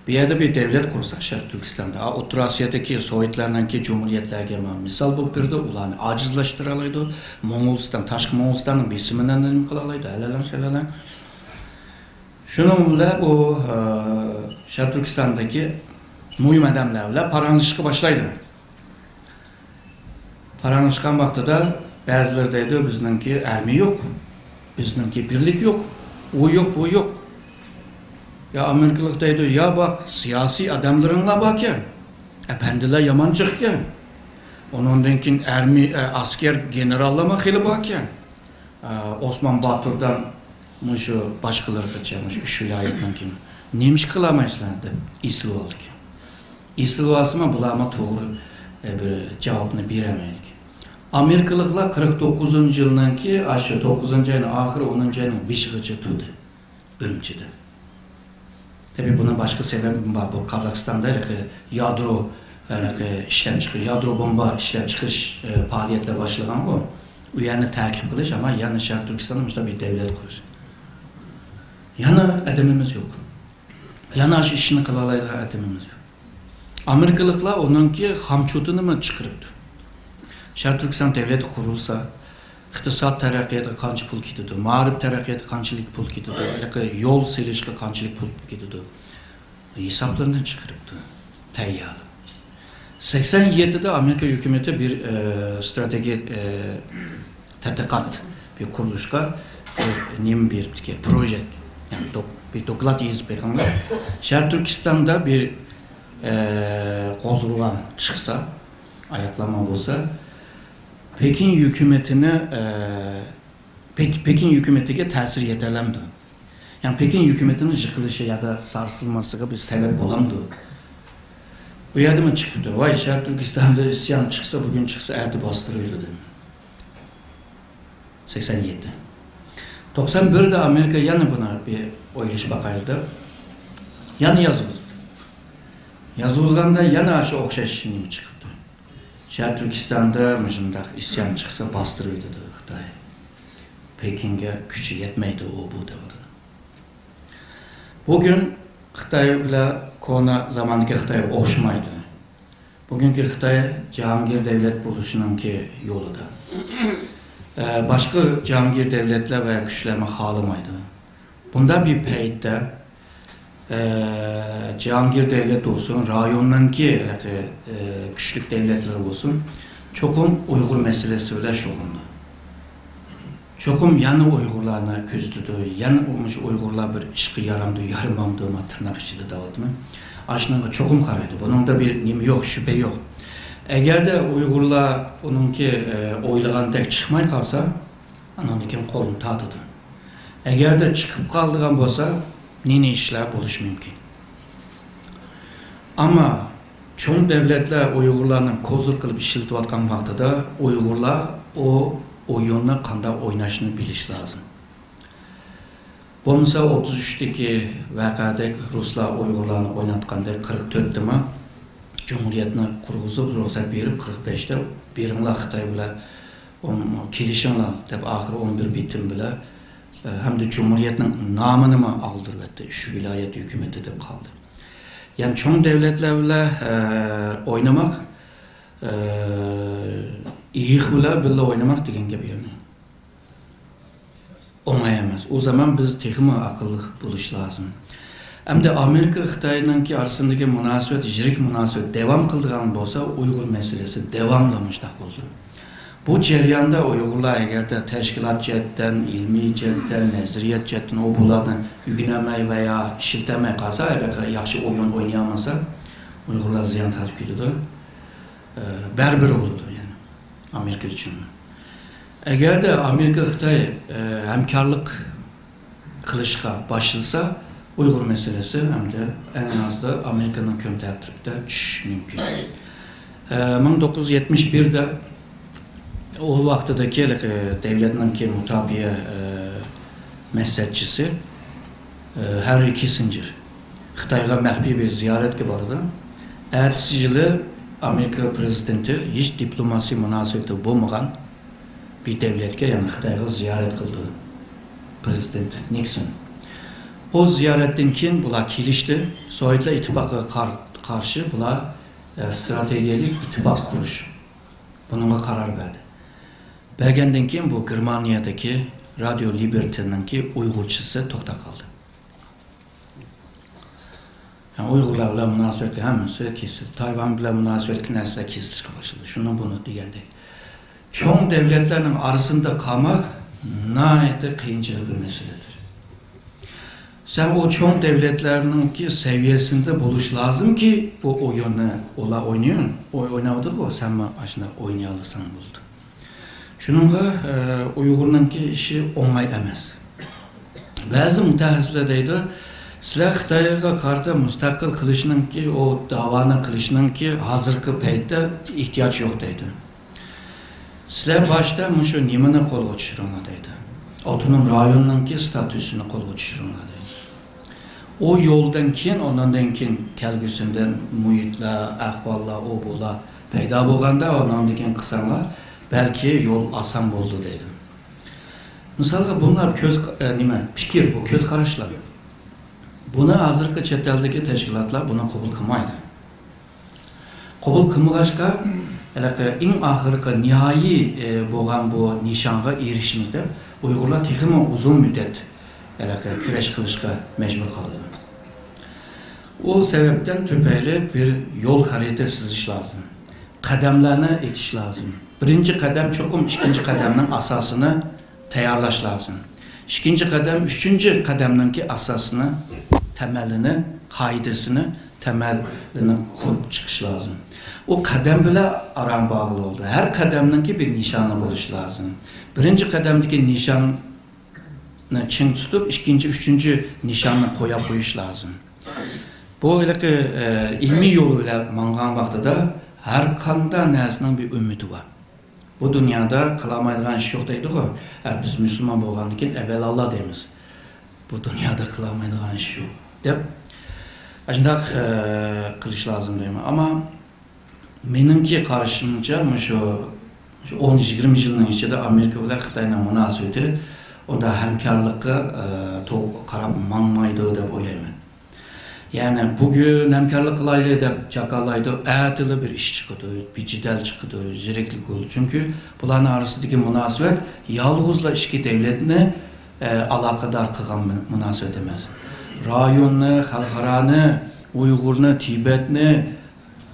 بۇ يەردە بىر دەۋلەت قۇرساق شەرقىي تۈركىستاندا، ئا، ئوتتۇرا ئاسىيادىكى سوۋېتلارنىڭكى جۇمھۇرىيەتلەرگە ما-، مىسال بولۇپ بېرىدۇ، ئۇلارنى ئاجىزلاشتۇرالايدۇ. موڭغۇلىستان، تاشقى موڭغۇلىستاننىڭ بېسىمىنى نېمە قىلالايدۇ، ھەلەلەڭ شەلەلەڭ. شۇنىڭ بىلەن بۇ، ئە، شەرقىي تۈركىستاندىكى مۇھىم ئادەملەر بىلەن پاراڭلىشىشقا باشلايدۇ. پاراڭلاشقان ۋاقتىدا بەزىلىرى دەيدۇ، بىزنىڭكى ئارمىيە يوق، بىزنىڭكى بىرلىك يوق، ئۇ يوق، بۇ يوق. يا ئامېرىكىلىق دەيدۇ، يا بار، سىياسىي ئادەملىرىڭلار باركەن، ئەپەندىلەر يامان جىقكەن. ئۇنىڭدىن كېيىن ئارمىيە، ئە، ئەسكەر گېنېراللارمۇ خېلى باركەن. ئە، ئوسمان باتۇردىن مۇشۇ باشقىلىرىغىچە، مۇشۇ ئۈچ ۋىلايەتنىڭكى نېمە ئىش قىلالمايسىلەر دەپ ئېسىلىۋالدىكەن. ئېسىلىۋالسىمۇ بۇلارمۇ توغرا، ئە، بىر جاۋابنى بېرەلمەيدىكەن. ئامېرىكىلىقلار قىرىق توققۇزىنچى يىلنىڭكى ئاشۇ توققۇزىنچى ئاينىڭ ئاخىرى، ئونىنچى ئاينىڭ بېشىغىچە تۇردى ئۈرۈمچىدە. تەبىئىي، بۇنىڭ باشقا سەۋەبىمۇ بار. بۇ قازاقىستاندا ھېلىقى يادرو، ھېلىقى ئىشلەپچىقىرىش، يادرو بومبا ئىشلەپچىقىرىش، ئە، پائالىيەتلەر باشلىغانغۇ. ئۇ يەرنى تەقىب قىلىش، ئەمما يەنە شەرقىي تۈركىستاندا مۇشۇنداق بىر دەۋلەت قۇرۇش. يەنە ئادىمىمىز يوق. يەنە ئاشۇ ئىشنى قىلالايدىغان ئادىمىمىز يوق. ئامېرىكىلىقلار ئۇنىڭكى خامچوتىنىمۇ چىقىرىپتۇ. شەرقىي تۈركىستان دەۋلىتى قۇرۇلسا، ئىقتىساد تەرەققىياتىغا قانچە پۇل كېتىدۇ، مائارىپ تەرەققىياتىغا قانچىلىك پۇل كېتىدۇ، ھېلىقى يول سېلىشقا قانچىلىك پۇل كېتىدۇ، ھېسابلىرىنى چىقىرىپتۇ تەييارلاپ. سەكسەن يەتتىدە ئامېرىكا ھۆكۈمىتى بىر، ئە، ستراتېگىيە، ئە، تەتقىقات، بىر قۇرۇلۇشقا بىر نېمە بېرىپتىكەن، پروژېكت، يەنى دوك-، بىر دوكلات يېزىپ بېقىڭلار. شەرقىي تۈركىستاندا بىر، ئە، قوزغىلاڭ چىقسا، ئاياقلانما بولسا، پېكىن ھۆكۈمىتىنى، ئە، پېك-، پېكىن ھۆكۈمىتىگە تەسىر يېتەلەمدۇ؟ يەنى پېكىن ھۆكۈمىتىنىڭ يىقىلىشى يادا سارسىلماسلىقىغا بىر سەۋەب بولامدۇ؟ بۇ يەردىمۇ چىقىپتۇ. ۋاي، شەرقىي تۈركىستاندا ئىسيان چىقسا، بۈگۈن چىقسا، ئەتە باستۇرۇۋېتىدۇ. سەكسەن يەتتە. توقسان بىردە ئامېرىكا يەنە بۇنى بىر ئويلىشىپ باقايلى دەپ، يەنە يازغۇزدى. يازغۇزغاندا يەنە شۇ ئوخشاش نېمە چىقىپتۇ. شەرقىي تۈركىستاندا مۇشۇنداق ئىسيان چىقسا، باستۇرۇۋېتىدۇ خىتاي. پېكىنگە كۈچى يەتمەيدۇ ئۇ بۇ دەۋاتىدۇ. بۈگۈن خىتاي بىلەن كونا زاماندىكى خىتاي ئوخشىمايدۇ. بۈگۈنكى خىتاي جاھانگىر دەۋلەت بولۇشنىڭكى يولىدا. ئە، باشقا جاھانگىر دەۋلەتلەر ۋە كۈچلەرمۇ خالىمايدۇ. بۇنداق بىر پەيتتە، ئە، جاھانگىر دەۋلەت بولسۇن، رايوننىڭكى ھېلىقى، ئە، كۈچلۈك دەۋلەتلىرى بولسۇن، چوقۇم ئۇيغۇر مەسىلىسى بىلەن شۇغۇللىنىدۇ. چوقۇم يەنە ئۇيغۇرلارنى كۆزىتىدۇ، يەنە مۇشۇ ئۇيغۇرلار بىر ئىشقا يارامدۇ، يارىمامدۇ، ما تىرناق ئىچىدە دەۋاتىمەن. ئاشۇنىڭغا چوقۇم قارايدۇ. بۇنىڭدا بىر نېمە يوق، شۈبھە يوق. ئەگەردە ئۇيغۇرلار ئۇنىڭكى، ئە، ئويلىغاندەك چىقماي قالسا، ئانىڭدىن كېيىن قولىنى تارتىدۇ. ئەگەردە چىقىپ قالىدىغان بولسا، نى-نى ئىشلار بولۇشى مۇمكىن. ئەمما چوڭ دەۋلەتلەر ئۇيغۇرلارنى كوزىر قىلىپ ئىشلىتىۋاتقان ۋاقتىدا ئۇيغۇرلار ئۇ ئويۇننى قانداق ئويناشنى بىلىش لازىم. بولمىسا ئوتتۇز ئۈچتىكى ۋەقەدەك رۇسلار ئۇيغۇرلارنى ئويناتقاندەك قىرىق تۆتتىمۇ جۇمھۇرىيەتنى قۇرغۇزۇپ رۇخسەت بېرىپ قىرىق بەشتە بېرىڭلار خىتاي بىلەن ئون-، كېلىشىڭلار دەپ ئاخىرى ئون بىر بېتىم بىلەن، ئە، ھەمدە جۇمھۇرىيەتنىڭ نامىنىمۇ ئالدۇرۇۋەتتى. ئۈچ ۋىلايەت ھۆكۈمىتى دەپ قالدى. يەنى چوڭ دەۋلەتلەر بىلەن، ئە، ئوينىماق، ئە، ئېيىق بىلەن بىللە ئوينىماق دېگەن گەپ يەنى. ئوڭاي ئەمەس. ئۇ زامان بىز تېخىمۇ ئەقىللىق بولۇش لازىم. ئەمدى ئامېرىكا خىتاينىڭكى ئارىسىندىكى مۇناسىۋەت، يىرىك مۇناسىۋەت داۋام قىلىدىغان بولسا، ئۇيغۇر مەسىلىسى داۋاملىق مۇشۇنداق بولىدۇ. بۇ جەرياندا ئۇيغۇرلار ئەگەردە تەشكىلات جەھەتتىن، ئىلمىي جەھەتتىن، نەزەرىيەت جەھەتتىن ئۇ بۇلارنى ئۆگىنەلمەي ۋە يا ئىشلىتەلمەي قالسا، ئەگەر ياخشى ئويۇن ئوينىيالمىسا، ئۇيغۇرلار زىيان تارتىپ كېتىدۇ. ئە، بەرىبىر بولىدۇ يەنى ئامېرىكا ئۈچۈن. ئەگەردە ئامېرىكا خىتاي، ئە، ھەمكارلىق قىلىشقا باشلىسا، ئۇيغۇر مەسىلىسى ئەمدى ئەڭ ئازدا ئامېرىكىنىڭ كۈن تەرتىپىدە چۈشۈشى مۇمكىن. ئە، مىڭ توققۇز يۈز يەتمىش بىردە ئۇ ۋاقتىدىكى، ئە، دەۋلەتنىڭكى مۇداپىئە، ئە، مەسلىھەتچىسى، ئە، ھەررى كىسسىنجېر خىتايغا مەخپىي بىر زىيارەتكە بارىدۇ. ئەتىسى يىلى ئامېرىكا پرېزىدېنتى ھېچ دىپلوماسىي مۇناسىۋىتى بولمىغان بىر دەۋلەتكە، يەنى خىتايغا زىيارەت قىلىدۇ. پرېزىدېنت نىكسون. ئۇ زىيارەتتىن كېيىن بۇلار كېلىشتى. سوۋېتلار ئىتتىپاقىغا قار-، قارشى بۇلار، ئە، ستراتېگىيەلىك ئىتتىپاق قۇرۇش، بۇنىڭغا قارار بەردى. بەرگەندىن كېيىن بۇ گېرمانىيەدىكى رادىيو لىبېرتىنىڭكى ئۇيغۇرچىسى توختاپ قالدى. يەنى ئۇيغۇرلار بىلەن مۇناسىۋەتلىك ھەممىسى كېسىلدى. تايۋان بىلەن مۇناسىۋەتلىك نەرسىلەر كېسىلىشكە باشلىدى. شۇنى بۇنى دېگەندەك. چوڭ دەۋلەتلەرنىڭ ئارىسىندا قالماق ناھايىتى قىيىنچىلىق بىر مەسىلىدۇر. سەن ئۇ چوڭ دەۋلەتلەرنىڭكى سەۋىيەسىندە بولۇش لازىمكى، بۇ ئويۇننى ئۇلار ئوينىيۇ-، ئوي-، ئويناۋاتىدۇ، سەنمۇ ئاشۇنداق ئوينىيالىساڭ بولىدۇ. شۇنىڭغا، ئە، ئۇيغۇرنىڭكى ئىشى ئوڭاي ئەمەس. بەزى مۇتەخەسسىسلەر دەيدۇ، سىلەر خىتايغا قارىتا مۇستەقىل قىلىشنىڭكى، ئۇ داۋانى قىلىشنىڭكى ھازىرقى پەيتتە ئېھتىياج يوق دەيدۇ. سىلەر باشتا مۇشۇ نېمىنى قولغا چۈشۈرۈڭلار دەيدۇ. ئاپتونوم رايوننىڭكى ستاتۇسىنى قولغا چۈشۈرۈڭلار دەيدۇ. ئۇ يولدىن كېيىن، ئۇنىڭدىن كېيىن كەلگۈسىدە مۇھىتلار، ئەھۋاللار، ئۇ بۇلار پەيدا بولغاندا، ئۇنىڭدىن كېيىن قىلساڭلار، بەلكى يول ئاسان بولىدۇ دەيدۇ. مىسالغا، بۇلار كۆز، ئە، نېمە، پىكىر، بۇ كۆز قاراشلار. بۇنى ھازىرقى چەت ئەلدىكى تەشكىلاتلار بۇنى قوبۇل قىلمايدۇ. قوبۇل قىلمىغاچقا، ھېلىقى ئەڭ ئاخىرقى نىھايىي، ئە، بولغان بۇ نىشانغا ئېرىشىمىز دەپ، ئۇيغۇرلار تېخىمۇ ئۇزۇن مۇددەت ھېلىقى كۈرەش قىلىشقا مەجبۇر قالىدۇ. ئۇ سەۋەبتىن تۈپەيلى بىر يول خەرىتە سىزىش لازىم. قەدەملەرنى ئېيتىش لازىم. بىرىنچى قەدەم چوقۇم ئىككىنچى قەدەمنىڭ ئاساسىنى تەييارلاش لازىم. ئىككىنچى قەدەم ئۈچىنچى قەدەمنىڭكى ئاساسىنى، تەمەلىنى، قائىدىسىنى، تەمەلىنى قۇرۇپ چىقىش لازىم. ئۇ قەدەم بىلەن ئاران بارغىلى بولىدۇ. ھەر قەدەمنىڭكى بىر نىشانى بولۇشى لازىم. بىرىنچى قەدەمدىكى نىشان نى چىڭ تۇتۇپ، ئىككىنچى، ئۈچىنچى نىشاننى قويۇپ قويۇش لازىم. بۇ ھېلىقى، ئە، ئىلمىي يول بىلەن ماڭغان ۋاقتىدا ھەر قانداق نەرسىنىڭ بىر ئۈمىدى بار. بۇ دۇنيادا قىلالمايدىغان ئىش يوق دەيدىغۇ. ئە، بىز مۇسۇلمان بولغاندىن كېيىن ئەۋۋەل ئاللا دەيمىز. بۇ دۇنيادا قىلالمايدىغان ئىش يوق دەپ، ئاشۇنداق، ئە، قىلىش لازىم دەيمەن. ئەمما مېنىڭكى قارىشىمچە، مۇشۇ، مۇشۇ ئون، يىگىرمە يىلنىڭ ئىچىدە ئامېرىكا بىلەن خىتاينىڭ مۇناسىۋىتى ئۇنداق ھەمكارلىققا، ئە، تو-، قاراپ ماڭمايدۇ دەپ ئويلايمەن. يەنى بۈگۈن ھەمكارلىق قىلايلى دەپ جاكارلايدۇ، ئەتىلا بىر ئىش چىقىدۇ، بىر جېدەل چىقىدۇ، زېرەكلىك بولىدۇ. چۈنكى بۇلارنىڭ ئارىسىدىكى مۇناسىۋەت يالغۇزلا ئىككى دەۋلەتنى، ئە، ئالاقىدار قىلغان مۇ-، مۇناسىۋەت ئەمەس. رايوننى، خەلقئارانى، ئۇيغۇرنى، تىبەتنى،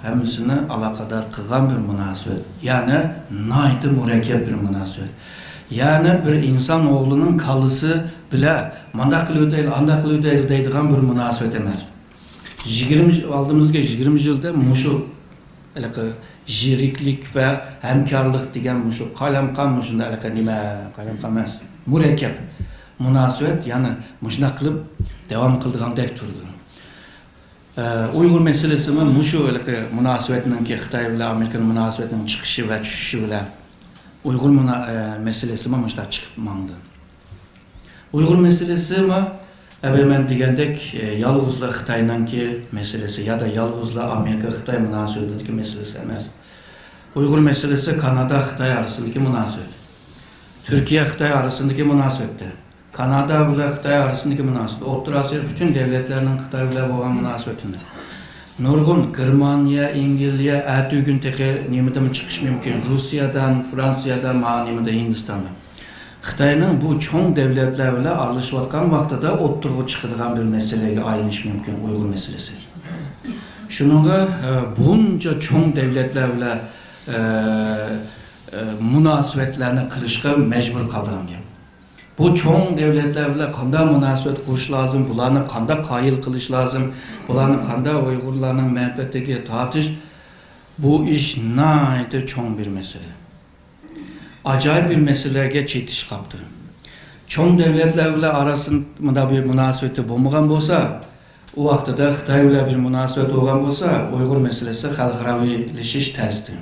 ھەممىسىنى ئالاقىدار قىلغان بىر مۇناسىۋەت. يەنى ناھايىتى مۇرەككەپ بىر مۇناسىۋەت. يەنى بىر ئىنسان ئوغلىنىڭ كاللىسى بىلەن مانداق قىلىۋېتەيلى، ئانداق قىلىۋېتەيلى دەيدىغان بىر مۇناسىۋەت ئەمەس. يىگىرمە يىل، ئالدىمىزدىكى يىگىرمە يىلدا مۇشۇ ھېلىقى يىرىكلىك ۋە ھەمكارلىق دېگەن مۇشۇ قايلامقان، مۇشۇنداق ھېلىقى نېمە، قايلامقان ئەمەس، مۇرەككەپ مۇناسىۋەت يەنە مۇشۇنداق قىلىپ داۋام قىلىدىغاندەك تۇرىدۇ. ئە، ئۇيغۇر مەسىلىسىمۇ مۇشۇ ھېلىقى مۇناسىۋەتنىڭكى، خىتاي بىلەن ئامېرىكىنىڭ مۇناسىۋەتنىڭ چىقىشى ۋە چۈشۈشى بىلەن ئۇيغۇر مۇنا-، ئە، مەسىلىسىمۇ مۇشۇنداق چىقىپ ماڭدى. ئۇيغۇر مەسىلىسىمۇ، ئەبە مەن دېگەندەك، ئە، يالغۇزلا خىتاينىڭكى مەسىلىسى يا دا يالغۇزلا ئامېرىكا-خىتاي مۇناسىۋىتىدىكى مەسىلىسى ئەمەس. ئۇيغۇر مەسىلىسى كانادا-خىتاي ئارىسىدىكى مۇناسىۋەت، تۈركىيە-خىتاي ئارىسىدىكى مۇناسىۋەتتە، كانادا بىلەن خىتاي ئارىسىدىكى مۇناسىۋەت، ئوتتۇرا ئاسىيا پۈتۈن دۆلەتلەرنىڭ خىتاي بىلەن بولغان مۇناسىۋىتىنى، نۇرغۇن گېرمانىيە، ئەنگلىيە، ئەتىگۈن تېخى نېمىدىمۇ چىقىشى مۇمكىن، روسىيەدىن، فرانسىيەدىن، مانا نېمىدە، ھىندىستاندا. خىتاينىڭ بۇ چوڭ دۆلەتلەر بىلەن ئارىلىشىۋاتقان ۋاقتىدا ئوتتۇرىغا چىقىدىغان بىر مەسىلىگە ئايلىنىشى مۇمكىن ئۇيغۇر مەسىلىسى. شۇنىڭغا، ئە، بۇنچە چوڭ دۆلەتلەر بىلەن، ئە، ئە، مۇناسىۋەتلەرنى قىلىشقا مەجبۇر قالىدىغان گەپ. بۇ چوڭ دۆلەتلەر بىلەن قانداق مۇناسىۋەت قۇرۇش لازىم، بۇلارنى قانداق قايىل قىلىش لازىم، بۇلارنى قانداق ئۇيغۇرلارنىڭ مەنپەئەتىگە تارتىش، بۇ ئىش ناھايىتى چوڭ بىر مەسىلە. ئاجايىپ بىر مەسىلىگە چېتىش قاپتۇ. چوڭ دۆلەتلەر بىلەن ئارىسىدا مۇنداق بىر مۇناسىۋىتى بولمىغان بولسا، ئۇ ۋاقتىدا خىتاي بىلەن بىر مۇناسىۋەت بولغان بولسا، ئۇيغۇر مەسىلىسى خەلقئاراۋىلىشىش تەستى.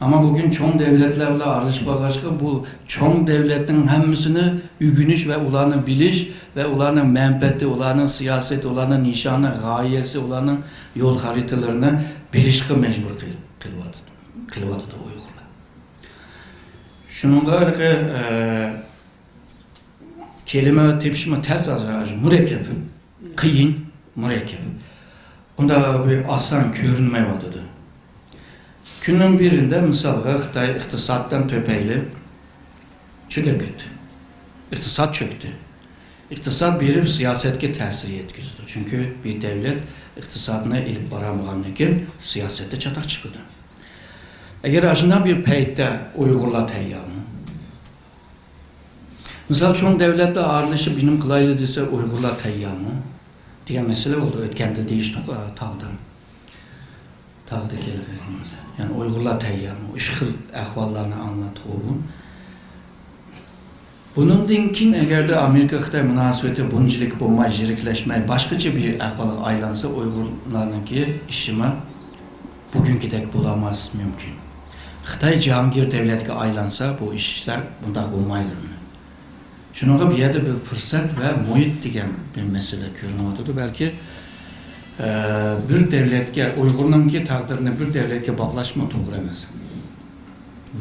ئەمما بۈگۈن چوڭ دۆلەتلەر بىلەن ئارىلىشىپ قالغاچقا، بۇ چوڭ دۆلەتنىڭ ھەممىسىنى ئۆگىنىش ۋە ئۇلارنى بىلىش ۋە ئۇلارنىڭ مەنپەئەتى، ئۇلارنىڭ سىياسىتى، ئۇلارنىڭ نىشانى، غايىسى، ئۇلارنىڭ يول خەرىتىلىرىنى بىلىشقا مەجبۇر قىل-، قىلىۋاتىدۇ، قىلىۋاتىدۇ ئۇيغۇرلار. شۇنىڭغا ھېلىقى، ئە، كەلىمە تېپىشمۇ تەس، ھازىر مۇرەككەپ، قىيىن، مۇرەككەپ. ئۇنداق بىر ئاسان كۆرۈنمەيۋاتىدۇ. كۈننىڭ بىرىندە، مىسالغا، خىتاي ئىقتىسادتىن تۆپەيلى چۆكۈپ كەتتى. ئىقتىساد چۆكتى. ئىقتىساد بېرىپ سىياسەتكە تەسىر يەتكۈزىدۇ. چۈنكى بىر دەۋلەت ئىقتىسادنى ئېلىپ بارالمىغاندىن كېيىن سىياسەتتە چاتاق چىقىدۇ. ئەگەر ئاشۇنداق بىر پەيتتە ئۇيغۇرلار تەييارمۇ؟ مىسال، چوڭ دەۋلەتلەر ئارىلىشىپ نېمە قىلايلى دېسە، ئۇيغۇرلار تەييارمۇ؟ دېگەن مەسىلە بولدى. ئۆتكەندە دېيىشتۇق، ئا، تاغدا. تاغدا كەلگەن. يەنى ئۇيغۇرلار تەييارمۇ؟ ئۈچ خىل ئەھۋاللارنى ئاڭلاتتۇق بۇ. بۇنىڭدىن كېيىن ئەگەردە ئامېرىكا-خىتاي مۇناسىۋىتى بۇنچىلىك بولماي، يىرىكلەشمەي، باشقىچە بىر ئەھۋالغا ئايلانسا، ئۇيغۇرلارنىڭكى ئىشىمۇ بۈگۈنكىدەك بولالماسلىقى مۇمكىن. خىتاي جاھانگىر دەۋلەتكە ئايلانسا، بۇ ئىشلار بۇنداق بولمايدۇ. شۇنىڭغا بۇ يەردە بىر پۇرسەت ۋە مۇھىت دېگەن بىر مەسىلە كۆرۈنۈۋاتىدۇ. بەلكى، ئە، بىر دەۋلەتكە، ئۇيغۇرنىڭكى تەقدىرىنى بىر دەۋلەتكە باغلاشمۇ توغرا ئەمەس.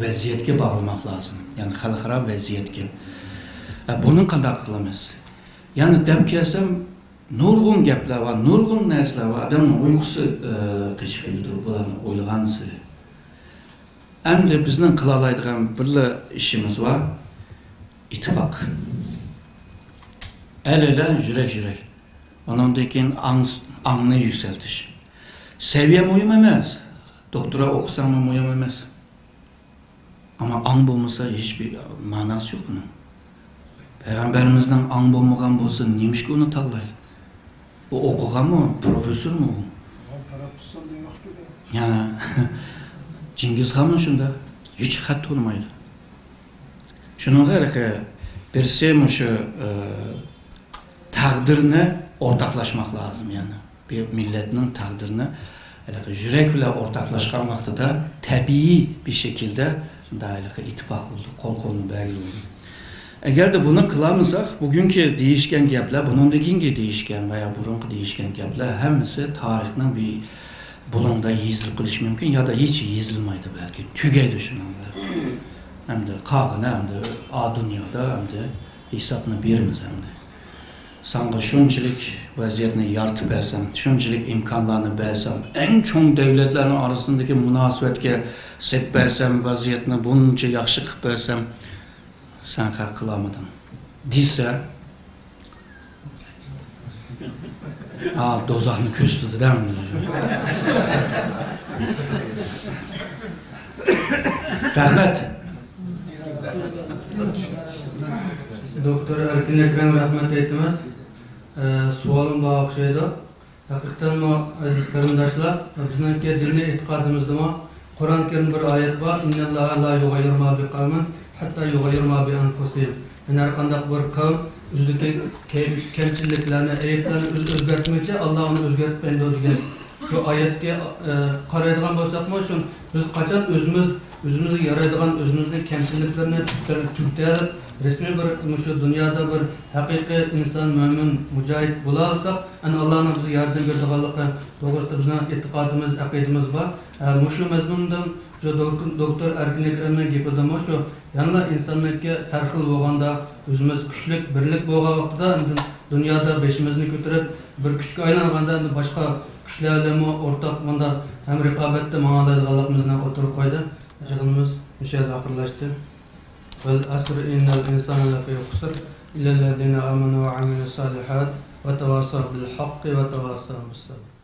ۋەزىيەتكە باغلىماق لازىم. يەنى خەلقئارا ۋەزىيەتكە. ئە، بۇنى قانداق قىلىمىز؟ يەنى دەپ كەلسەم، نۇرغۇن گەپلەر بار، نۇرغۇن نەرسىلەر بار. ئادەمنىڭ ئۇيقۇسى، ئە، قېچىپ كېتىدۇ بۇلارنى ئويلىغانسېرى. ئەمدى بىزنىڭ قىلالايدىغان بىرلا ئىشىمىز بار، ئىتتىپاق. ئەل-ئەلە، يۈرەك-يۈرەك. ئۇنىڭدىن كېيىن ئاڭ-، ئاڭنى يۈكسەلتىش. سەۋىيە مۇھىم ئەمەس. دوكتورا ئوقۇساڭمۇ مۇھىم ئەمەس. ئەمما ئاڭ بولمىسا، ھېچبىر مەناسى يوق بۇنىڭ. پەيغەمبىرىمىزنىڭ ئاڭ بولمىغان بولسا، نېمىشقا ئۇنى تاللايدۇ؟ ئۇ ئوقۇغانمۇ؟ پروفېسسورمۇ ئۇ؟ ھە. جىڭگىزخانمۇ شۇنداق. ھېچ خەت تونۇمايدۇ. شۇنىڭغا ھېلىقى بىرسى مۇشۇ، ئى، تەقدىرنى ئورتاقلاشماق لازىم، يەنى. بىر مىللەتنىڭ تەقدىرىنى ھېلىقى يۈرەك بىلەن ئورتاقلاشقان ۋاقتىدا تەبىئىي بىر شەكىلدە شۇنداق ھېلىقى ئىتتىپاق بولىدۇ، قول-قولنى بەرگىلى بولىدۇ. ئەگەردە بۇنى قىلالمىساق، بۈگۈنكى دېيىشكەن گەپلەر، بۇنىڭدىن كېيىنكى دېيىشكەن ۋە يا بۇرۇنقى دېيىشكەن گەپلەر ھەممىسى تارىخنىڭ بىر بۇلۇڭدا يېزىلىپ قېلىشى مۇمكىن، يا دا ھېچ يېزىلمايدۇ بەلكى، تۈگەيدۇ شۇنىڭ بىلەن. ئەمدى قالغىنى ئەمدى ئا دۇنيادا ئەمدى ھېسابنى بېرىمىز ئەمدى. ساڭا شۇنچىلىك ۋەزىيەتنى يارىتىپ بەرسەم، شۇنچىلىك ئىمكانلارنى بەرسەم، ئەڭ چوڭ دۆلەتلەرنىڭ ئارىسىندىكى مۇناسىۋەتكە سېلىپ بەرسەم، ۋەزىيەتنى بۇنچە ياخشى قىلىپ بەرسەم، سەن خەق قىلالمىدىڭ دېسە، ھا، دوزاخنى كۆرسىتىدۇ-دە. رەھمەت. دوكتور ئەركىن ئەكرەم، رەھمەت ئېيتىمىز. ئە، سوئالىم بار ئوخشايدۇ. ھەقىقەتەنمۇ، ئەزىز قېرىنداشلار، بىزنىڭكى دىنىي ئېتىقادىمىزدىمۇ قۇرئان كەرىمدە بىر ئايەت بار، «إن الله لا يغير ما بقوم حتى يغيروا ما بأنفسهم.» يەنى ھەر قانداق بىر قەۋم ئۆزىدىكى كەي-، كەمچىلىكلەرنى، ئەيىبلەرنى ئۆزى ئۆزگەرتمىگۈچە، ئاللا ئۇنى ئۆزگەرتمەيدۇ دېگەن. شۇ ئايەتكە، ئە، قارايدىغان بولساقمۇ، شۇ بىز قاچان ئۆزىمىز، ئۆزىمىزگە يارايدىغان، ئۆزىمىزنىڭ كەمچىلىكلىرىنى تۈگىتىپ، رەسمىي بىر مۇشۇ دۇنيادا بىر ھەقىقىي ئىنسان، مۆمىن، مۇجاھىد بولالىساق، ئەنە، ئاللانىڭ بىزگە ياردەم بېرىدىغانلىقى توغرىسىدا بىزنىڭ ئېتىقادىمىز، ئەقىدىمىز بار. ھە، مۇشۇ مەزمۇندىن شۇ دوكتور، دوكتور ئەركىن ئەكرەمنىڭ گېپىدىمۇ شۇ، يەنىلا ئىنساننىڭكى سەرخىل بولغاندا، ئۆزىمىز كۈچلۈك، بىرلىك بولغان ۋاقتىدا، ئاندىن دۇنيادا بېشىمىزنى كۆتۈرۈپ، بىر كۈچكە ئايلانغاندا، ئەمدى باشقا كۈچلەر بىلەنمۇ ئورتاق مۇنداق ھەم رىقابەتتە ماڭالايدىغانلىقىمىزنى ئوتتۇرىغا قويدى. يىغىنىمىز مۇشۇ يەردە ئاخىرلاشتى. والعصر إن الإنسان لفي خسر إلا الذين آمنوا وعملوا الصالحات وتواصوا بالحق وتواصوا بالصبر.